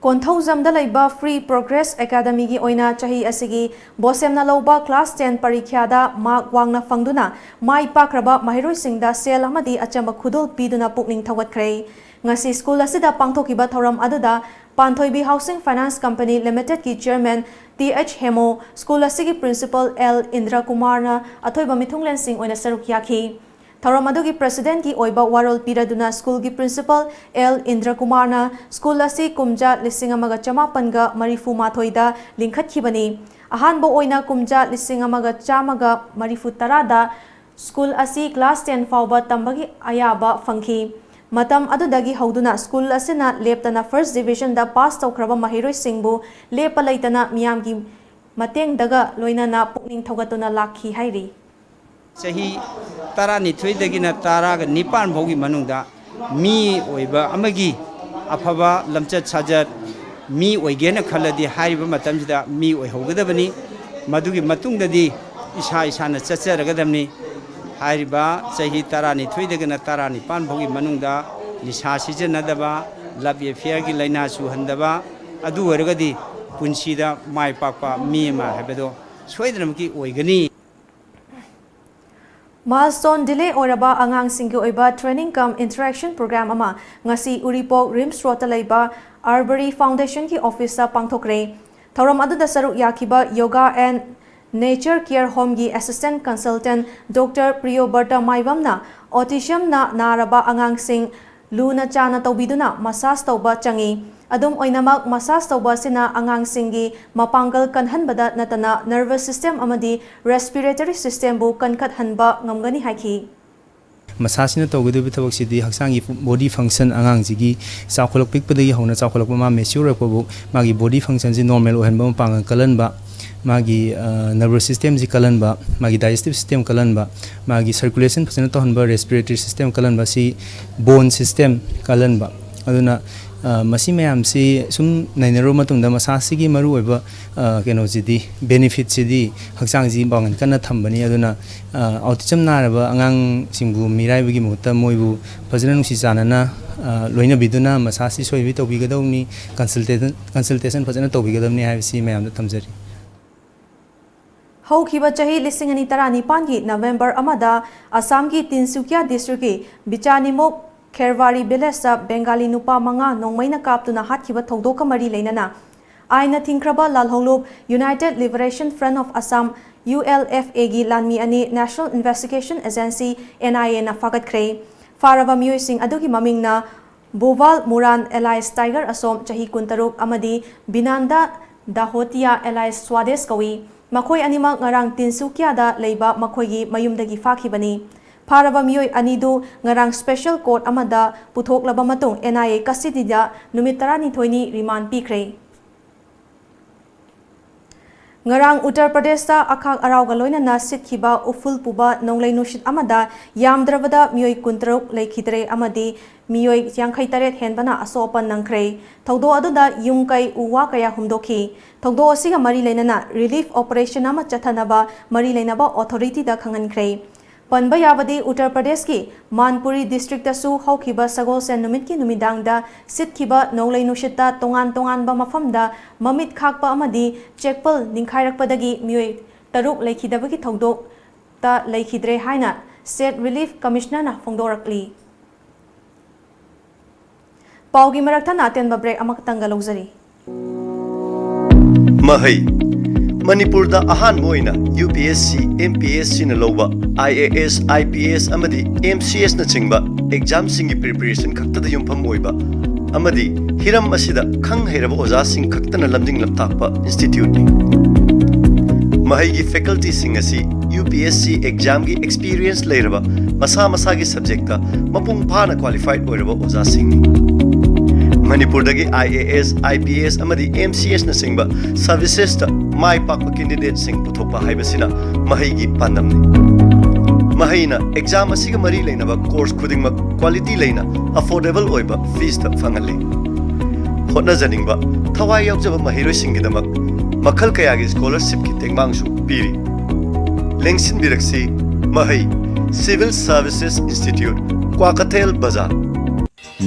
ꯀꯣꯟꯊꯧꯖꯝꯗ ꯂꯩꯕ Free Progress Academyꯒꯤ ꯑꯣꯏꯅ ꯆꯍꯤ ꯑꯁꯤꯒꯤ ꯕꯣꯁꯦꯝꯅ ꯂꯧꯕ class ten ꯄꯔꯤꯈ꯭ꯌꯥꯗ mark ꯋꯥꯡꯅ ꯐꯪꯗꯨꯅ ꯃꯥꯏ ꯄꯥꯛꯈ꯭ꯔꯕ ꯃꯍꯩꯔꯣꯏꯁꯤꯡꯗ ꯁꯦꯜ ꯑꯃꯗꯤ ꯑꯆꯝꯕ ꯈꯨꯗꯣꯜ ꯄꯤꯗꯨꯅ ꯄꯨꯛꯅꯤꯡ ꯊꯧꯒꯠꯈ꯭ꯔꯦ꯫ ꯉꯁꯤ ꯁ꯭ꯀꯨꯜ ꯑꯁꯤꯗ ꯄꯥꯡꯊꯣꯛꯈꯤꯕ ꯊꯧꯔꯝ ꯑꯗꯨꯗ ꯄꯥꯟꯊꯣꯏꯕꯤ Housing Finance Company Limitedꯀꯤ chairman T H Hemo, school ꯑꯁꯤꯒꯤ principal L ꯏꯟꯗ꯭ꯔ ꯀꯨꯃꯥꯔꯅ ꯑꯊꯣꯏꯕ ꯃꯤꯊꯨꯡꯂꯦꯟꯁꯤꯡ ꯑꯣꯏꯅ ꯁꯔꯨꯛ ꯌꯥꯈꯤ꯫ ꯊꯧꯔꯝ ꯑꯗꯨꯒꯤ presidentꯀꯤ ꯑꯣꯏꯕ ꯋꯥꯔꯣꯜ ꯄꯤꯔꯗꯨꯅ ꯁ꯭ꯀꯨꯜꯒꯤ principal L ꯏꯟꯗ꯭ꯔ ꯀꯨꯃꯥꯔꯅ ꯁ꯭ꯀꯨꯜ ꯑꯁꯤ ꯀꯨꯝꯖꯥ ꯂꯤꯁꯤꯡ ꯑꯃꯒ ꯆꯃꯥꯄꯟꯒ ꯃꯔꯤꯐꯨ ꯃꯥꯊꯣꯏꯗ ꯂꯤꯡꯈꯠꯈꯤꯕꯅꯤ꯫ ꯑꯍꯥꯟꯕ ꯑꯣꯏꯅ ꯀꯨꯝꯖꯥ ꯂꯤꯁꯤꯡ ꯑꯃꯒ ꯆꯥꯝꯃꯒ ꯃꯔꯤꯐꯨ ꯇꯔꯥꯗ ꯁ꯭ꯀꯨꯜ ꯑꯁꯤ class ten ꯐꯥꯎꯕ ꯇꯝꯕꯒꯤ ꯑꯌꯥꯕ ꯐꯪꯈꯤ꯫ ꯃꯇꯝ ꯑꯗꯨꯗꯒꯤ ꯍꯧꯗꯨꯅ ꯁ꯭ꯀꯨꯜ ꯑꯁꯤꯅ ꯂꯦꯞꯇꯅ first divisionꯗ pass ꯇꯧꯈ꯭ꯔꯕ ꯃꯍꯩꯔꯣꯏꯁꯤꯡꯕꯨ ꯂꯦꯞꯄ ꯂꯩꯇꯅ ꯃꯤꯌꯥꯝꯒꯤ ꯃꯇꯦꯡꯗꯒ ꯂꯣꯏꯅꯅ ꯄꯨꯛꯅꯤꯡ ꯊꯧꯒꯠꯇꯨꯅ ꯂꯥꯛꯈꯤ ꯍꯥꯏꯔꯤ꯫ ꯆꯍꯤ ꯇꯔꯥꯅꯤꯊꯣꯏꯗꯒꯤꯅ ꯇꯔꯥꯒ ꯅꯤꯄꯥꯟ ꯐꯥꯎꯒꯤ ꯃꯅꯨꯡꯗ ꯃꯤ ꯑꯣꯏꯕ ꯑꯃꯒꯤ ꯑꯐꯕ ꯂꯝꯆꯠ ꯁꯥꯖꯠ ꯃꯤ ꯑꯣꯏꯒꯦꯅ ꯈꯜꯂꯗꯤ ꯍꯥꯏꯔꯤꯕ ꯃꯇꯝꯁꯤꯗ ꯃꯤ ꯑꯣꯏꯍꯧꯒꯗꯕꯅꯤ꯫ ꯃꯗꯨꯒꯤ ꯃꯇꯨꯡꯗꯗꯤ ꯏꯁꯥ ꯏꯁꯥꯅ ꯆꯠꯆꯔꯒꯗꯕꯅꯤ꯫ ꯍꯥꯏꯔꯤꯕ ꯆꯍꯤ ꯇꯔꯥꯅꯤꯊꯣꯏꯗꯒꯤꯅ ꯇꯔꯥꯅꯤꯄꯥꯟ ꯐꯥꯎꯒꯤ ꯃꯅꯨꯡꯗ ꯅꯤꯁꯥ ꯁꯤꯖꯤꯟꯅꯗꯕ, love affairꯒꯤ ꯂꯥꯏꯅꯥ ꯆꯨꯍꯟꯗꯕ, ꯑꯗꯨ ꯑꯣꯏꯔꯒꯗꯤ ꯄꯨꯟꯁꯤꯗ ꯃꯥꯏ ꯄꯥꯛꯄ ꯃꯤ ꯑꯃ ꯍꯥꯏꯕꯗꯣ ꯁꯣꯏꯗꯅꯃꯛꯀꯤ ꯑꯣꯏꯒꯅꯤ꯫ Milestone delay ꯑꯣꯏꯔꯕ ꯑꯉꯥꯡꯁꯤꯡꯒꯤ ꯑꯣꯏꯕ training cum interaction program ꯑꯃ ꯉꯁꯤ ꯎꯔꯤꯄꯣꯛ ꯔꯤꯝꯁ ꯔꯣꯗꯇ ꯂꯩꯕ Arbory Foundationꯒꯤ officeꯇ ꯄꯥꯡꯊꯣꯛꯈ꯭ꯔꯦ꯫ ꯊꯧꯔꯝ ꯑꯗꯨꯗ ꯁꯔꯨꯛ ꯌꯥꯈꯤꯕ Yoga and Nature Care Homeꯒꯤ assistant consultant Doctor Priyobarta ꯃꯥꯏꯕꯝꯅ autismꯅ ꯅꯥꯔꯕ ꯑꯉꯥꯡꯁꯤꯡ ꯂꯨꯅ ꯆꯥꯅ ꯇꯧꯕꯤꯗꯨꯅ massage ꯇꯧꯕ ꯆꯪꯏ꯫ ꯑꯗꯨꯝ ꯑꯣꯏꯅꯃꯛ, massage ꯇꯧꯕ ꯑꯁꯤꯅ ꯑꯉꯥꯡꯁꯤꯡꯒꯤ ꯃꯄꯥꯡꯒꯜ ꯀꯟꯍꯟꯕꯗ ꯅꯠꯇꯅ nervous system ꯑꯃꯗꯤ respiratory systemꯕꯨ ꯀꯟꯈꯠꯍꯟꯕ ꯉꯝꯒꯅꯤ ꯍꯥꯏꯈꯤ꯫ ꯃꯁꯥꯁꯤꯅ ꯇꯧꯒꯗꯧꯔꯤꯕ ꯊꯕꯛꯁꯤꯗꯤ ꯍꯛꯆꯥꯡꯒꯤ body function, ꯑꯉꯥꯡꯁꯤꯒꯤ ꯆꯥꯎꯈꯠꯂꯛ ꯄꯤꯛꯄꯗꯒꯤ ꯍꯧꯅ ꯆꯥꯎꯈꯠꯂꯛꯄ, ꯃꯥ mature ꯑꯣꯏꯔꯛꯄꯕꯨ ꯃꯥꯒꯤ body functionꯁꯤ normal ꯑꯣꯏꯍꯟꯕ, ꯃꯄꯥꯡꯒꯜ ꯀꯜꯍꯟꯕ, ꯃꯥꯒꯤ nervous systemꯁꯤ ꯀꯜꯍꯟꯕ, ꯃꯥꯒꯤ digestive system ꯀꯜꯍꯟꯕ, ꯃꯥꯒꯤ circulation ꯐꯖꯅ ꯇꯧꯍꯟꯕ, respiratory system ꯀꯜꯍꯟꯕ, ꯁꯤ bone system ꯀꯜꯍꯟꯕ꯫ ꯑꯗꯨꯅ ꯃꯁꯤ ꯃꯌꯥꯝꯁꯤ ꯁꯨꯝ ꯅꯩꯅꯔꯨꯕ ꯃꯇꯨꯡꯗ ꯃꯁꯥꯁꯤꯒꯤ ꯃꯔꯨꯑꯣꯏꯕ ꯀꯩꯅꯣꯁꯤꯗꯤ, benefitꯁꯤꯗꯤ ꯍꯛꯆꯥꯡꯁꯤ ꯃꯄꯥꯡꯒꯜ ꯀꯟꯅ ꯊꯝꯕꯅꯤ꯫ ꯑꯗꯨꯅ autism ꯅꯥꯔꯕ ꯑꯉꯥꯡꯁꯤꯡꯕꯨ ꯃꯤꯔꯥꯏꯕꯒꯤ ꯃꯍꯨꯠꯇ ꯃꯣꯏꯕꯨ ꯐꯖꯅ ꯅꯨꯡꯁꯤ ꯆꯥꯟꯅꯅ ꯂꯣꯏꯅꯕꯤꯗꯨꯅ ꯃꯁꯥꯁꯤ ꯁꯣꯏꯕꯤ ꯇꯧꯕꯤꯒꯗꯧꯕꯅꯤ, consultation consultation ꯐꯖꯅ ꯇꯧꯕꯤꯒꯗꯕꯅꯤ ꯍꯥꯏꯕꯁꯤ ꯃꯌꯥꯝꯗ ꯊꯝꯖꯔꯤ꯫ ꯍꯧꯈꯤꯕ ꯆꯍꯤ ꯂꯤꯁꯤꯡ ꯑꯅꯤ ꯇꯔꯥꯅꯤꯄꯥꯟꯒꯤ November ꯑꯃꯗ ꯑꯁꯥꯝꯒꯤ ꯇꯤꯟꯁꯨꯀꯤꯌꯥ districtꯀꯤ ꯕꯤꯆꯥꯅꯤꯃꯨꯛ ꯈꯦꯔꯋꯥꯔꯤ villageꯇ ꯕꯦꯡꯒꯥꯂꯤ ꯅꯨꯄꯥ ꯃꯉꯥ ꯅꯣꯡꯃꯩꯅ ꯀꯥꯞꯇꯨꯅ ꯍꯥꯠꯈꯤꯕ ꯊꯧꯗꯣꯛꯀ ꯃꯔꯤ ꯂꯩꯅꯅ ꯑꯥꯏꯟꯅ ꯊꯤꯡꯈ꯭ꯔꯕ ꯂꯥꯜꯍꯧꯂꯨꯞ United Liberation Front of Assam, ULFAꯒꯤ ꯂꯥꯟꯃꯤ ꯑꯅꯤ National Investigation Agency, NIAꯅ ꯐꯥꯒꯠꯈ꯭ꯔꯦ꯫ ꯐꯥꯔꯕ ꯃꯤꯑꯣꯏꯁꯤꯡ ꯑꯗꯨꯒꯤ ꯃꯃꯤꯡꯅ ꯕꯨꯕꯥꯜ ꯃꯨꯔꯥꯟ alias Tiger ꯑꯁꯣꯝ, ꯆꯍꯤ ꯀꯨꯟꯇꯔꯨꯛ, ꯑꯃꯗꯤ ꯕꯤꯅꯥꯟꯗ ꯗꯥꯍꯣꯇꯤꯌꯥ alias ꯁ꯭ꯋꯥꯗꯦꯁ ꯀꯧꯏ꯫ ꯃꯈꯣꯏ ꯑꯅꯤꯃꯛ ꯉꯔꯥꯡ ꯇꯤꯟꯁꯨꯀꯤꯌꯥꯗ ꯂꯩꯕ ꯃꯈꯣꯏꯒꯤ ꯃꯌꯨꯝꯗꯒꯤ ꯐꯥꯈꯤꯕꯅꯤ꯫ ꯐꯥꯔꯕ ꯃꯤꯑꯣꯏ ꯑꯅꯤꯗꯨ ꯉꯔꯥꯡ special court ꯑꯃꯗ ꯄꯨꯊꯣꯛꯂꯕ ꯃꯇꯨꯡ NIA custodyꯗ ꯅꯨꯃꯤꯠ ꯇꯔꯥꯅꯤꯊꯣꯏꯅꯤ remand ꯄꯤꯈ꯭ꯔꯦ꯫ ꯉꯔꯥꯡ ꯎꯠꯇꯔ ꯄ꯭ꯔꯗꯦꯁꯇ ꯑꯈꯥꯛ ꯑꯔꯥꯎꯒ ꯂꯣꯏꯅꯅ ꯁꯤꯠꯈꯤꯕ ꯎꯐꯨꯜ ꯄꯨꯕ ꯅꯣꯡꯂꯩ ꯅꯨꯡꯁꯤꯠ ꯑꯃꯗ ꯌꯥꯝꯗ꯭ꯔꯕꯗ ꯃꯤꯑꯣꯏ ꯀꯨꯟꯇꯔꯨꯛ ꯂꯩꯈꯤꯗ꯭ꯔꯦ ꯑꯃꯗꯤ ꯃꯤꯑꯣꯏ ꯌꯥꯡꯈꯩ ꯇꯔꯦꯠ ꯍꯦꯟꯕꯅ ꯑꯁꯣꯛ ꯑꯄꯟ ꯅꯪꯈ꯭ꯔꯦ꯫ ꯊꯧꯗꯣꯛ ꯑꯗꯨꯗ ꯌꯨꯝ ꯀꯩ, ꯎ ꯋꯥ ꯀꯌꯥ ꯍꯨꯝꯗꯣꯛꯈꯤ꯫ ꯊꯧꯗꯣꯛ ꯑꯁꯤꯒ ꯃꯔꯤ ꯂꯩꯅꯅ relief operation ꯑꯃ ꯆꯠꯊꯅꯕ ꯃꯔꯤ ꯂꯩꯅꯕ authorityꯗ ꯈꯪꯍꯟꯈ꯭ꯔꯦ꯫ ꯄꯟꯕ ꯌꯥꯕꯗꯤ, ꯎꯠꯇꯔ ꯄ꯭ꯔꯗꯦꯁꯀꯤ ꯃꯥꯟꯄꯨꯔꯤ districtꯇꯁꯨ ꯍꯧꯈꯤꯕ ꯁꯒꯣꯜꯁꯦꯟ ꯅꯨꯃꯤꯠꯀꯤ ꯅꯨꯃꯤꯗꯥꯡꯗ ꯁꯤꯠꯈꯤꯕ ꯅꯣꯡꯂꯩ ꯅꯨꯡꯁꯤꯠꯇ ꯇꯣꯉꯥꯟ ꯇꯣꯉꯥꯟꯕ ꯃꯐꯝꯗ ꯃꯃꯤꯠ ꯈꯥꯛꯄ ꯑꯃꯗꯤ ꯆꯦꯛꯄꯜ ꯅꯤꯡꯈꯥꯏꯔꯛꯄꯗꯒꯤ ꯃꯤꯑꯣꯏ ꯇꯔꯨꯛ ꯂꯩꯈꯤꯗꯕꯒꯤ ꯊꯧꯗꯣꯛ ꯇ ꯂꯩꯈꯤꯗ꯭ꯔꯦ ꯍꯥꯏꯅ State Relief Commissionerꯅ ꯐꯣꯡꯗꯣꯔꯛꯂꯤ꯫ ꯄꯥꯎꯒꯤ ꯃꯔꯛ ꯊꯠꯅ ꯑꯇꯦꯟꯕ break ꯑꯃꯈꯛꯇꯪꯒ ꯂꯧꯖꯔꯤ꯫ ꯃꯍꯩ꯫ ꯃꯅꯤꯄꯨꯔꯗ ꯑꯍꯥꯟꯕ ꯑꯣꯏꯅ UPSC, MPSCꯅ ꯂꯧꯕ IAS, IPS ꯑꯃꯗꯤ MCSꯅꯆꯤꯡꯕ examꯁꯤꯡꯒꯤ preparation ꯈꯛꯇꯗ ꯌꯨꯝꯐꯝ ꯑꯣꯏꯕ ꯑꯃꯗꯤ ꯍꯤꯔꯝ ꯑꯁꯤꯗ ꯈꯪ ꯍꯩꯔꯕ ꯑꯣꯖꯥꯁꯤꯡ ꯈꯛꯇꯅ ꯂꯝꯖꯤꯡ ꯂꯝꯇꯥꯛꯄ instituteꯅꯤ꯫ ꯃꯍꯩꯒꯤ facultyꯁꯤꯡ ꯑꯁꯤ UPSC examꯒꯤ experience ꯂꯩꯔꯕ, ꯃꯁꯥ ꯃꯁꯥꯒꯤ subjectꯇ ꯃꯄꯨꯡ ꯐꯥꯅ qualified ꯑꯣꯏꯔꯕ ꯑꯣꯖꯥꯁꯤꯡꯅꯤ꯫ ꯃꯅꯤꯄꯨꯔꯗꯒꯤ IAS, IPS ꯑꯃꯗꯤ MCSꯅꯆꯤꯡꯕ servicesꯇ ꯃꯥꯏ ꯄꯥꯛꯄ candidateꯁꯤꯡ ꯄꯨꯊꯣꯛꯄ ꯍꯥꯏꯕꯁꯤꯅ ꯃꯍꯩꯒꯤ ꯄꯥꯟꯗꯝꯅꯤ꯫ ꯃꯍꯩꯅ exam ꯑꯁꯤꯒ ꯃꯔꯤ ꯂꯩꯅꯕ course ꯈꯨꯗꯤꯡꯃꯛ quality ꯂꯩꯅ, affordable ꯑꯣꯏꯕ feesꯇ ꯐꯪꯍꯜꯂꯤ꯫ ꯍꯣꯠꯅꯖꯅꯤꯡꯕ, ꯊꯋꯥꯏ ꯌꯥꯎꯖꯕ ꯃꯍꯩꯔꯣꯏꯁꯤꯡꯒꯤꯗꯃꯛ ꯃꯈꯜ ꯀꯌꯥꯒꯤ scholarshipꯀꯤ ꯇꯦꯡꯕꯥꯡꯁꯨ ꯄꯤꯔꯤ꯫ ꯂꯦꯡꯁꯤꯟꯕꯤꯔꯛꯁꯤ, ꯃꯍꯩ, Civil Services Institute, ꯀ꯭ꯋꯥꯀꯩꯊꯦꯜ ꯕꯖꯥꯔ꯫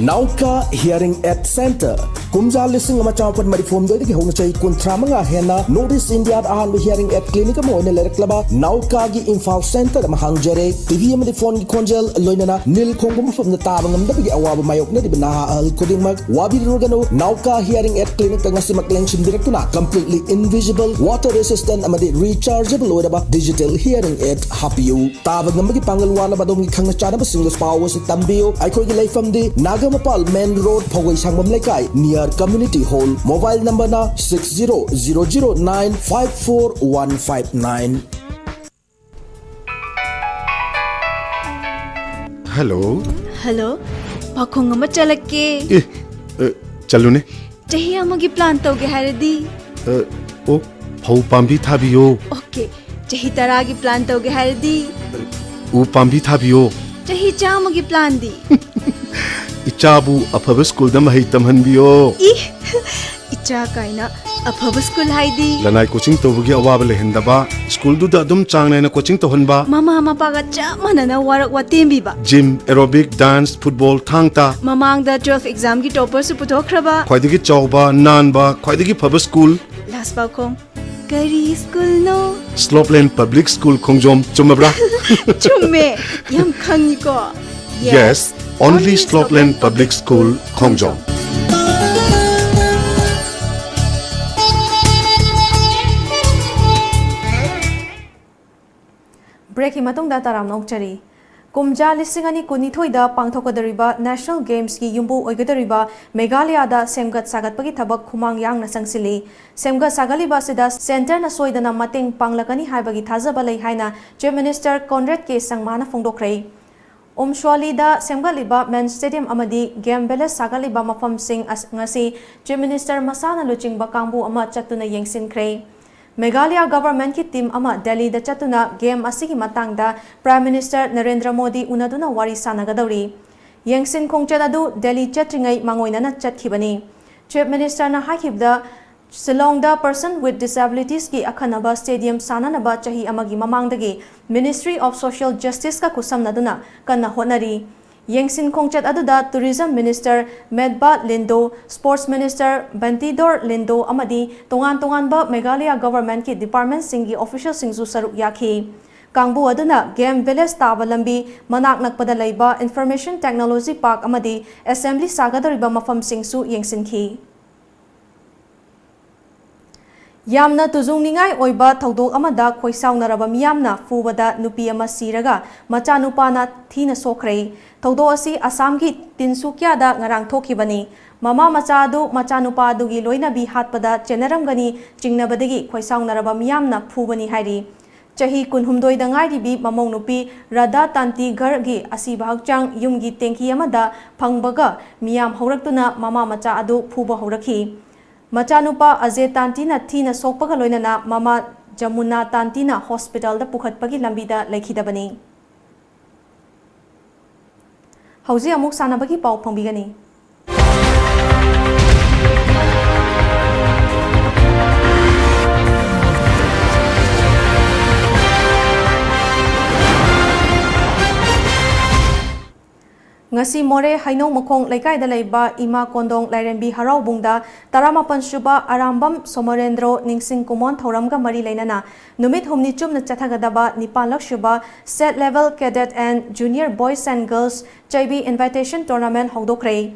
ꯅꯥꯎꯀꯥ Hearing Aid Center꯫ ꯀꯨꯝꯖꯥ ꯂꯤꯁꯤꯡ ꯑꯃ ꯆꯥꯃꯥꯄꯟ ꯃꯔꯤꯐꯨ ꯍꯨꯝꯗꯣꯏꯗꯒꯤ ꯍꯧꯅ ꯆꯍꯤ ꯀꯨꯟꯊ꯭ꯔꯥ ꯃꯉꯥ ꯍꯦꯟꯅ North East Indiaꯗ ꯑꯍꯥꯟꯕ hearing aid clinic ꯑꯃ ꯑꯣꯏꯅ ꯂꯩꯔꯛꯂꯕ ꯅꯥꯎꯀꯥꯒꯤ ꯏꯝꯐꯥꯜ centre ꯑꯃ ꯍꯥꯡꯖꯔꯦ꯫ TV ꯑꯃꯗꯤ phoneꯒꯤ ꯈꯣꯟꯖꯦꯜ, ꯂꯣꯏꯅꯅ ꯅꯤꯜ ꯈꯣꯡꯕ ꯃꯐꯝꯗ ꯇꯥꯕ ꯉꯝꯗꯕꯒꯤ ꯑꯋꯥꯕ ꯃꯥꯌꯣꯛꯅꯔꯤꯕ ꯅꯍꯥ ꯑꯍꯜ ꯈꯨꯗꯤꯡꯃꯛ ꯋꯥꯕꯤꯔꯨꯔꯒꯅꯨ꯫ ꯅꯥꯎꯀꯥ Hearing Aid Clinicꯇ ꯉꯁꯤꯃꯛ ꯂꯦꯡꯁꯤꯟꯕꯤꯔꯛꯇꯨꯅ completely invisible, water resistant ꯑꯃꯗꯤ rechargeable ꯑꯣꯏꯔꯕ digital hearing aid ꯍꯥꯞꯄꯤꯌꯨ꯫ ꯇꯥꯕ ꯉꯝꯕꯒꯤ ꯄꯥꯡꯒꯜ ꯋꯥꯠꯂꯕ ꯑꯗꯣꯝꯒꯤ ꯈꯪꯅ ꯆꯥꯟꯅꯕꯁꯤꯡꯗ ꯄꯥꯎ ꯑꯁꯤ ꯇꯝꯕꯤꯌꯨ꯫ ꯑꯩꯈꯣꯏꯒꯤ ꯂꯩꯐꯝꯗꯤ ꯅꯥꯒꯥꯃꯄꯥꯜ main road, ꯐꯧꯒꯩ ꯁꯪꯕꯝ ꯂꯩꯀꯥꯏ, near community hall꯫ Mobile numberꯅ six zero zero zero nine five four one five nine꯫ Hello꯫ Hello꯫ ꯄꯥꯈꯣꯡ ꯑꯃ ꯆꯠꯂꯛꯀꯦ꯫ ꯑꯦ, ꯑ, ꯆꯠꯂꯨꯅꯦ꯫ ꯆꯍꯤ ꯑꯃꯒꯤ plan ꯇꯧꯒꯦ ꯍꯥꯏꯔꯗꯤ? ꯑ, ꯑꯣ, ꯐꯧ ꯄꯥꯝꯕꯤ ꯊꯥꯕꯤꯌꯣ꯫ Okay꯫ ꯆꯍꯤ ꯇꯔꯥꯒꯤ plan ꯇꯧꯒꯦ ꯍꯥꯏꯔꯗꯤ? ꯎ ꯄꯥꯝꯕꯤ ꯊꯥꯕꯤꯌꯣ꯫ ꯆꯍꯤ ꯆꯥꯝꯃꯒꯤ planꯗꯤ? ꯏꯆꯥꯕꯨ ꯑꯐꯕ schoolꯗ ꯃꯍꯩ ꯇꯝꯍꯟꯕꯤꯌꯣ꯫ ꯏ, ꯏꯆꯥ ꯀꯥꯏꯅ, ꯑꯐꯕ school ꯍꯥꯏꯗꯤ? ꯂꯅꯥꯏ coaching ꯇꯧꯕꯒꯤ ꯑꯋꯥꯕ ꯂꯩꯍꯟꯗꯕ, schoolꯗꯨꯗ ꯑꯗꯨꯝ ꯆꯥꯡ ꯅꯥꯏꯅ coaching ꯇꯧꯍꯟꯕ꯫ ꯃꯃꯥ ꯃꯄꯥꯒ ꯆꯞ ꯃꯥꯟꯅꯅ work ꯋꯥꯇꯦꯝꯕꯤꯕ꯫ Gym, aerobic, dance, football, ꯊꯥꯡ ꯇꯥ꯫ ꯃꯃꯥꯡꯗ twelve examꯒꯤ topperꯁꯨ ꯄꯨꯊꯣꯛꯈ꯭ꯔꯕ꯫ ꯈ꯭ꯋꯥꯏꯗꯒꯤ ꯆꯥꯎꯕ, ꯅꯥꯟꯕ, ꯈ꯭ꯋꯥꯏꯗꯒꯤ ꯐꯕ school꯫ Last ꯄꯥꯎꯈꯣꯡ꯫ ꯀꯔꯤ ꯁ꯭ꯀꯨꯜꯅꯣ? Slopeland Public School ꯈꯣꯡꯖꯣꯝ, ꯆꯨꯝꯃꯕ꯭ꯔꯥ? ꯆꯨꯝꯃꯦ, ꯌꯥꯝ ꯈꯪꯉꯤꯀꯣ? Yes, only Slopeland Public School ꯈꯣꯡꯖꯣꯝ꯫ ꯕ꯭ꯔꯦꯛꯀꯤ ꯃꯇꯨꯡꯗ ꯇꯔꯥꯝꯅ ꯑꯣꯛꯆꯔꯤ꯫ ꯀꯨꯝꯖꯥ ꯂꯤꯁꯤꯡ ꯑꯅꯤ ꯀꯨꯟꯅꯤꯊꯣꯏꯗ ꯄꯥꯡꯊꯣꯛꯀꯗꯧꯔꯤꯕ National Gamesꯀꯤ ꯌꯨꯝꯕꯨ ꯑꯣꯏꯒꯗꯧꯔꯤꯕ ꯃꯦꯘꯥꯂꯌꯥꯗ ꯁꯦꯝꯒꯠ ꯁꯥꯒꯠꯄꯒꯤ ꯊꯕꯛ ꯈꯨꯃꯥꯡ ꯌꯥꯡꯅ ꯆꯪꯁꯤꯜꯂꯤ꯫ ꯁꯦꯝꯒꯠ ꯁꯥꯒꯠꯂꯤꯕ ꯑꯁꯤꯗ ꯁꯦꯟꯇꯔꯅ ꯁꯣꯏꯗꯅ ꯃꯇꯦꯡ ꯄꯥꯡꯂꯛꯀꯅꯤ ꯍꯥꯏꯕꯒꯤ ꯊꯥꯖꯕ ꯂꯩ ꯍꯥꯏꯅ Chief Minister Conrad K ꯁꯪꯃꯥꯅ ꯐꯣꯡꯗꯣꯛꯈ꯭ꯔꯦ꯫ ꯎꯝꯁ꯭ꯋꯥꯂꯤꯗ ꯁꯦꯝꯒꯠꯂꯤꯕ Men's Stadium ꯑꯃꯗꯤ Game Village ꯁꯥꯒꯠꯂꯤꯕ ꯃꯐꯝꯁꯤꯡ ꯑꯁ-, ꯉꯁꯤ Chief Minister ꯃꯁꯥꯅ ꯂꯨꯆꯤꯡꯕ ꯀꯥꯡꯕꯨ ꯑꯃ ꯆꯠꯇꯨꯅ ꯌꯦꯡꯁꯤꯟꯈ꯭ꯔꯦ꯫ ꯃꯦꯘꯥꯂꯌꯥ ꯒꯚꯔꯟꯃꯦꯟꯠꯀꯤ ꯇꯤꯝ ꯑꯃ ꯗꯦꯜꯂꯤꯗ ꯆꯠꯇꯨꯅ ꯒꯦꯝ ꯑꯁꯤꯒꯤ ꯃꯇꯥꯡꯗ Prime Minister ꯅꯔꯦꯟꯗ꯭ꯔ ꯃꯣꯗꯤ ꯎꯅꯗꯨꯅ ꯋꯥꯔꯤ ꯁꯥꯟꯅꯒꯗꯧꯔꯤ꯫ ꯌꯦꯡꯁꯤꯟ ꯈꯣꯡꯆꯠ ꯑꯗꯨ ꯗꯦꯜꯂꯤ ꯆꯠꯇ꯭ꯔꯤꯉꯩ ꯃꯥꯡꯑꯣꯏꯅꯅ ꯆꯠꯈꯤꯕꯅꯤ꯫ Chief Ministerꯅ ꯍꯥꯏꯈꯤꯕꯗ, ꯁꯤꯂꯣꯡꯗ Person with Disabilitiesꯀꯤ ꯑꯈꯟꯅꯕ stadium ꯁꯥꯅꯅꯕ ꯆꯍꯤ ꯑꯃꯒꯤ ꯃꯃꯥꯡꯗꯒꯤ Ministry of Social Justiceꯀ ꯈꯨꯠꯁꯝꯅꯗꯨꯅ ꯀꯟꯅ ꯍꯣꯠꯅꯔꯤ꯫ ꯌꯦꯡꯁꯤꯟ ꯈꯣꯡꯆꯠ ꯑꯗꯨꯗ Tourism Minister ꯃꯦꯠꯕꯥ ꯂꯤꯟꯗꯣ, Sports Minister ꯕꯟꯇꯤꯗꯣꯔ ꯂꯤꯟꯗꯣ ꯑꯃꯗꯤ ꯇꯣꯉꯥꯟ ꯇꯣꯉꯥꯟꯕ ꯃꯦꯘꯥꯂꯌꯥ ꯒꯚꯔꯟꯃꯦꯟꯠꯀꯤ ꯗꯤꯄꯥꯔꯠꯃꯦꯟꯠꯁꯤꯡꯒꯤ ꯑꯣꯐꯤꯁꯤꯌꯦꯜꯁꯤꯡꯁꯨ ꯁꯔꯨꯛ ꯌꯥꯈꯤ꯫ ꯀꯥꯡꯕꯨ ꯑꯗꯨꯅ Game Village ꯇꯥꯕ ꯂꯝꯕꯤ ꯃꯅꯥꯛ ꯅꯛꯄꯗ ꯂꯩꯕ Information Technology Park ꯑꯃꯗꯤ Assembly ꯁꯥꯒꯗꯧꯔꯤꯕ ꯃꯐꯝꯁꯤꯡꯁꯨ ꯌꯦꯡꯁꯤꯟꯈꯤ꯫ ꯌꯥꯝꯅ ꯇꯨꯖꯨꯡꯅꯤꯡꯉꯥꯏ ꯑꯣꯏꯕ ꯊꯧꯗꯣꯛ ꯑꯃꯗ ꯈꯣꯏꯁꯥꯎꯅꯔꯕ ꯃꯤꯌꯥꯝꯅ ꯐꯨꯕꯗ ꯅꯨꯄꯤ ꯑꯃ ꯁꯤꯔꯒ ꯃꯆꯥꯅꯨꯄꯥꯅ ꯊꯤꯅ ꯁꯣꯛꯈ꯭ꯔꯦ꯫ ꯊꯧꯗꯣꯛ ꯑꯁꯤ ꯑꯁꯥꯝꯒꯤ ꯇꯤꯟꯁꯨꯀꯤꯌꯥꯗ ꯉꯔꯥꯡ ꯊꯣꯛꯈꯤꯕꯅꯤ꯫ ꯃꯃꯥ ꯃꯆꯥ ꯑꯗꯨ ꯃꯆꯥꯅꯨꯄꯥ ꯑꯗꯨꯒꯤ ꯂꯣꯏꯅꯕꯤ ꯍꯥꯠꯄꯗ ꯆꯦꯟꯅꯔꯝꯒꯅꯤ ꯆꯤꯡꯅꯕꯗꯒꯤ ꯈꯣꯏꯁꯥꯎꯅꯔꯕ ꯃꯤꯌꯥꯝꯅ ꯐꯨꯕꯅꯤ ꯍꯥꯏꯔꯤ꯫ ꯆꯍꯤ ꯀꯨꯟꯍꯨꯝꯗꯣꯏꯗ ꯉꯥꯏꯔꯤꯕꯤ ꯃꯃꯧ ꯅꯨꯄꯤ ꯔꯥꯙꯥ ꯇꯥꯟꯇꯤꯒꯔꯒꯤ ꯑꯁꯤꯕ ꯍꯛꯆꯥꯡ ꯌꯨꯝꯒꯤ ꯇꯦꯡꯀꯤ ꯑꯃꯗ ꯐꯪꯕꯒ ꯃꯤꯌꯥꯝ ꯍꯧꯔꯛꯇꯨꯅ ꯃꯃꯥ ꯃꯆꯥ ꯑꯗꯨ ꯐꯨꯕ ꯍꯧꯔꯛꯈꯤ꯫ ꯃꯆꯥꯅꯨꯄꯥ ꯑꯖꯦ ꯇꯥꯟꯇꯤꯅ ꯊꯤꯅ ꯁꯣꯛꯄꯒ ꯂꯣꯏꯅꯅ ꯃꯃꯥ ꯖꯃꯨꯅꯥ ꯇꯥꯟꯇꯤꯅ ꯍꯣꯁꯄꯤꯇꯥꯜꯗ ꯄꯨꯈꯠꯄꯒꯤ ꯂꯝꯕꯤꯗ ꯂꯩꯈꯤꯗꯕꯅꯤ꯫ ꯍꯧꯖꯤꯛ ꯑꯃꯨꯛ ꯁꯥꯟꯅꯕꯒꯤ ꯄꯥꯎ ꯐꯪꯕꯤꯒꯅꯤ꯫ ꯉꯁꯤ ꯃꯣꯔꯦ ꯍꯩꯅꯧ ꯃꯈꯣꯡ ꯂꯩꯀꯥꯏꯗ ꯂꯩꯕ ꯏꯃꯥ ꯀꯣꯟꯗꯣꯡ ꯂꯥꯏꯔꯦꯝꯕꯤ ꯍꯔꯥꯎꯕꯨꯡꯗ ꯇꯔꯥꯃꯥꯄꯟ ꯁꯨꯕ ꯑꯔꯥꯝꯕꯝ ꯁꯣꯃꯣꯔꯦꯟꯗ꯭ꯔꯣ ꯅꯤꯡꯁꯤꯡ ꯀꯨꯃꯣꯟ ꯊꯧꯔꯝꯒ ꯃꯔꯤ ꯂꯩꯅꯅ ꯅꯨꯃꯤꯠ ꯍꯨꯝꯅꯤ ꯆꯨꯞꯅ ꯆꯠꯊꯒꯗꯕ ꯅꯤꯄꯥꯟꯂꯛ ꯁꯨꯕ State Level Cadet and Junior Boys and Girls ꯆꯩꯕꯤ Invitation Tournament ꯍꯧꯗꯣꯛꯈ꯭ꯔꯦ꯫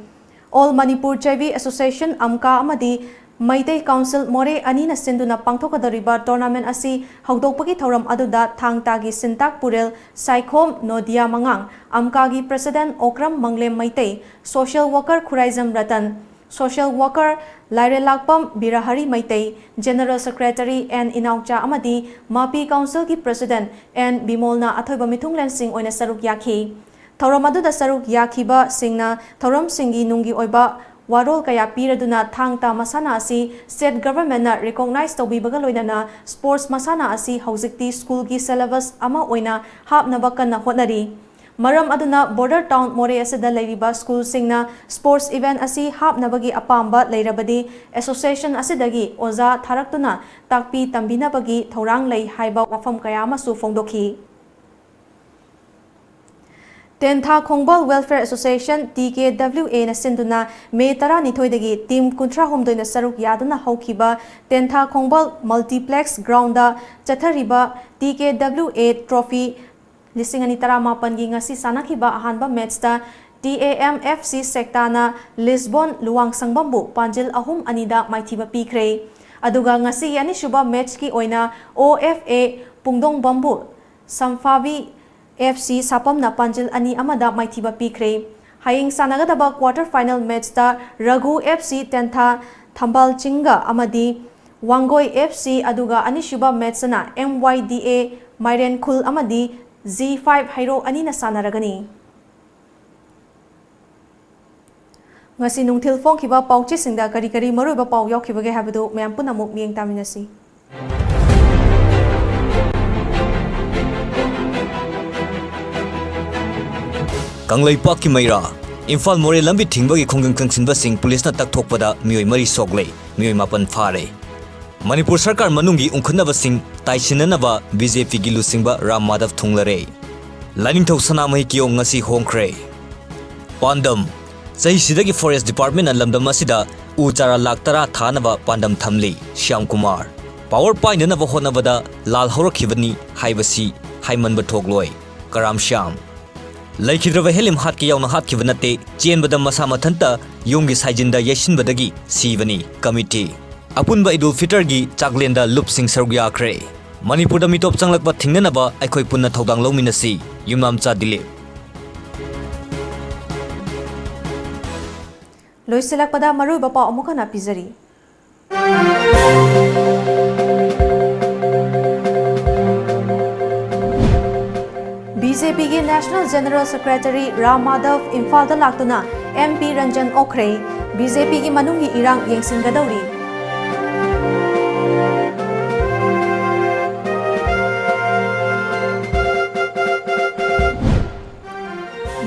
All Manipur ꯆꯩꯕꯤ Association, ꯑꯝꯀꯥ, ꯑꯃꯗꯤ ꯃꯩꯇꯩ Council ꯃꯣꯔꯦ ꯑꯅꯤꯅ ꯁꯤꯟꯗꯨꯅ ꯄꯥꯡꯊꯣꯛꯀꯗꯧꯔꯤꯕ tournament ꯑꯁꯤ ꯍꯧꯗꯣꯛꯄꯒꯤ ꯊꯧꯔꯝ ꯑꯗꯨꯗ ꯊꯥꯡ ꯇꯥꯒꯤ ꯁꯤꯟꯇꯥꯛ ꯄꯨꯔꯦꯜ ꯁꯥꯏꯈꯣꯝ ꯅꯣꯗꯤꯌꯥ ꯃꯉꯥꯡ, ꯑꯝꯀꯥꯒꯤ President Okram Manglem Meitei, social worker Khuraijam Ratan, social worker Lairellakpam Birhari Meitei, General Secretary N Inaocha ꯑꯃꯗꯤ ꯃꯥꯄꯤ Councilꯒꯤ President ꯑꯦꯟ ꯕꯤꯃꯣꯜꯅ ꯑꯊꯣꯏꯕ ꯃꯤꯊꯨꯡꯂꯦꯟꯁꯤꯡ ꯑꯣꯏꯅ ꯁꯔꯨꯛ ꯌꯥꯈꯤ꯫ ꯊꯧꯔꯝ ꯑꯗꯨꯗ ꯁꯔꯨꯛ ꯌꯥꯈꯤꯕꯁꯤꯡꯅ ꯊꯧꯔꯝꯁꯤꯡꯒꯤ ꯅꯨꯡꯒꯤ ꯑꯣꯏꯕ ꯋꯥꯔꯣꯜ ꯀꯌꯥ ꯄꯤꯔꯗꯨꯅ ꯊꯥꯡ ꯇꯥ ꯃꯁꯥꯟꯅ ꯑꯁꯤ state governmentꯅ recognize ꯇꯧꯕꯤꯕꯒ ꯂꯣꯏꯅꯅ sports ꯃꯁꯥꯟꯅ ꯑꯁꯤ ꯍꯧꯖꯤꯛꯇꯤ schoolꯒꯤ syllabus ꯑꯃ ꯑꯣꯏꯅ ꯍꯥꯞꯅꯕ ꯀꯟꯅ ꯍꯣꯠꯅꯔꯤ꯫ ꯃꯔꯝ ꯑꯗꯨꯅ border town ꯃꯣꯔꯦ ꯑꯁꯤꯗ ꯂꯩꯔꯤꯕ schoolꯁꯤꯡꯅ sports event ꯑꯁꯤ ꯍꯥꯞꯅꯕꯒꯤ ꯑꯄꯥꯝꯕ ꯂꯩꯔꯕꯗꯤ association ꯑꯁꯤꯗꯒꯤ ꯑꯣꯖꯥ ꯊꯥꯔꯛꯇꯨꯅ ꯇꯥꯛꯄꯤ ꯇꯝꯕꯤꯅꯕꯒꯤ ꯊꯧꯔꯥꯡ ꯂꯩ ꯍꯥꯏꯕ ꯋꯥꯐꯝ ꯀꯌꯥ ꯑꯃꯁꯨ ꯐꯣꯡꯗꯣꯛꯈꯤ꯫ ꯇꯦꯟꯊꯥ ꯈꯣꯡꯕꯥꯜ Welfare Association, T K W Aꯅ ꯁꯤꯟꯗꯨꯅ ꯃꯦ ꯇꯔꯥꯅꯤꯊꯣꯏꯗꯒꯤ team ꯀꯨꯟꯊ꯭ꯔꯥꯍꯨꯝꯗꯣꯏꯅ ꯁꯔꯨꯛ ꯌꯥꯗꯨꯅ ꯍꯧꯈꯤꯕ ꯇꯦꯟꯊꯥ ꯈꯣꯡꯕꯥꯜ Multiplex Groundꯗ ꯆꯠꯊꯔꯤꯕ T K W A Trophy ꯂꯤꯁꯤꯡ ꯑꯅꯤ ꯇꯔꯥꯃꯥꯄꯟꯒꯤ ꯉꯁꯤ ꯁꯥꯟꯅꯈꯤꯕ ꯑꯍꯥꯟꯕ matchꯇ T A M F C ꯁꯦꯛꯇꯥꯅ ꯂꯤꯁꯕꯣꯟ ꯂꯨꯋꯥꯡꯁꯪꯕꯝꯕꯨ ꯄꯥꯟꯖꯤꯜ ꯑꯍꯨꯝ ꯑꯅꯤꯗ ꯃꯥꯏꯊꯤꯕ ꯄꯤꯈ꯭ꯔꯦ꯫ ꯑꯗꯨꯒ ꯉꯁꯤꯒꯤ ꯑꯅꯤꯁꯨꯕ matchꯀꯤ ꯑꯣꯏꯅ O F A ꯄꯨꯡꯗꯣꯡꯕꯝꯕꯨ ꯁꯝꯐꯥꯕꯤ F C ꯁꯥꯄꯝꯅ ꯄꯥꯟꯖꯤꯜ ꯑꯅꯤ ꯑꯃꯗ ꯃꯥꯏꯊꯤꯕ ꯄꯤꯈ꯭ꯔꯦ꯫ ꯍꯌꯦꯡ ꯁꯥꯟꯅꯒꯗꯕ quarter final matchꯇ ꯔꯘꯨ F C ꯇꯦꯟꯊꯥ ꯊꯝꯕꯥꯜ ꯆꯤꯡꯒ ꯑꯃꯗꯤ ꯋꯥꯡꯒꯣꯏ F C, ꯑꯗꯨꯒ ꯑꯅꯤꯁꯨꯕ matchꯇꯅ M Y D A ꯃꯥꯏꯔꯦꯟ ꯈꯨꯜ ꯑꯃꯗꯤ G five ꯍꯩꯔꯣꯛ ꯑꯅꯤꯅ ꯁꯥꯟꯅꯔꯒꯅꯤ꯫ ꯉꯁꯤ ꯅꯨꯡꯊꯤꯜ ꯐꯣꯡꯈꯤꯕ ꯄꯥꯎꯆꯦꯁꯤꯡꯗ ꯀꯔꯤ ꯀꯔꯤ ꯃꯔꯨꯑꯣꯏꯕ ꯄꯥꯎ ꯌꯥꯎꯈꯤꯕꯒꯦ ꯍꯥꯏꯕꯗꯨ ꯃꯌꯥꯝ ꯄꯨꯟꯅ ꯑꯃꯨꯛ ꯃꯤꯠꯌꯦꯡ ꯇꯥꯃꯤꯟꯅꯁꯤ꯫ ꯀꯪꯂꯩꯄꯥꯛꯀꯤ ꯃꯩꯔꯥ꯫ ꯏꯝꯐꯥꯜ ꯃꯣꯔꯦ ꯂꯝꯕꯤ ꯊꯤꯡꯕꯒꯤ ꯈꯣꯡꯖꯪ ꯆꯪꯁꯤꯟꯕꯁꯤꯡ ꯄꯨꯂꯤꯁꯅ ꯇꯛꯊꯣꯛꯄꯗ ꯃꯤꯑꯣꯏ ꯃꯔꯤ ꯁꯣꯛꯂꯦ, ꯃꯤꯑꯣꯏ ꯃꯥꯄꯟ ꯐꯥꯔꯦ꯫ ꯃꯅꯤꯄꯨꯔ ꯁꯔꯀꯥꯔ ꯃꯅꯨꯡꯒꯤ ꯎꯪꯈꯠꯅꯕꯁꯤꯡ ꯇꯥꯏꯁꯤꯟꯅꯅꯕ B J Pꯒꯤ ꯂꯨꯆꯤꯡꯕ ꯔꯥꯝ ꯃꯥꯙꯕ ꯊꯨꯡꯂꯔꯦ꯫ ꯂꯥꯏꯅꯤꯡꯊꯧ ꯁꯅꯥꯃꯍꯤ ꯀꯤꯌꯣꯡ ꯉꯁꯤ ꯍꯣꯡꯈ꯭ꯔꯦ꯫ ꯄꯥꯟꯗꯝ: ꯆꯍꯤꯁꯤꯗꯒꯤ Forest Departmentꯅ ꯂꯝꯗꯝ ꯑꯁꯤꯗ ꯎ ꯆꯥꯔꯥ ꯂꯥꯈ ꯇꯔꯥ ꯊꯥꯅꯕ ꯄꯥꯟꯗꯝ ꯊꯝꯂꯤ꯫ ꯁ꯭ꯌꯥꯝ ꯀꯨꯃꯥꯔ꯫ Power ꯄꯥꯏꯅꯅꯕ ꯍꯣꯠꯅꯕꯗ ꯂꯥꯜ ꯍꯧꯔꯛꯈꯤꯕꯅꯤ ꯍꯥꯏꯕꯁꯤ ꯍꯥꯏꯃꯟꯕ ꯊꯣꯛꯂꯣꯏ꯫ ꯀꯔꯥꯝ ꯁ꯭ꯌꯥꯝ꯫ ꯂꯩꯈꯤꯗ꯭ꯔꯕ ꯍꯦꯂꯤꯝ ꯍꯥꯠꯀꯦ ꯌꯥꯎꯅ ꯍꯥꯠꯈꯤꯕ ꯅꯠꯇꯦ, ꯆꯦꯟꯕꯗ ꯃꯁꯥ ꯃꯊꯟꯇ ꯌꯨꯝꯒꯤ ꯁꯥꯏꯖꯤꯟꯗ ꯌꯩꯁꯤꯟꯕꯗꯒꯤ ꯁꯤꯕꯅꯤ꯫ ꯀꯃꯤꯇꯤ꯫ ꯑꯄꯨꯟꯕ ꯏꯗꯨꯜ ꯐꯤꯇꯔꯒꯤ ꯆꯥꯛꯂꯦꯟꯗ ꯂꯨꯞꯁꯤꯡ ꯁꯔꯨꯛ ꯌꯥꯈ꯭ꯔꯦ꯫ ꯃꯅꯤꯄꯨꯔꯗ ꯃꯤꯇꯣꯞ ꯆꯪꯂꯛꯄ ꯊꯤꯡꯅꯅꯕ ꯑꯩꯈꯣꯏ ꯄꯨꯟꯅ ꯊꯧꯗꯥꯡ ꯂꯧꯃꯤꯟꯅꯁꯤ꯫ ꯌꯨꯝꯅꯥꯝꯆꯥ ꯗꯤꯂꯤꯞ꯫ ꯂꯣꯏꯁꯤꯜꯂꯛꯄꯗ ꯃꯔꯨꯑꯣꯏꯕ ꯄꯥꯎ ꯑꯃꯨꯛ ꯍꯟꯅ ꯄꯤꯖꯔꯤ꯫ BJPꯒꯤ National General Secretary Ram Madhav ꯏꯝꯐꯥꯜꯗ ꯂꯥꯛꯇꯨꯅ MP ꯔꯟꯖꯟ ꯑꯣꯛꯈ꯭ꯔꯦ꯫ BJPꯒꯤ ꯃꯅꯨꯡꯒꯤ ꯏꯔꯥꯡ ꯌꯦꯡꯁꯤꯟꯒꯗꯧꯔꯤ꯫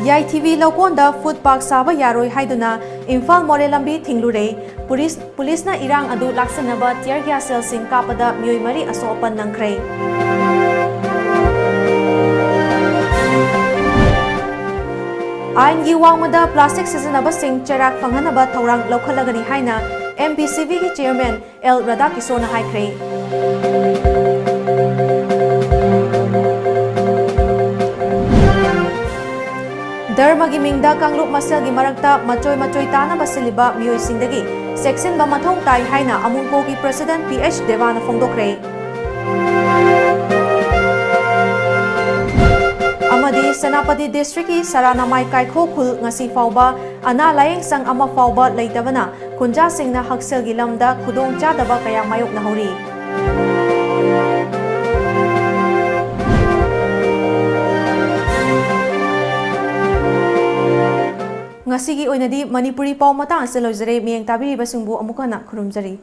ꯌꯥꯏꯊꯤꯕꯤ ꯂꯧꯀꯣꯟꯗ ꯐꯨꯠ ꯄꯥꯛ ꯁꯥꯕ ꯌꯥꯔꯣꯏ ꯍꯥꯏꯗꯨꯅ ꯏꯝꯐꯥꯜ ꯃꯣꯔꯦ ꯂꯝꯕꯤ ꯊꯤꯡꯂꯨꯔꯦ꯫ ꯄꯨꯂꯤꯁ, ꯄꯨꯂꯤꯁꯅ ꯏꯔꯥꯡ ꯑꯗꯨ ꯂꯥꯛꯁꯤꯟꯅꯕ tear gas shellꯁꯤꯡ ꯀꯥꯞꯄꯗ ꯃꯤꯑꯣꯏ ꯃꯔꯤ ꯑꯁꯣꯛ ꯑꯄꯟ ꯅꯪꯈ꯭ꯔꯦ꯫ ꯑꯥꯏꯟꯒꯤ ꯋꯥꯡꯃꯗ plastic ꯁꯤꯖꯤꯟꯅꯕꯁꯤꯡ ꯆꯩꯔꯥꯛ ꯐꯪꯍꯟꯅꯕ ꯊꯧꯔꯥꯡ ꯂꯧꯈꯠꯂꯒꯅꯤ ꯍꯥꯏꯅ MPCVꯒꯤ chairman ꯑꯦꯜ ꯔꯥꯙꯥꯀꯤꯁꯣꯔꯅ ꯍꯥꯏꯈ꯭ꯔꯦ꯫ ꯙꯔꯃꯒꯤ ꯃꯤꯡꯗ ꯀꯥꯡꯂꯨꯞ ꯃꯁꯦꯜꯒꯤ ꯃꯔꯛꯇ ꯃꯆꯣꯏ ꯃꯆꯣꯏ ꯇꯥꯅꯕ ꯁꯤꯜꯂꯤꯕ ꯃꯤꯑꯣꯏꯁꯤꯡꯗꯒꯤ ꯆꯦꯛꯁꯤꯟꯕ ꯃꯊꯧ ꯇꯥꯏ ꯍꯥꯏꯅ ꯑꯃꯨꯀꯣꯒꯤ president ꯄꯤ ꯑꯩꯆ ꯗꯦꯕꯥꯅ ꯐꯣꯡꯗꯣꯛꯈ꯭ꯔꯦ꯫ ꯑꯃꯗꯤ ꯁꯦꯅꯥꯄꯇꯤ districtꯀꯤ ꯁꯔꯥꯅꯃꯥꯏ ꯀꯥꯏꯈꯣ ꯈꯨꯜ ꯉꯁꯤ ꯐꯥꯎꯕ ꯑꯅꯥ ꯂꯥꯌꯦꯡ ꯁꯪ ꯑꯃ ꯐꯥꯎꯕ ꯂꯩꯇꯕꯅ ꯈꯨꯟꯖꯥꯁꯤꯡꯅ ꯍꯛꯁꯦꯜꯒꯤ ꯂꯝꯗ ꯈꯨꯗꯣꯡꯆꯥꯗꯕ ꯀꯌꯥ ꯃꯥꯌꯣꯛꯅꯍꯧꯔꯤ꯫ ꯉꯁꯤꯒꯤ ꯑꯣꯏꯅꯗꯤ ꯃꯅꯤꯄꯨꯔꯤ ꯄꯥꯎ ꯃꯇꯥꯡ ꯑꯁꯤꯗ ꯂꯣꯏꯖꯔꯦ꯫ ꯃꯤꯠꯌꯦꯡ ꯇꯥꯕꯤꯔꯤꯕꯁꯤꯡꯕꯨ ꯑꯃꯨꯛ ꯍꯟꯅ ꯈꯨꯔꯨꯝꯖꯔꯤ꯫